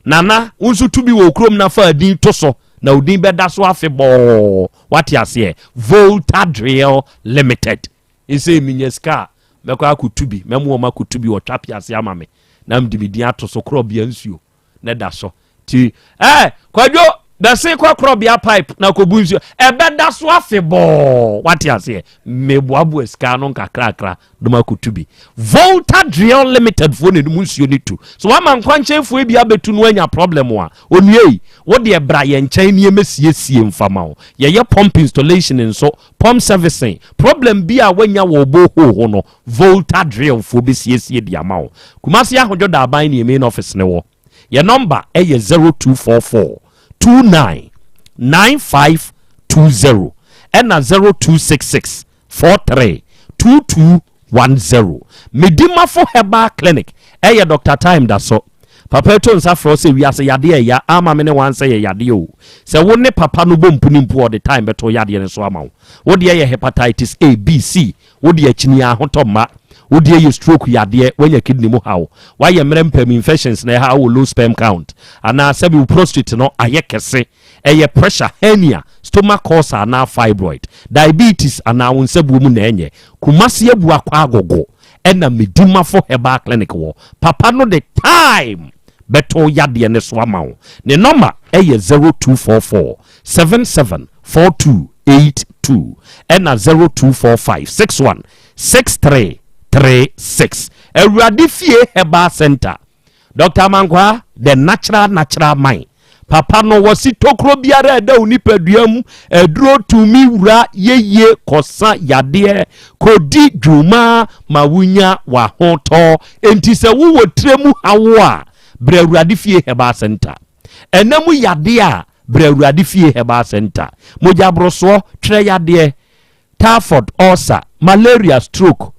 Nana wo nso tu bi wɔ wo kurom na fa din to so na wo din bɛda so afebɔɔ. Wate aseɛ? Volta Drill Limited. Ese menya sika a mɛkɔ akɔtu bi, mɛmo wɔn akɔtu bi wɔ Twape ase ama me na mede me din ato so, korɔbea nsuo na ɛda so. Ti, eh, Kwadwo! Bɛsen kɔ korɔbea pipe na kɔbu nsuo. Ɛbɛda so afebɔɔ. Wate aseɛ? Meboaboa sika no nkakrakra na makɔtu bi. Volta Drill Limited foɔ na ɛnum nsuo no tu. So wama nkwankyɛnfoɔ bi abɛtu no anya problem a, onua yi, wo deɛ bra yɛn nkyɛn ne yɛmɛsiesie mfa ma wo. Yɛyɛ pump installation nso, pump servicing. Problem bi a wanya wɔ borehole ho no, Volta Drill foɔ bɛsiesie de ama wo. Kumasi Ahodwo Daaban ne yɛn main office no wɔ. Yɛn nɔmba yɛ 0244 29 9520 ɛna 0266 43 2210. Medimafo Herbal Clinic ɛyɛ Doctor Time da so. Papa ɛto nsa frɛ wo sɛ wiase yadeɛ ɛya ama me ne wansɛ yɛ yadeɛ o. Sɛ wo ne papa no bɔ mpuni mpo ɔde time bɛto yadeɛ no so ama wo. Wo deɛ yɛ hepatitis A, B, C, Wo deɛ kyini ahotɔ mma. Wo deɛ yɛ stroke yadeɛ, woanya kidney mu haw, woayɛ mmerɛ mpam, infections na ɛha wo, wɔ low sperm count, anaa sɛbi wo prostate no ayɛ kɛse, ɛyɛ pressure, hernia, stomach ulcer anaa fibroid, diabetes anaa wo nsabuo mu na ɛnyɛ. Kumasi Abuakwa Agogo ɛna Medimafo Herbal Clinic wɔ. Papa no de time bɛto yadeɛ no so ama wo. Ne nɔma yɛ 0244 77 4282 ɛna 0245 61 63 36. Awurade Fie Herbal Center. Dr. Amankwaa, the natural natural man. Papa no wɔsi tokuro biara ɛda wo nipadua mu aduro tumi wura yeye kɔsa yadeɛ kɔdi dwuma ma wonya w'ahotɔ. Enti sɛ wowɔ tire mu hawo a, brɛ Awurade Fie Herbal Center. Ɛna mu yadeɛ a, brɛ Awurade Fie Herbal Center. Mogyaborosoɔ, twerɛ yadeɛ, typhoid, ulcer, malaria, stroke,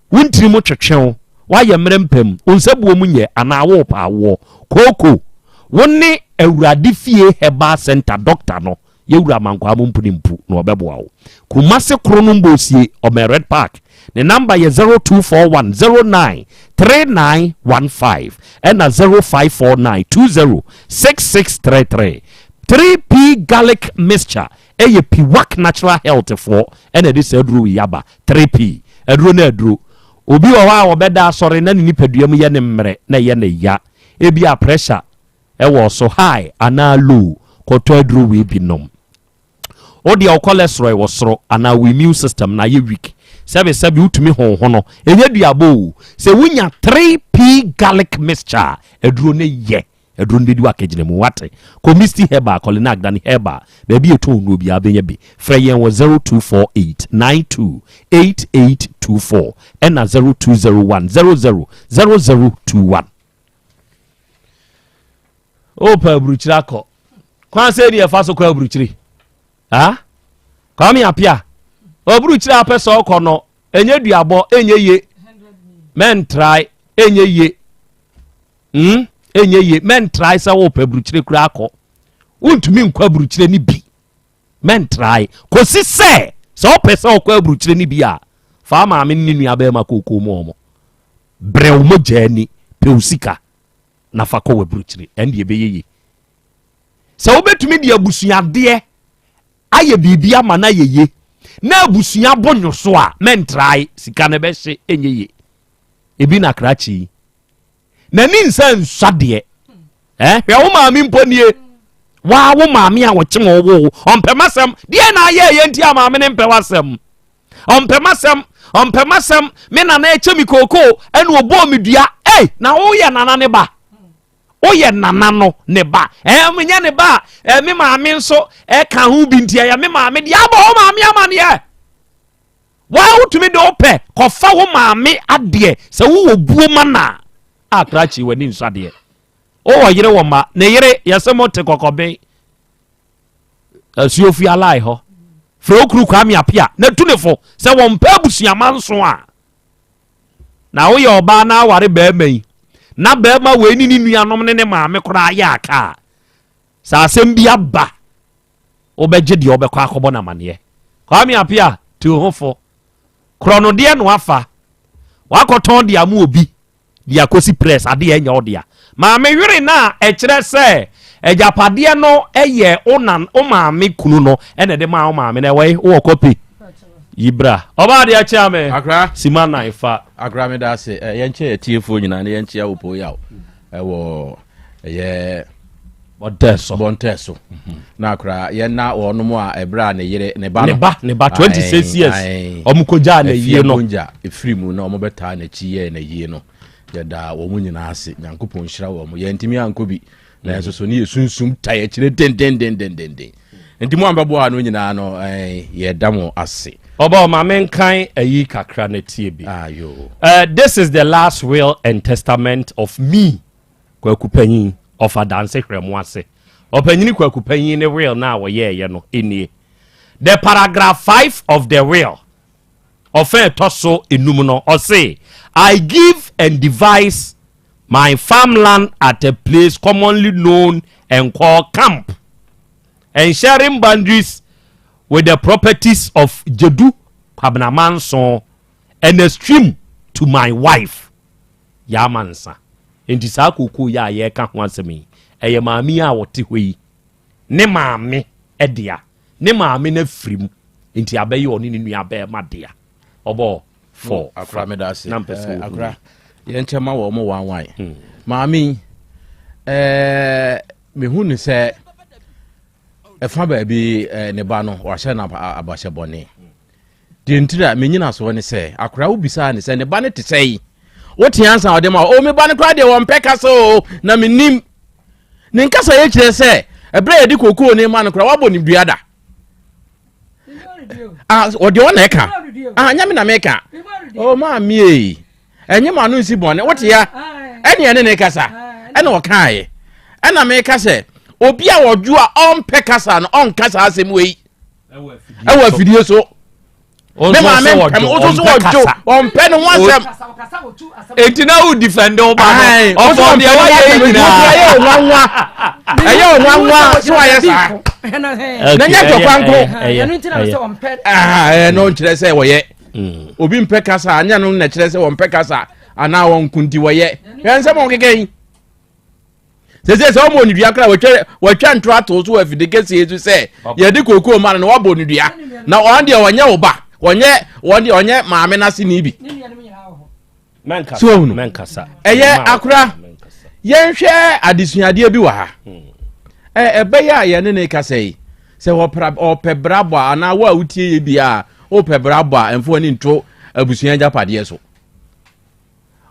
wo ntini mu twetwe wo, woayɛ mmerɛ mpam, wo nsabuo mu nyɛ anaa worepɛ awoɔ, kooko, wo ne Awurade Fie Herbal Center doctor no, Yɛwura Amankwaa mo mpu ne mpu na ɔbɛboa wo. Kumase Kronom Bosie, ɔbɛn Red Park. Ne number yɛ 0241 09 3915 ɛna 0549 20 6633. 3P Garlic Mixture ɛyɛ Piwak Natural Health foɔ ɛna ɛde saa aduro wei aba. 3P aduro no aduro. Obi wɔ hɔ a ɔbɛda asɔre na ne nipadua mu yɛ ne mmerɛ na ɛyɛ ne ya. Ebia pressure ɛwɔ so high anaa low, kɔtɔ aduro wei bi nom. Wo deɛ wo cholesterol wɔ soro anaa wo immune system na ayɛ weak, sɛbe sɛbe wotumi honhono, ɛnyɛ duabɔ o. Sɛ wonya 3P garlic mixture a, aduro no yɛ aduro no bɛdi w'akagyina mu wate. Kɔ Misty Herbal, Kɔlinak, Dani Herbal, baabi yɛtɔn nnuro biara bɛnya bi. Frɛ yɛn wɔ 0248 92 8824 ɛna 0201 00 0021. Wopɛ aburukyiri akɔ kwan sɛ deɛ ɛfa so kɔ aburukyiri ha Kwame Apia aburukyiri apɛ sɛ ɔkɔ no ɛnyɛ duabɔ ɛnyɛ ye mɛntrae ɛnyɛ ye mm ɛnyɛ ye mɛntrae sɛ wopɛ aburukyiri kura akɔ wontumi nkɔ aburukyiri no bi mɛntrae kɔsi sɛ sɛ wopɛ sɛ ɔkɔ aburukyiri no bi a fa maame ne nua bɛrima kookoo mu ɔmo brɛ wo mogya ani pɛ wo sika na fa kɔ w'aburukyiri ɛnde ɛbɛyɛ yie sɛ wobɛtumi de abusuadeɛ ayɛ biribi ama no ayɛ yie na abusua bo nwo so a mɛntrae sika no bɛhye ɛnyɛ yie ebi na krakye yi n'ani nsa nsua deɛ eh hwɛ wo maame mpo nie waa wo maame a wɔkyem wo wo ɔmpɛ m'asɛm deɛ na ayɛ ɛyɛ nti a maame ne mpɛ w'asɛm ɔmpɛ m'asɛm ɔmpɛ m'asɛm me nana ɛkyɛ mi kookoo ɛna ɔbɔɔ me dua ei na woyɛ nana ne ba woyɛ nana no ne ba ɛɛ menyɛ ne ba ɛɛ me maame nso ɛka ho bi nti ɛyɛ me maame deɛ abɔ wo maame amaneɛ waa wotumi de wopɛ kɔfa wo maame adeɛ sɛ wowɔ buo ma na a krakye w'ani nsɔ adeɛ wowɔ yere wɔ ma ne yere yɛsɛ mo te kɔkɔben Asuofi Alai hɔ. Frɛ wo kunu Kwame Apia na tu ne fo sɛ wɔmpɛ abusuama nso a. Na woyɛ ɔbaa na aware barima yi na barima wei ne ne nuanom ne ne maame koraa yɛ aka a, sɛ asɛm bi aba wobɛgye deɛ wobɛkɔ akɔbɔ no amaneɛ. Kwame Apia tu ho fo. Korɔnodeɛ na wafa. Wakɔtɔn de ama obi. de akɔsi press adeɛ ɛnyɛ wo dea. Maame were no a ɛkyerɛ sɛ agyapadeɛ no yɛ wo nan wo maame kunu no ɛna ɛde maa wo maame no ɛwɔ yi wowɔ kɔpi yi bra ɔbaa adeɛ kyea me Akra. sima nan fa. Akra meda ase ɛ yɛnkyɛ atiefoɔ nyinaa ne yɛnkyea wo poo yaw ɛwɔ ɛyɛ. Bɔntɛɛ so. Bɔntɛɛ so. Na akora yɛn na wɔnom a ɛberɛ a ne yere ne ba no. Ne ba ne ba 26 years. Wɔn kɔgyaa n'ayie no. Afia Gonja efiri mu na wɔn bɛtaa n'akyi yɛɛ n'ayie no. Yɛda wɔn nyinaa ase. Nyankopɔn nhyira wɔn. Yɛntumi ankɔ bi. Nanso so ne yɛ sunsum ta akyire dendendendendenden. Nti mo a mbɛboa no nyinaa no yɛda mo ase. Ɔba ɔma menkan ayi kakra na tie bi. Ayo. This is the last will and testament of me, Kwaku Panyin, of Adanse Hwɛmo ase. Ɔpanyini Kwaku Panyin ne will na a wɔyɛɛyɛ no nie. The paragraph 5 of the will, ɔfɛ ɛtɔ so enum no, ɔse, I give and devise my farmland at a place commonly known and called Camp, and sharing boundaries with the properties of Jedu Kwabena Manso and a stream to my wife Yamansa. Nti saa kookoo yi a yɛreka ho asɛm yi, ɛyɛ maame yi a wɔte hɔ yi ne maame dea. Ne maame no afiri mu, nti abɛyɛ ɔne ne nua bɛrima dea. Ɔbɔ fɔ. Akora, meda ase. Na mpɛ sɛ wohu. Akora, yɛnkyɛ ma wɔ mo wanwan maame yi. Mehu ne sɛ ɛfa baabi ne ba no wahyɛ no abahyɛ bɔne. Deɛ ntiri a menyina soɔ ne sɛ, akora, wobisaa ne sɛ ne ba no te sɛ yi, wote ansa ɔde ma o, me ba no koraa deɛ wɔmpɛ kasa o, na menim ne nkasa yɛ kyerɛ sɛ ɛberɛ a yɛde kokoo ne ma no koraa wabɔ ne dua da. Ah, ɔde ɔna ɛka. Ah, nyɛ me na meka o, maame ei, ɛnyɛ ma no nsi bɔne wote ya ɛne ɛne ne kasa ɛna ɔkaeɛ. Ɛna meka sɛ obi a ɔdwo a ɔmpɛ kasa no ɔnka saa asɛm wei ɛwɔ afidie so. Me maame mpɛm wo so so ɔdwo ɔmpɛ ne ho asɛm. Enti na wo defend wo ba no, ɔfɔ deɛ wayɛ yi nyinaa. Ɛyɛ ɔnwanwa, ɛyɛ ɔnwanwa so wayɛ saa na nyɛ tɔkwa nko. Ɛno nkyerɛ sɛ wɔyɛ obi mpɛ kasa anyɛ no na kyerɛ sɛ wɔmpɛ kasa anaa wɔn nko nti wɔyɛ hwɛ nsɛm a wɔkeka yi sese sɛ ɔmɔ ne dua kora wɔtwa wɔtwa ntora ato so wɔ afide kɛseɛ so sɛ yɛde kookoo ma no na wabɔ ne dua na ɔn deɛ ɔnyɛ wo ba, ɔnyɛ wɔn deɛ ɔnyɛ maame n'ase ne bi so ohunu. Ɛyɛ akora, yɛnhwɛ adesuadeɛ bi wɔ ha. Ɛ ɛbɛyɛ a yɛne ne kasa yi sɛ wɔpra ɔpɛ brabɔ a anaa wo a wotie yɛ bi a wopɛ brabɔ a, ɛmfa w'ani nto abusua agyapadeɛ so.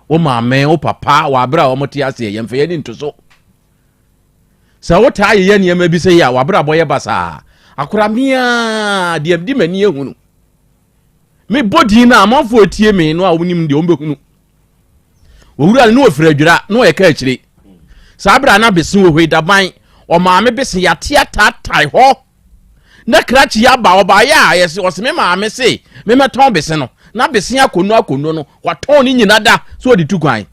Wo maame, wo papa, wɔ abere a wɔte aseɛ, yɛmfa yɛn ani nto so. Sɛ wotaa yeyɛ nneɛma bi sɛ yɛ a, w'abrabɔ yɛ basaa. Akora, meaa deɛ di m'ani ehunu. Mebɔ din no a amanfoɔ etie me no a wɔnim deɛ wɔbɛhunu. Owura no ne wɔfiri adwira na ɔyɛ ka akyire. Saa berɛ a na bese wɔ hɔ yi, daban ɔmaame bese yɛate ataatae hɔ na krakye aba ɔbaeɛ a yɛse ɔse me maame se memɛtɔn bese no na bese akɔnu akɔnu no watɔn ne nyina da so ɔde tu kwan.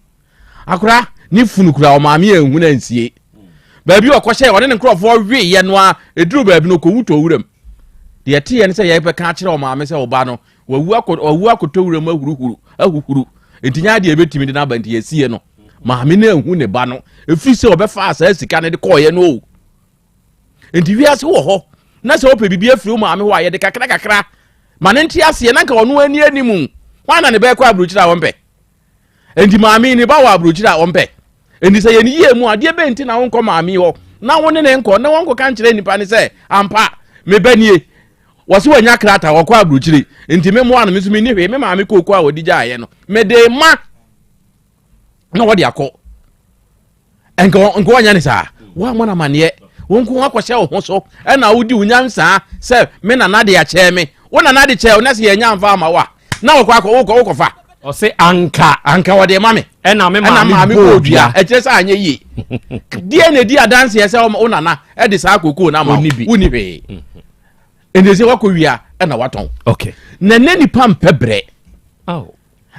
Akora ne funu kura ɔmaame anhu no ansie baabi ɔkɔhyɛ ɔne ne nkurɔfoɔ weeɛ no a ɛduru baabi no ɔkɔwu tɔ wuram. Deɛ ɛteɛ ne sɛ yɛbɛka akyerɛ ɔmaame sɛ ɔba no wawu akɔ wawu akɔtɔ wuram ahuruhuru ahuhuru nti nyɛ adeɛ ɛbɛtumi de no aba nti yɛsie no. Maame no anhu ne ba no ɛfiri sɛ ɔbɛfaa saa sika no de kɔɔeɛ no o. Nti wiase wɔ hɔ na sɛ wopɛ biribi afiri wo maame hɔ a, yɛde kakra kakra ma ne nte aseɛ na nka ɔno ani anim hwan na ne bɛkɔ aburokyire a wɔmpɛ. Nti maame ne ba wɔ aburokyire a wɔmpɛ. Nti sɛ yɛn yie mu adeɛ bɛn nti na wonkɔ maame hɔ na wo ne ne nkɔ na wɔnkɔ ka nkyerɛ nipa ne sɛ ampa me ba nie, wɔsi wɔnya krataa wɔkɔ aburokyire nti me mmoa no, me nso me ni hwee, me maame kooko a wɔde gyaeɛ no mede ma na wɔde akɔ. Nka nka wɔnyɛ ne saa, wɔammɔ no amanneɛ, wo nko akɔhyɛ wo ho so ɛna wodi wo nyansaa sɛ me nana de akyɛ me, wo nana de kyɛ wo na sɛ yɛnya mfa ama wo a na wɔkɔ akɔ wokɔ wokɔfa. Ɔse anka anka wɔde ma me ɛna me maame bɔɔ dua. Ɛkyerɛ sɛ anyɛ yie. Deɛ na ɛdi adanseɛ sɛ wo nana ɛde saa kokoo no ama wo, wonni hwee. Ɛnti sɛ wakɔ wia ɛna watɔn. Okay. Na ne nipa mpɛ brɛ. Oh.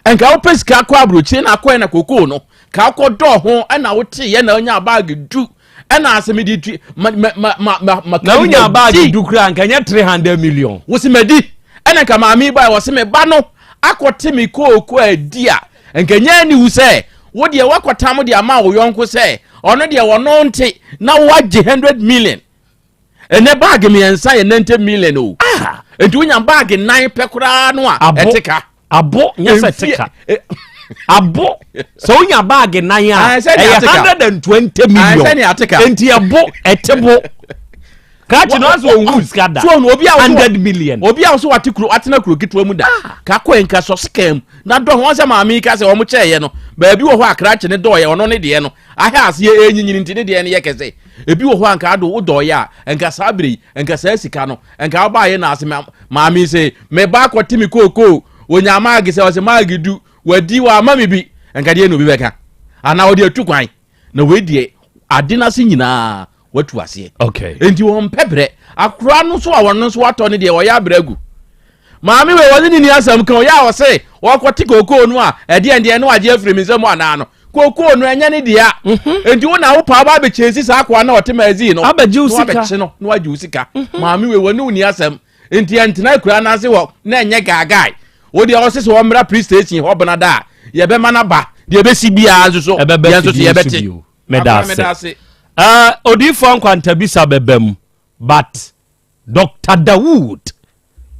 Nka wopɛ sika kɔ aburokyire na akɔɛ na kokoo no ka wokɔ dɔɔ ho ɛna woteeɛ na wonya baage du ɛna asɛ mede tu ma ma ma ma ma ma na wonya baage du koraa nka nyɛ 300 million. Wosi madi ɛna nka maame ba wɔsi me ba no akɔte me kooko adi a nka nyɛ aniwu sɛ wo deɛ woakɔtam de ama wo yɔnko sɛ ɔno deɛ wɔno nte na woagye 100 million. Ɛnɛ baage mmiɛnsa yɛ 90 million o. Ah! Nti wonya baage nan pɛ koraa no a ɛte ka. Abo nyɛ sɛ te ka. Abo sɛ wonya baage nan a ɛyɛ 120 million. Enti ɛbo ɛte bo. Krakye no asɛ ɔnhu sika da. 100 million. Obi a ɔso wate kuro atena kuro ketewa mu da. Ah. Ka kɔ nka sɔ sika mu na dɔ ho sɛ maame yi ka sɛ wɔn kyɛɛyɛ no baabi wɔ hɔ a krakye ne dɔɔyɛ ɔno ne deɛ no ahɛ aseɛ ɛnyinyini nti ne deɛ no yɛ kɛse. Ebi wɔ hɔ a nka ado wodɔɔyɛ a nka saa bere yi nka saa sika no nka wobaayɛ na ase maame yi sɛ meba akɔte me kookoo Wɔnyaa maage sɛ ɔsɛ maage du wadi wama me bi nka deɛ na obi bɛka anaa ɔde atu kwan na wei deɛ ade no ase nyinaa watu aseɛ. Okay. Enti wɔn mpɛ brɛ akora no so a wɔn nso watɔ no deɛ ɔyɛ abrɛ agu maame wei wɔne ne ni asɛm ka ɔyɛ a ɔse wɔkɔte kookoo no a ɛdeɛ deɛ no agye afiri me nsam anaa no kookoo no ɛnyɛ ne dea mhm. enti wo na wo paa ba abɛkyɛ si saa akoa na ɔte magazine no abɛgye wo sika abɛkye no na wagye wo sika mhm. maame wei wɔne wo ni asɛm Nti ɛntena akuraa no ase hɔ na ɛnyɛ gaagae. Wo deɛ ɔse sɛ ɔmmra police station hɔ bena da a, yɛbɛma no aba. Deɛ ɛbɛsi biara nso so, Ɛbɛba yɛn nso so fidie so yɛbɛte. bio. Meda Akora, meda ase. ase. Uh, Odiyifoɔ nkwantabisa bɛba mu but Dr. Dawood,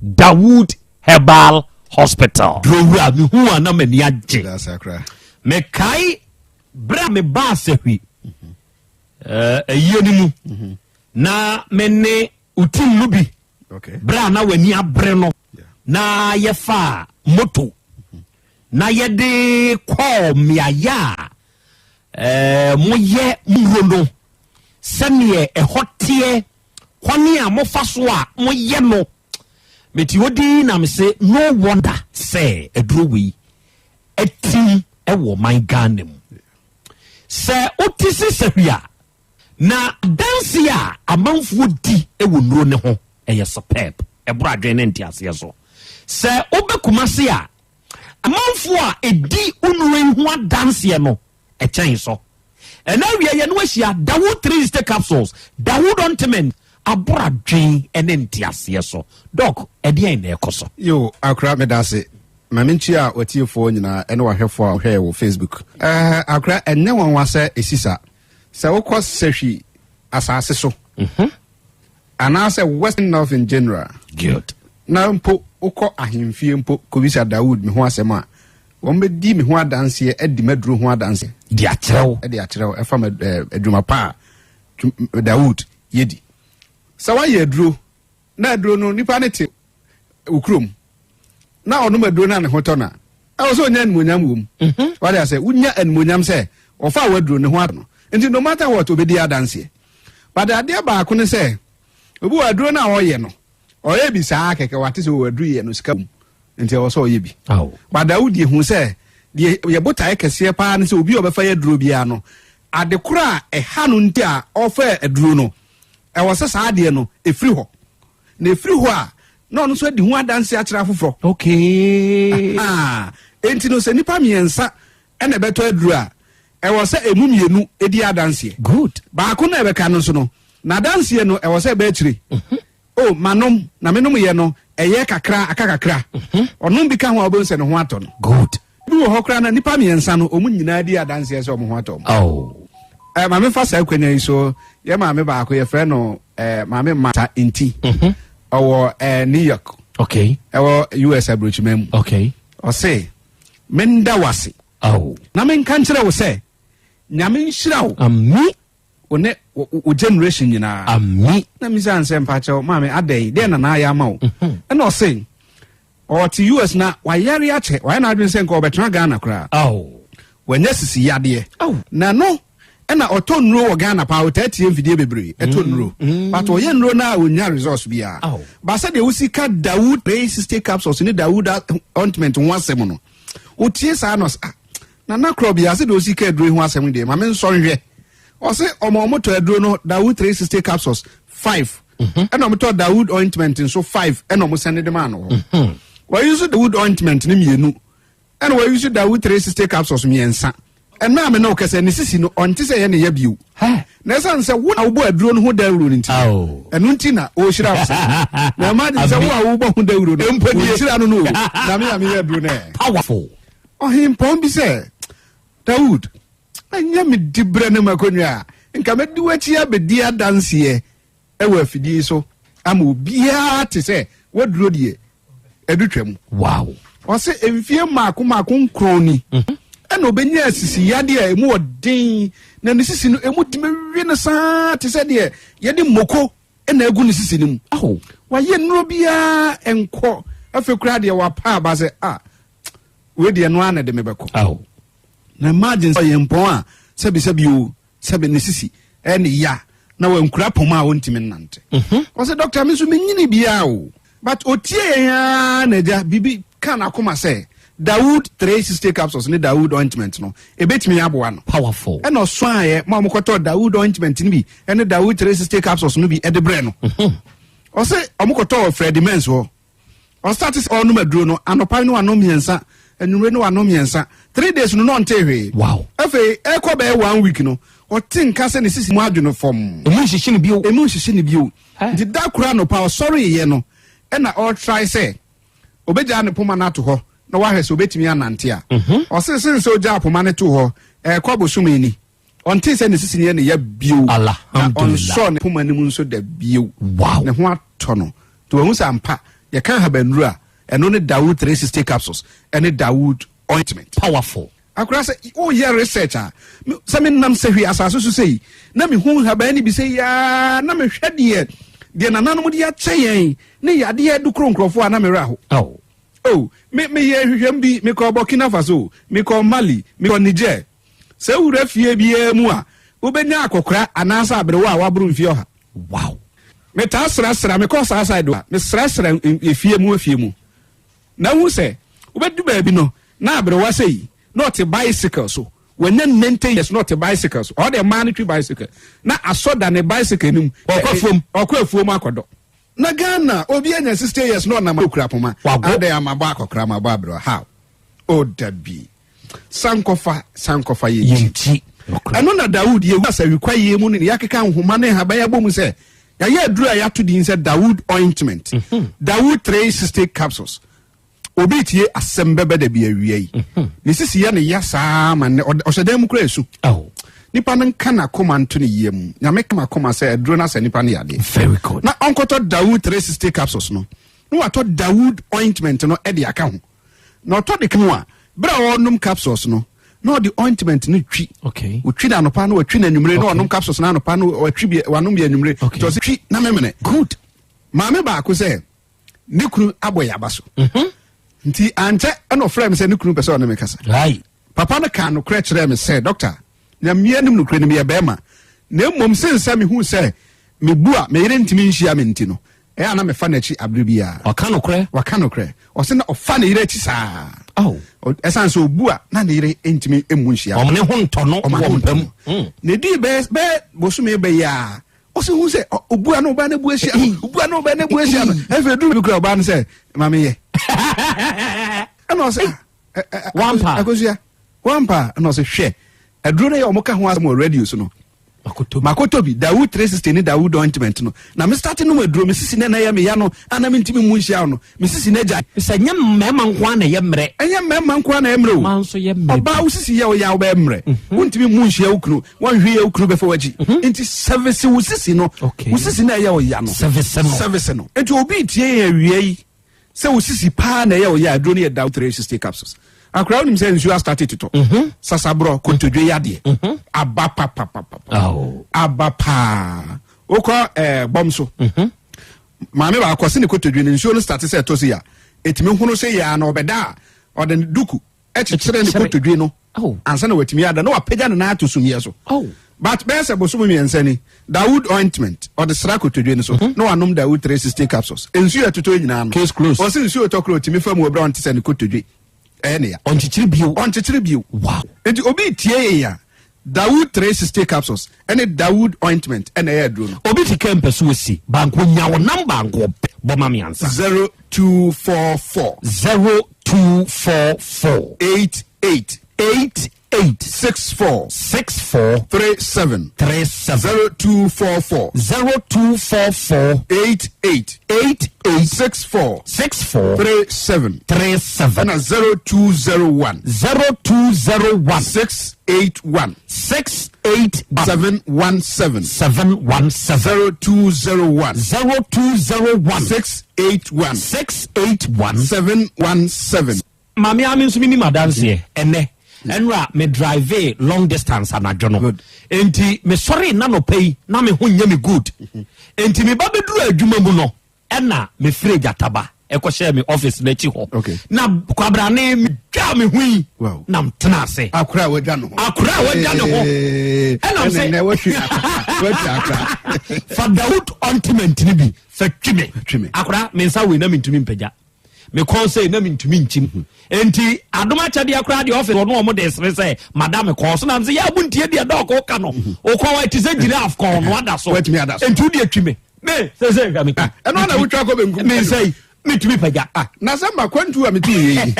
Dawood Herbal Hospital. Durowura, mehu a na m'ani agye. Mekae berɛ a mebaa Sahwi eh, ayie no mu na me ne Wo team no bi berɛ a na w'ani abere no na yɛfaa moto na yɛde kɔɔ mmeaeɛ a eh, moyɛ nnuro no sɛdeɛ ɛhɔ teɛ kwane a mofa so a moyɛ no mete hɔ din na mese no wonder sɛ aduro wei atim wɔ ɔman Ghana mu sɛ wote se sahwi a Na adanse a amanfoɔ di wɔ nnuro no ho yɛ superb, ɛboro adwene ne nteaseɛ so. Sɛ woba Kumasi a, amanfoɔ a ɛdi wo nnuro yi ho adanseɛ no, ɛkyɛn so. Ɛna awia yɛne wo ahyia, Dawood 360 Capsules, Dawood Ointment, aboro adwene ne nteaseɛ so. Doc, ɛdeɛn na ɛkɔ so? Yo, Akora, meda ase. Ma menkyia w'atiefoɔ nyinaa ɛne w'ahwɛfoɔ a wɔhwɛ yɛ wɔ Facebook. Ɛɛ, Akora, ɛnyɛ nwanwa sɛ ɛsi saa. Sɛ wokɔ Sahwi asase so mhm. anaasɛ Western North in general, Good. na mpo wokɔ ahemfie mpo kɔbisa Dawood me ho asɛm a, wɔn bɛdi me ho adanseɛ adi m'aduro ho adanseɛ. De akyerɛ wo. De akyerɛ wo ɛfa adwuma pa a Dawood yɛdi. Sɛ woayɛ aduro na aduro no nipa no te wo kurom na ɔnom aduro no a ne ho tɔ no a ɛwɔ sɛ ɔnya animuonyam wɔ mu mhm. wade asɛ wonya animuonyam sɛ ɔfa a waduro ne ho atɔ no nti no matter what obɛdi adanseɛ but adeɛ baako ne sɛ obi wɔ aduro no a ɔyɛ no ɔyɛ bi saa kɛkɛ wate sɛ ɔwɔ aduro yɛ no sika wom nti ɛwɔ sɛ ɔyɛ bi but Dawudi hu sɛ deɛ yɛ botaeɛ kɛseɛ paa ne sɛ obi a ɔbɛfa yɛ aduro biara no ade koro a ɛha no nti a ɔfa aduro no Ɛwɔ sɛ saa adeɛ no ɛfiri hɔ. Na ɛfiri hɔ a, na ɔno nso adi ho adanse akyerɛ afoforɔ. Okay. Enti no sɛ nnipa mmiɛnsa ɛna ɛbɛtɔ aduro a, ɛwɔ sɛ ɛmu mmienu di adanseɛ. Good. Baako na ɛbɛka no nso no, n'adanseɛ no ɛwɔ sɛ ɛbɛ akyire. Mhm. O, manom, na menom yɛ no, ɛyɛ kakra, aka kakra. Mhm. Ɔnom bi ka ho a wobɛhu sɛ ne ho atɔ no. Good. Bi wɔ hɔ koraa na nnipa mmiɛnsa no, wɔn nyinaa di adanseɛ sɛ wɔn ho atɔ wɔn. Oh. Eh, maame fa saa akwanya yi so, yɛ maame baako yɛfrɛ no eh, maame Mata Nti. Mhm. Ɔwɔ eh, New York. Okay. Ɛwɔ US aburokyima mu. Okay. Ɔse, menda wase. Oh. Na menka nkyerɛ wo sɛ, Nyame nhyira wo. Ami. Wo ne wo generation nyinaa. Ami. Na misa nsɛ mpakyɛw, maame adɛn, deɛ na na ayɛ ama wo. Mhm. Ɛna ɔse, Ɔte US na wayare akyɛ, wayɛ n'adwene sɛ nka ɔbɛtena Ghana koraa. Wanya sisi yadeɛ. Na no ɛna ɔtɔ nnuro wɔ Ghana paa, ɔtaa tie mfidie bebree, ɛtɔ mm. nnuro. Mm. But ɔyɛ nnuro no a ɔnya results biara. Ba sɛdeɛ wosi ka Dawood 360 capsules ne Dawood ointment ho asɛm no, wotie saa no ah, Nana korɔ bia sɛdeɛ wosi ka aduro ho asɛm deɛ, ma me nsɔ nhwɛ. Ɔse ɔmo ɔmo tɔ aduro no Dawood 360 capsules 5 mhm. ɛna ɔmo tɔ Dawood ointment nso 5 ɛna ɔmo sɛne de maa no hɔ. Mhm. Wɔyi nso Dawood ointment no mmienu ɛna wɔyi nso Dawood 360 capsules mmiɛnsa. Ɛna ame na ɔkɛsɛ ne sisi no ɔnte sɛ ɛyɛ ne ya bio. Na ɛsan sɛ wo na wobɔ aduro no ho dawuro no nti. Ɛno nti na ɔrehyira wo sɛ. Na imagine sɛ wo a wobɔ ho dawuro no. Ɔnhyira no no o. Na me a meyɛ aduro no ɛ. Powerful. Ɔhempɔn bi sɛ Dawood. Ɛnyɛ me diberɛ ne m'akonnwa a, nka mɛdi w'akyi abɛdi adanseɛ wɔ afidie yi so ama obiara te sɛ w'aduro deɛ Adutwam. Wow. Ɔse mfie mmaako mmaako nkron ni ɛna ɔbɛnya sisi yadeɛ a ɛmu ɔden na ne sisi no ɛmu tumi we no saa te sɛ deɛ yɛde mmoko ɛna agu ne sisi no mu. Wayɛ nnuro biara nkɔ afei koraa deɛ wapa aba sɛ ah wei deɛ no ara na ɛde me bɛkɔ. Na imagine sɛ ɔyɛ mpɔn a sɛbisɛbi o sɛbi ne sisi ɛne ya na wankura poma a ɔntumi nnante. Mhm. Ɔsɛ dɔkta me nso menyini biara o but otie yɛn ara na agya biribi ka n'akoma sɛ Dawood 360 capsules ne Dawood ointment no ebetumi aboa no. Powerful. Ɛna ɔsɔn ayɛ ma wɔn kɔtɔ Dawood ointment no bi ɛne Dawood 360 capsules no bi ɛde brɛ no. Mhm. Ɔsɛ wɔn kɔtɔ wɔ Freddie Mens hɔ. Ɔstarte sɛ ɔnom aduro no anɔpa no wanom mmiɛnsa, anwummere no wanom mmiɛnsa. 3 days no na ɔntee hwee. Wow. Afei ɛkɔ bɛyɛ one week no, ɔte nka sɛ ne sisi mu adwo no fam. Emu nhyehye no bio. Emu nhyehye no bio. Nti da koro anɔpa ɔsɔreeɛ no, ɛna ɔretrae sɛ obegyaa ne poma no ato hɔ na wahwɛ sɛ obetumi anante a. Mhm. Ɔse sen sɛ ogyaa poma no too hɔ, ɛrekɔ bosome ni. Ɔntee sɛ ne sisi no yɛ ne ya bio. Na ɔnsɔɔ ne poma no mu nso da bio. Wow. Ne ho atɔ no. Nti wahu sɛ ampa, yɛka ahabannuro a, ɛno ne Dawood 360 capsules ɛne Dawood ointment. Powerful. Akora sɛ woyɛ research a, sɛ menam sahwi asase so sei, na mehu nhaban no bi sɛ yaa, na mehwɛ deɛ deɛ nananom de akyɛ yɛn ne yadeɛ adukoro nkurɔfoɔ a na me werɛ aho. Oh. Oh, me meyɛ nhwehwɛm bi, mekɔɔ Burkina Faso, mekɔɔ Mali, mekɔɔ Niger. Sɛ wowura fie biara mu a, wobɛnya akɔkora anaasɛ aberewa a waboro mfeɛ ɔha. Wow! Metaa srasra, mekɔ saa side a, mesrasra efie mu afie mu. Na wohu sɛ, wobɛdu baabi no, na aberewa sei, na ɔte bicycle so. Wanya 90 years na ɔte bicycle so. Ɔwɔ deɛ mmaa no twi bicycle. Na asɔ da ne bicycle no mu. Ɔkɔ afuom. Ɔkɔ afuom akɔdɔ. Na Ghana, obi anya 60 years na ɔnam okura poma. Wago. Adɛn amabɔ akɔkora, amabɔ aberewa. How? Oh, dabi. Sankɔfa, sankɔfa yɛn ti. Ɛno na Dawud yɛ wura sɛ kwaeɛ mu ne yɛakeka nhoma ne nhaban abɔ mu sɛ yɛayɛ aduru a yɛato din sɛ Dawud ointment, mhm. Dawud 360 capsules. Obi tie asɛm bɛbɛ da bi awia yi. Mhm. Ne sisi yɛ ne ya saa ma ne ɔhyɛ dan mu kura esu. Nipa no nka n'akoma nto ne yam. Nyame ka m'akoma sɛ aduro no asɛ nipa no yadeɛ. Very good. Na ɔnkɔtɔ Dawud 360 capsules no. Na watɔ Dawud ointment no de aka ho. Na ɔtɔ de ka ho a, bere a ɔrenom capsules no, na ɔde ointment no twi. Okay. Otwi no anɔpa na watwi no anwummere na ɔnom capsules no anɔpa na watwi bi wanom bi anwummere. Okay. Nti ɔsɛ twi na memene. Good. Maame baako sɛ ne kunu abɔ yaba so. Mm-hmm. Nti ankyɛ ɛna ɔfrɛ me sɛ ne kunu pɛ sɛ ɔne me kasa. Right. Papa no kaa nokorɛ kyerɛɛ me sɛ, Dɔkta, Nyame anim nokorɛ ni, meyɛ barima, na mmom sen sɛ mehu sɛ mebu a me yere ntumi nhyia me nti no, ɛyɛ a na mefa n'akyi abere biara. Waka nokorɛ. Waka nokorɛ. Ɔse na ɔfa ne yere akyi saa. Oh. Ɛsan sɛ obu a na ne yere ntumi mmu nhyia. Ɔmo ne ho ntɔ no wɔ mpa mu. Hmm. Na edii bɛyɛ bɛyɛ bosome bɛyɛ a ɔse hu sɛ obu a na ɔbaa no abu ahyia no obu a na ɔbaa no abu ahyia no ɛfɛ duru bi kura ɔbaa no sɛ maame yɛ. Ɛna ɔse ah Wampa. Akosua, wampa. Ɛna ɔsɛ hwɛ, aduro no yɛ ɔmo ka ho asɛm wɔ radio so no. Makoto bi, Dawood 360 ne Dawood ointment no. Na me start nom aduro, me sisi na na ɛyɛ me ya no, a na mentumi mu nhyia no. Me sisi na agya. Sɛ nyɛ mmarima nko ara na ɛyɛ mmerɛ. Ɛnyɛ mmarima nko ara na ɛyɛ mmerɛ o. Mmaa nso yɛ mmerɛ. Ɔbaa wo sisi yɛ ɔya wobɛyɛ mmerɛ. Mhm. Wontumi mu nhyia wo kunu, wɔnhwe yɛ wo kunu bɛfa w'akyi. Mhm. Nti service wo sisi no. Wo sisi na ɛyɛ ɔya no. Service no. Service no. Nti obi tie yɛn awia yi. Sɛ wo sisi paa na ɛyɛ wo ya aduro no yɛ Daw 360 capsules. Akora wonim sɛ nsuo astate totɔ. Mhm. Sasaborɔ kotodwe yadeɛ. Mhm. Aba papapapa. Aba paa. Wokɔ eh, bɔm so. Mhm. Maame baako ɔse ne kotodwe no nsuo no starte sɛ ɛtɔ so ya. Ɛtumi hono sɛ yaa na ɔbɛda a ɔde duku kyekyere ne kotodwe no ansa na watumi ada na wapagya ne nan ato sumiiɛ so but bɛyɛ sɛ bosom mmiɛnsa ni Dawood ointment ɔde sra kotodwe no so mhm. na wanom Dawood 360 capsules nsuo ɛtotɔ nyinaa no case closed ɔsɛ nsuo tɔ koro otumi fa mu ɔbrɛ ɔnte sɛ ne kotodwe ɛyɛ ne ya ɔnkyekyere bio ɔnkyekyere bio wow nti obi tie yɛn a Dawood 360 capsules ɛne Dawood ointment ɛna ɛyɛ aduro no. Obi ti kɛ mpɛ so osi banko nya wo nam banko bɔ ma mi ansa. 0244. 0244. 88. 88. 64. 64. 37. 37. 0244. 0244. 88. 88. 64. 64. 37. 37. Ɛna 0201. 0201. 681. 681. 717. 717. 0201. 0201. 681. 681. 717. Maame a me nso menim adanseɛ ɛnɛ ɛnora me drive long distance anadwo no enti mesɔre na nɔpɛ yi na me ho nyɛ me good enti meba bɛduru adwuma mu no ɛna mefiri gyataba ɛkɔhyɛɛ me office no akyi hɔ na kwabrane medwaa me ho yi na mtena ase akora a wadwa ne ho akora a wadwa ne ho ɛnam sɛ fa Dawood ointment no bi fa twi me akora me nsa wei na mentumi mpagya me kɔn sɛ na mentumi nkyim enti adom akyɛdeɛ koraa deɛ ɔfɛ ɔno ɔmo de sere sɛ mada me kɔn so nam sɛ yɛ abu ntie deɛ dɔɔko ka no okɔn wa ti sɛ giraffe kɔn no ada so enti wo deɛ twi me me sɛ sɛ hwɛ me ah, ɛno na wotwa kɔ benkum me nsa yi metumi pagya ah, na sɛ ma kwantu a metu yɛ yi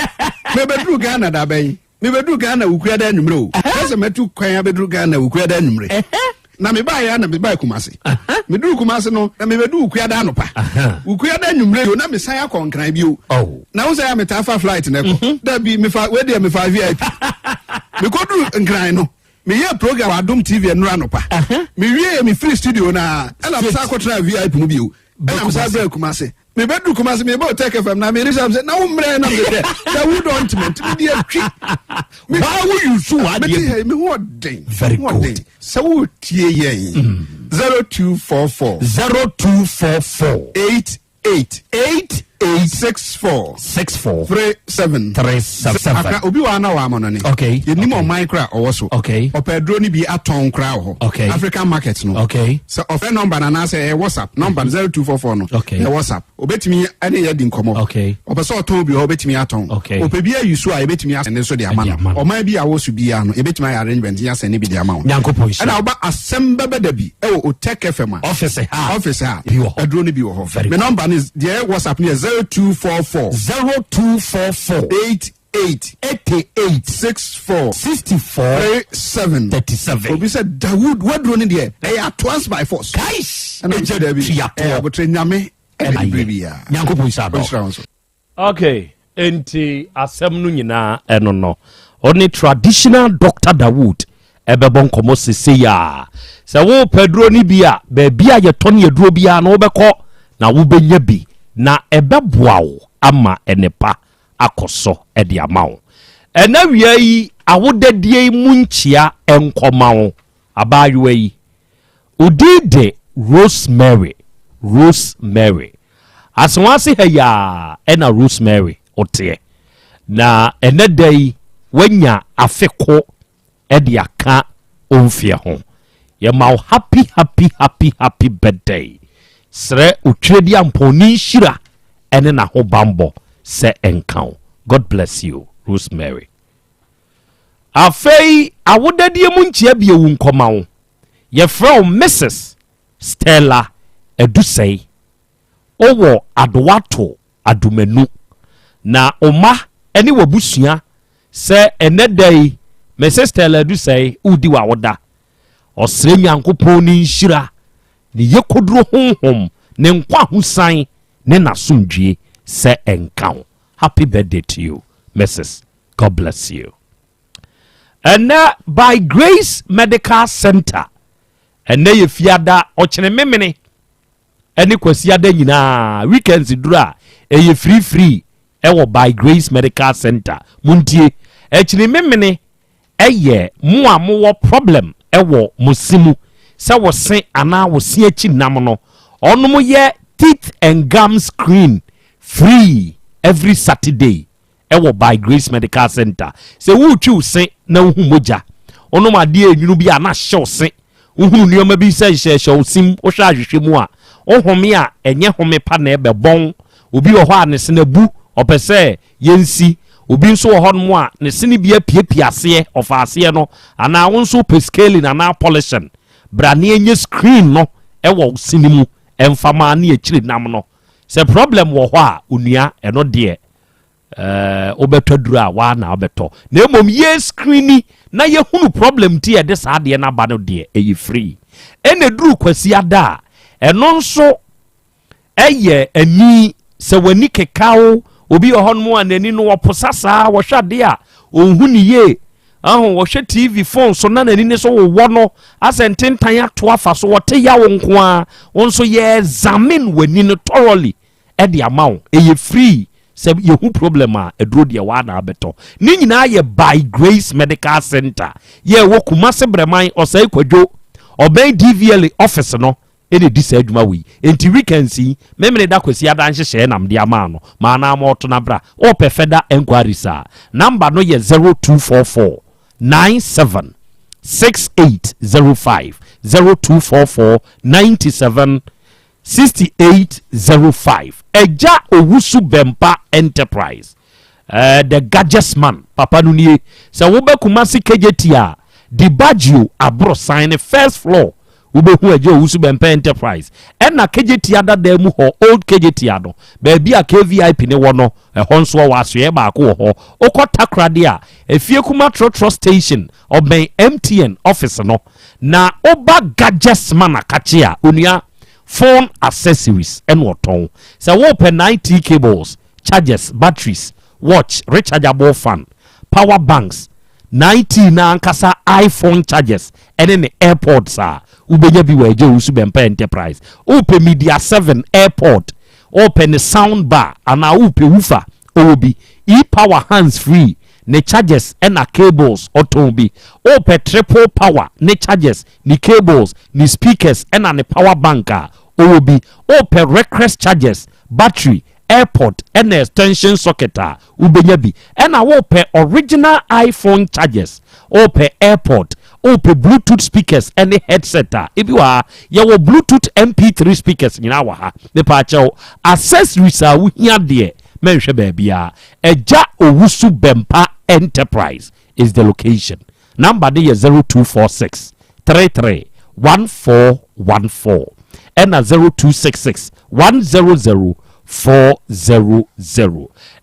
mebɛduru Ghana da bɛn mebɛduru Ghana wukua da anwummerɛ o sɛ sɛ matu kwan abɛduru Ghana wukua da anwummerɛ na mebaeɛ na mebae Kumase meduru Kumase no na mebɛdu wukua da anɔpa wukua da anwummerɛ o na mesan akɔ Nkran bio oh. na wo sɛ a metaa fa flight na ɛkɔ mhm. dabi mefa wedeɛ mefa VIP mekɔduru Nkran no Meyɛɛ program wɔ Adom TV ɛnora anɔpa. Mewieɛ mefiri studio no a ɛna mesan kɔtena VIP mu bio. Ɛna mesan brɛ Kumase. Mebɛduru Kumase mebɛ Otec FM na meyere sɛ na wo mmerɛ na mede hwɛ sɛ wo don't ment mede atwi. Why wo use wo adeɛ bi? Mete me ho ɔden. Very good. Sɛ wo tie yɛn. 0244. 0244. 8 8. 8 8. 6 4. 6 4. 3 7. 3 7. Akra obi wɔ ana wɔ amɔnɔne. Okay. Yɛnim ɔman kora ɔwɔ so. Okay. Ɔpɛ aduro no bi atɔn koraa wɔ hɔ. Okay. African market no. Okay. Sɛ ɔfrɛ nɔmba no anaasɛ ɛyɛ WhatsApp nɔmba no 0244 no. Okay. Ɛyɛ WhatsApp. Obetumi ɛne yɛ di nkɔmɔ. Okay. Ɔpɛ sɛ ɔtɔn bi hɔ obetumi atɔn. Okay. Ɔpɛ bi ayi so a yɛbɛtumi asɛn ne so de ama no. Ɔman bi a wɔ so biara no yɛbɛtumi ayɛ arrangement yɛ asɛn ne bi de ama wo. Nyankopɔn nhyira. Ɛna ɔba asɛm bɛbɛ da bi ɛwɔ Otec FM a. Office ha. Office ha. Bi wɔ hɔ. Aduro no bi wɔ hɔ. Very Me nɔmba ne deɛ WhatsApp no yɛ 0244. 0244. 88. 88. 64. 64. 37. 37. Obi sɛ Dawood waduro no deɛ ɛyɛ atoans by force. Kaish. Ɛna Ɛgya dabi. tuatoɔ. Ɛyɛ abotrɛ nyame ɛna Ɛna bere yɛ. biara. Nyankopɔn nhyira dɔ. Ɔnhyira wo nso. Okay, enti asɛm no nyinaa ɛno no. Ɔne traditional Doctor Dawood ɛbɛbɔ nkɔmmɔ sesei a. Sɛ wopɛ aduro no bi a, baabi a yɛtɔn aduro biara no wobɛkɔ na wobɛnya bi na ɛbɛboa wo ama nnepa akɔ so de ama wo. Ɛna wia yi awodadie yi mu nkyia nkɔma wo abaayewa yi. Wo din de Rosemary, Rosemary. Asewase ha yi ara na Rosemary teɛ. Na ɛnɛ da yi, wanya afe ko de aka wo mfeɛ ho. Yɛma wo happy, happy, happy, happy birthday. Srɛ Otwerɛdiampɔn ne nhyira ne n'ahobanbɔ sɛ ɛnka wo. God bless you, Rosemary. Afei awodadie mu nkyea bio nkɔma wo. Yɛfrɛ wo Mrs. Stella Adusei. Wowɔ Adowato Adomanu. Na wo mma ne w'abusua sɛ ɛnnɛ da yi Mrs. Stella Adusei woredi w'awoda. Ɔsrɛ Nyankopɔn ne nhyira, ne yɛkoduro honhom, ne nkwahosan ne n'asomdwie sɛ ɛnka wo. Happy birthday to you, Mrs. God bless you. Ɛnɛ by Grace Medical Center, ɛnɛ yɛ fiada ɔkyene memene ɛne kwasiada nyinaa weekends duru a ɛyɛ free free ɛwɔ by Grace Medical Center. Muntie, ɛkyene memene ɛyɛ mo a mowɔ problem ɛwɔ mo se mu sɛ wo se anaa wo se akyi nam no ɔnom yɛ teeth and gum screen free every Saturday wɔ By Grace Medical Center. Sɛ woretwi wo se na wohu mogya, wonom adeɛ enwunu bi a na ahyɛ wo se, wohunu nneɛma bi sɛ nhyɛhyɛ wo sim, wohwɛ ahwehwɛ mu a, wohome a ɛnyɛ home pa na ɛbɛbɔn. Obi wɔ hɔ a ne sene abu, ɔpɛ sɛ yɛnsi. Obi nso wɔ hɔnom a ne sene bi apiapia aseɛ, ɔfa aseɛ no, anaa wo nso wopɛ scaling anaa polishing. Bra na yɛnyɛ screen no wɔ wo sene mu mfa ma ne akyiri nam no. Sɛ problem wɔ hɔ a, onua, ɛno deɛ. Eh, wobɛtɔ aduro a waa na wobɛtɔ na mmom yɛ screeni na yɛhunu problem ti yɛde saa adeɛ no aba no deɛ ɛyɛ free. Ɛna duru Kwasi ada a ɛno nso ɛyɛ ani sɛ w'ani keka wo. Obi wɔ hɔnom a n'ani no wɔposa saa, wɔhwɛ adeɛ a ɔnhu ne yie aho, wɔhwɛ TV phone so na n'ani ne so wowɔ no asɛ ntentan ato afa so, wɔte yawo nko a. Wo nso yɛ examine w'ani no thoroughly ɛde ama wo, ɛyɛ free. Sɛ yɛhu problem a, aduro deɛ waa na abɛtɔ. Ne nyinaa yɛ By Grace Medical Center, yɛ wɔ Kumase Brɛman Ɔsɛe Kwadwo, ɔbɛn DVLA office no ɛna ɛdi saa adwuma wei. Enti weekends yi, Memene da Kwasi ada nhyehyɛɛ nam de ama no maa na ama ɔto no bra. Wopɛ further enquiries a, number no yɛ 0244 97 6805, 0244 97 6805. Agya Owusu Bɛmpa Enterprise, the Gadgets Man papa no nie. Sɛ wobɛ Kumasi Kejetia a, Dibaggio aborosan ne first floor, wobɛhu Agya Owusu Bɛmpa Enterprise. Ɛna Kejetia dadaa mu hɔ, old Kejetia no, baabi a KVIP ne wɔ no, ɛhɔ nso wɔ asoɛ baako wɔ hɔ. Wokɔ Takoradi a, Efie Kuma Trɔtrɔ station, ɔbɛn MTN office no. Na woba Gadgets Man akakye a, onua, phone accessories ɛna ɔtɔn. Sɛ wopɛ 9T cables, chargers, batteries, watch, rechargeable fan, power banks, 9T na ankasa iPhone chargers ɛne ne AirPods a, wobɛnya bi wɔ Agya Owusu Bɛmpa Enterprise. Wopɛ Media 7 AirPod, wopɛ ne sound bar anaa wopɛ woofer, ɔwɔ bi. E-power hands free ne chargers ɛna cables, ɔtɔn bi. Wopɛ triple power ne chargers, ne cables, ne speakers ɛna ne power bank a, ɔwɔ bi. Wopɛ Recrex chargers, battery, AirPod ɛna extension socket a, wobɛnya bi. Ɛna wopɛ original iPhone chargers, wopɛ AirPod, wopɛ Bluetooth speakers ɛne headset a, ebi wɔ ha. Yɛwɔ Bluetooth MP3 speakers nyinaa wɔ ha. Mepaakyɛw, accessories a wohia deɛ, mɛnhwɛ baabiara. Agya Owusu Bɛmpa Enterprise is the location. Number ne yɛ 0246 33 1414 ɛna 0266 100 400.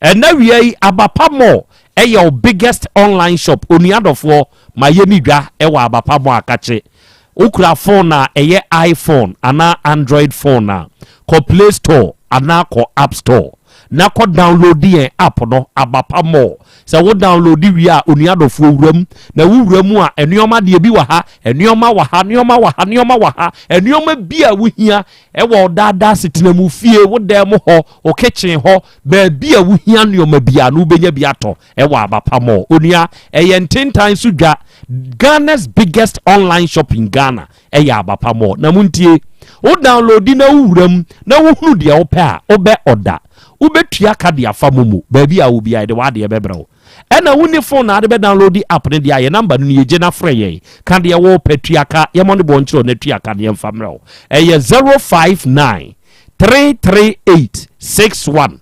Ɛna wia yi, Abapa Mall ɛyɛ wo biggest online shop. Onuadɔfoɔ, ma yɛ ni dwa ɛwɔ Abapa Mall akakye. Wokura phone a ɛyɛ iPhone anaa Android phone a, kɔ Play Store anaa kɔ App Store na kɔ download yɛn app no, Abapa Mall. Sɛ wo download wie a, onuadɔfoɔ, wura mu. Na wowura mu a, nneɛma deɛ bi wɔ ha, nneɛma wɔ ha, nneɛma wɔ ha, nneɛma wɔ ha, nneɛma bi a wohia ɛwɔ daadaa setena mu, fie, wo dan mu hɔ, wo kitchen hɔ, baabi a wohia nneɛma bi a no, wobɛnya bi atɔ ɛwɔ Abapa Mall. Onua, ɛyɛ ntentan so dwa. Ghana's biggest online shop in Ghana ɛyɛ Abapa Mall. Na montie, wo download na wowura mu na wohunu deɛ wopɛ a, wobɛ ɔda, wobɛtua ka de afa momo. Baabi a wo biara, yɛde w'adeɛ bɛbrɛ wo. Ɛna wonni phone na ade bɛ download app no deɛ a, yɛ number no no, yɛgye na frɛ yɛn, ka deɛ wɔpɛ, tua ka, yɛmmɔ ne bɔ nkyerɛ na tua ka ne yɛmfa mmerɛ wo. Ɛyɛ 059 338 61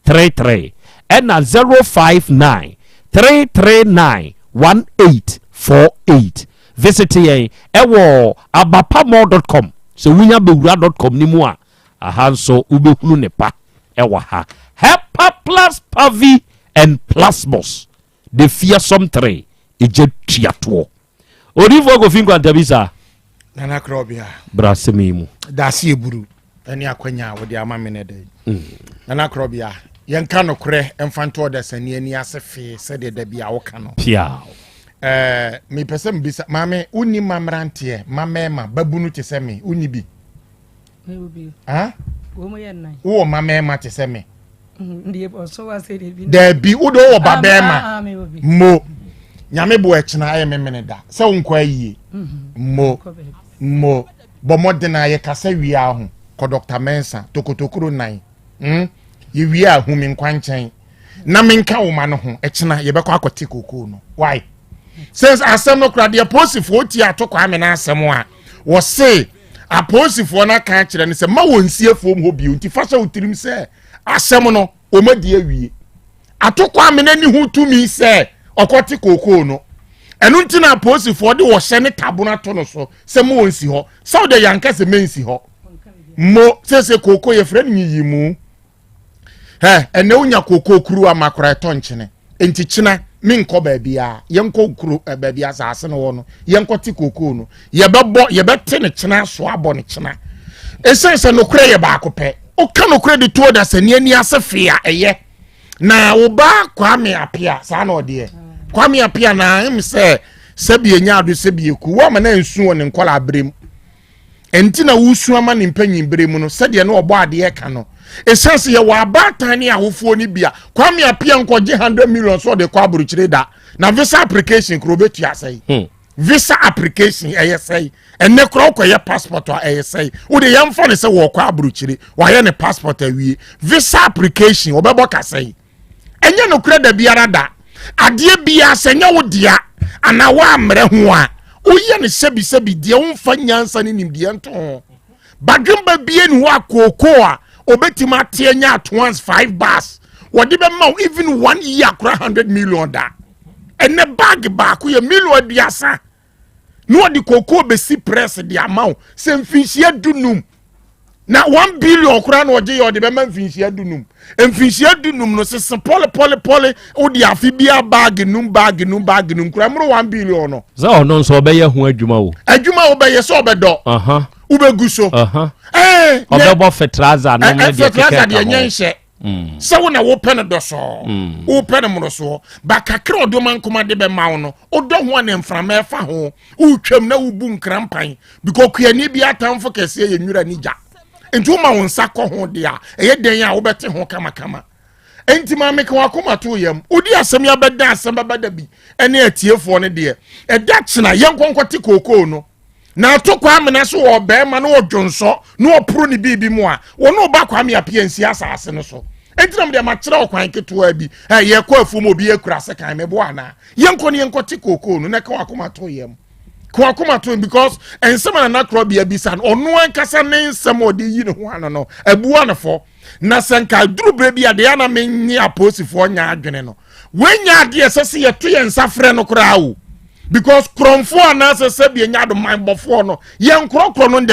33 ɛna 059 339 1848. Visit yɛn ɛwɔ abapamall.com. Sɛ wonya bɛwura .com no mu a, aha nso wobɛhunu ne pa ɛwɔ ha. Hepa Plus Pavi and Plasmos, the fearsome three, ɛgya tuatoɔ. Odiifoɔ Kofi Nkwantabisa. Nana Krɔbea. Bra asɛm yi mu. Daase eburu ɛne akwanya a wɔde ama me ne dɛ. Nana Krɔbea, yɛnka nokorɛ mfa nto ɔdasani ani ase fee sɛdeɛ da bi a woka no. Pia. Mepɛ sɛ mbisa maame, wonni ma mmeranteɛ ma mmarima babunu te sɛ me, wonni bi? Wowɔ ma mmarima te sɛ me? Daabi, wode wowɔ ba bɛrima mo? Nyame bo ɛkyena ɛyɛ memene da sɛ wonkɔ ayie mo mo bɔ mmɔden a yɛkasa wie a ho kɔ Dr. Mensa tokotokuro nan yɛwie a hu me nkwankyɛn na menka wo ma no ho. Ɛkyena yɛbɛkɔ akɔte kokoo no. Why sɛ asɛm no kora deɛ polisifoɔ tie ato Kwame no asɛm a wɔse apolisifoɔ no aka akyerɛ no sɛ ma wɔn nsie fam hɔ bio, nti fa hyɛ wo tirim sɛ asɛm no wɔn adi awie. Ato Kwame no ani ho tumi sɛ ɔkɔte kookoo no, ɛno nti na apolisifoɔ de wɔhyɛ ne tabono ato no so sɛ ma wɔn si hɔ sɛ wɔde yanka sɛ mɛnsi hɔ mo sɛsɛ kookoo yɛfrɛ no nyiyimu. Ɛ ɛnɛ wonya kookoo kuru ama koraa ɛtɔ nkyene. Enti kyena menkɔ baabiara. Yɛnkɔ kuro ɛ baabi asase no wɔ no. Yɛnkɔte kookoo no. Yɛbɛbɔ yɛbɛte ne kyena so abɔ ne kyena. Ɛsiane sɛ nokorɛ yɛ baako pɛ. Woka nokorɛ de to ɔdasani ani ase fee a ɛyɛ. Na wo ba Kwame Apia saa na ɔdeɛ. Kwame Apia na ɛm sɛ sɛbi enya ado sɛbi eku. Wɔama na nsu wɔ ne nkɔla abere mu. Ɛnti na wosu ama ne mpanyin bere mu no sɛdeɛ na ɔbɔ adeɛ ka no. Ɛsiane sɛ yɛwɔ abaatan ne awofoɔ no bi a Kwame Apia nkɔgye 100 million so ɔde kɔ aburokyire da. Na visa application koro obetua sɛn. Visa application ɛyɛ sɛn. Ɛnɛ kora wokɔyɛ passport a ɛyɛ sɛn. Wode yɛmfa ne sɛ wɔkɔ aburokyire wayɛ ne passport awie. Visa application wɔbɛbɔ ka sɛn. Ɛnyɛ nokorɛ da biara da. Adeɛ biara sɛ nyɛ wo dea anaa woammrɛ ho a woyɛ no sɛbisɛbi deɛ womfa nyansa ne nimdeɛ nto ho. Badwemba bie ne hɔ a kookoo a obɛtumi ate anya at once 5 bars wɔde bɛma wo even one year kora 100 million da. Ɛnɛ bag baako yɛ million 30 na wɔde kookoo bɛsi press de ama wo sɛ mfinhyia 15 na 1 billion koraa na ɔgye yɛ ɔde bɛma mfinhyia 15. Mfinhyia 15 no sese pɔle pɔle pɔle wode afe bia bag num, bag num, bag num koraa mmoro 1 billion no. Sɛ ɔno nso ɔbɛyɛ ho adwuma o. Adwuma a wobɛyɛ sɛ ɔbɛdɔ wobɛgu so. Ɔbɛbɔ fertilizer nom ne deɛ fertilizer keka deɛ ka nyɛ ho. nhyɛ sɛ wo na wopɛ no dɔsɔɔ wopɛ no mmorosoɔ ba kakra ɔdoma nkoma de bɛma wo no wodɔ ho a ne mframa ɛfa ho wotwam na wobu nkrampan because kuani bi atamfo kɛseɛ yɛ nwura ne gya nti woma wo nsa kɔ ho deɛ a ɛyɛ den a wobɛte ho kamakama. Enti maame, ka wakoma to yam wodi asɛm yi abɛda asɛm bɛbɛda bi ɛne atiefoɔ no deɛ ɛda kyena yɛnkɔnkɔte kookoo no na ato Kwame na so wɔ bɛrima na wɔdwonsɔ na wɔporo ne biribi mu a wɔne ɔba Kwame Apia nsi asase no so. Enti na mede makyerɛ ɔkwan ketewa bi ɛ yɛkɔ afuom obi akura sekan meboa anaa yɛnkɔ ne yɛnkɔte kookoo no na ka wakoma to yam, ka wakoma to yam because nsɛm a Nana Korɔ bisa no ɔno ankasa ne nsɛm a ɔde yi ne ho ano no abua no fɔ. Na sɛ nka duru berɛ bi a deɛ ana menye apolisifoɔ nya adwene no wɔanya adeɛ ɛsɛ sɛ yɛto yɛn nsa frɛ no koraa o because kurɔmfoɔ anaasɛ sɛbi anya adomanbɔfoɔ no yɛn nkorɔkorɔ no in the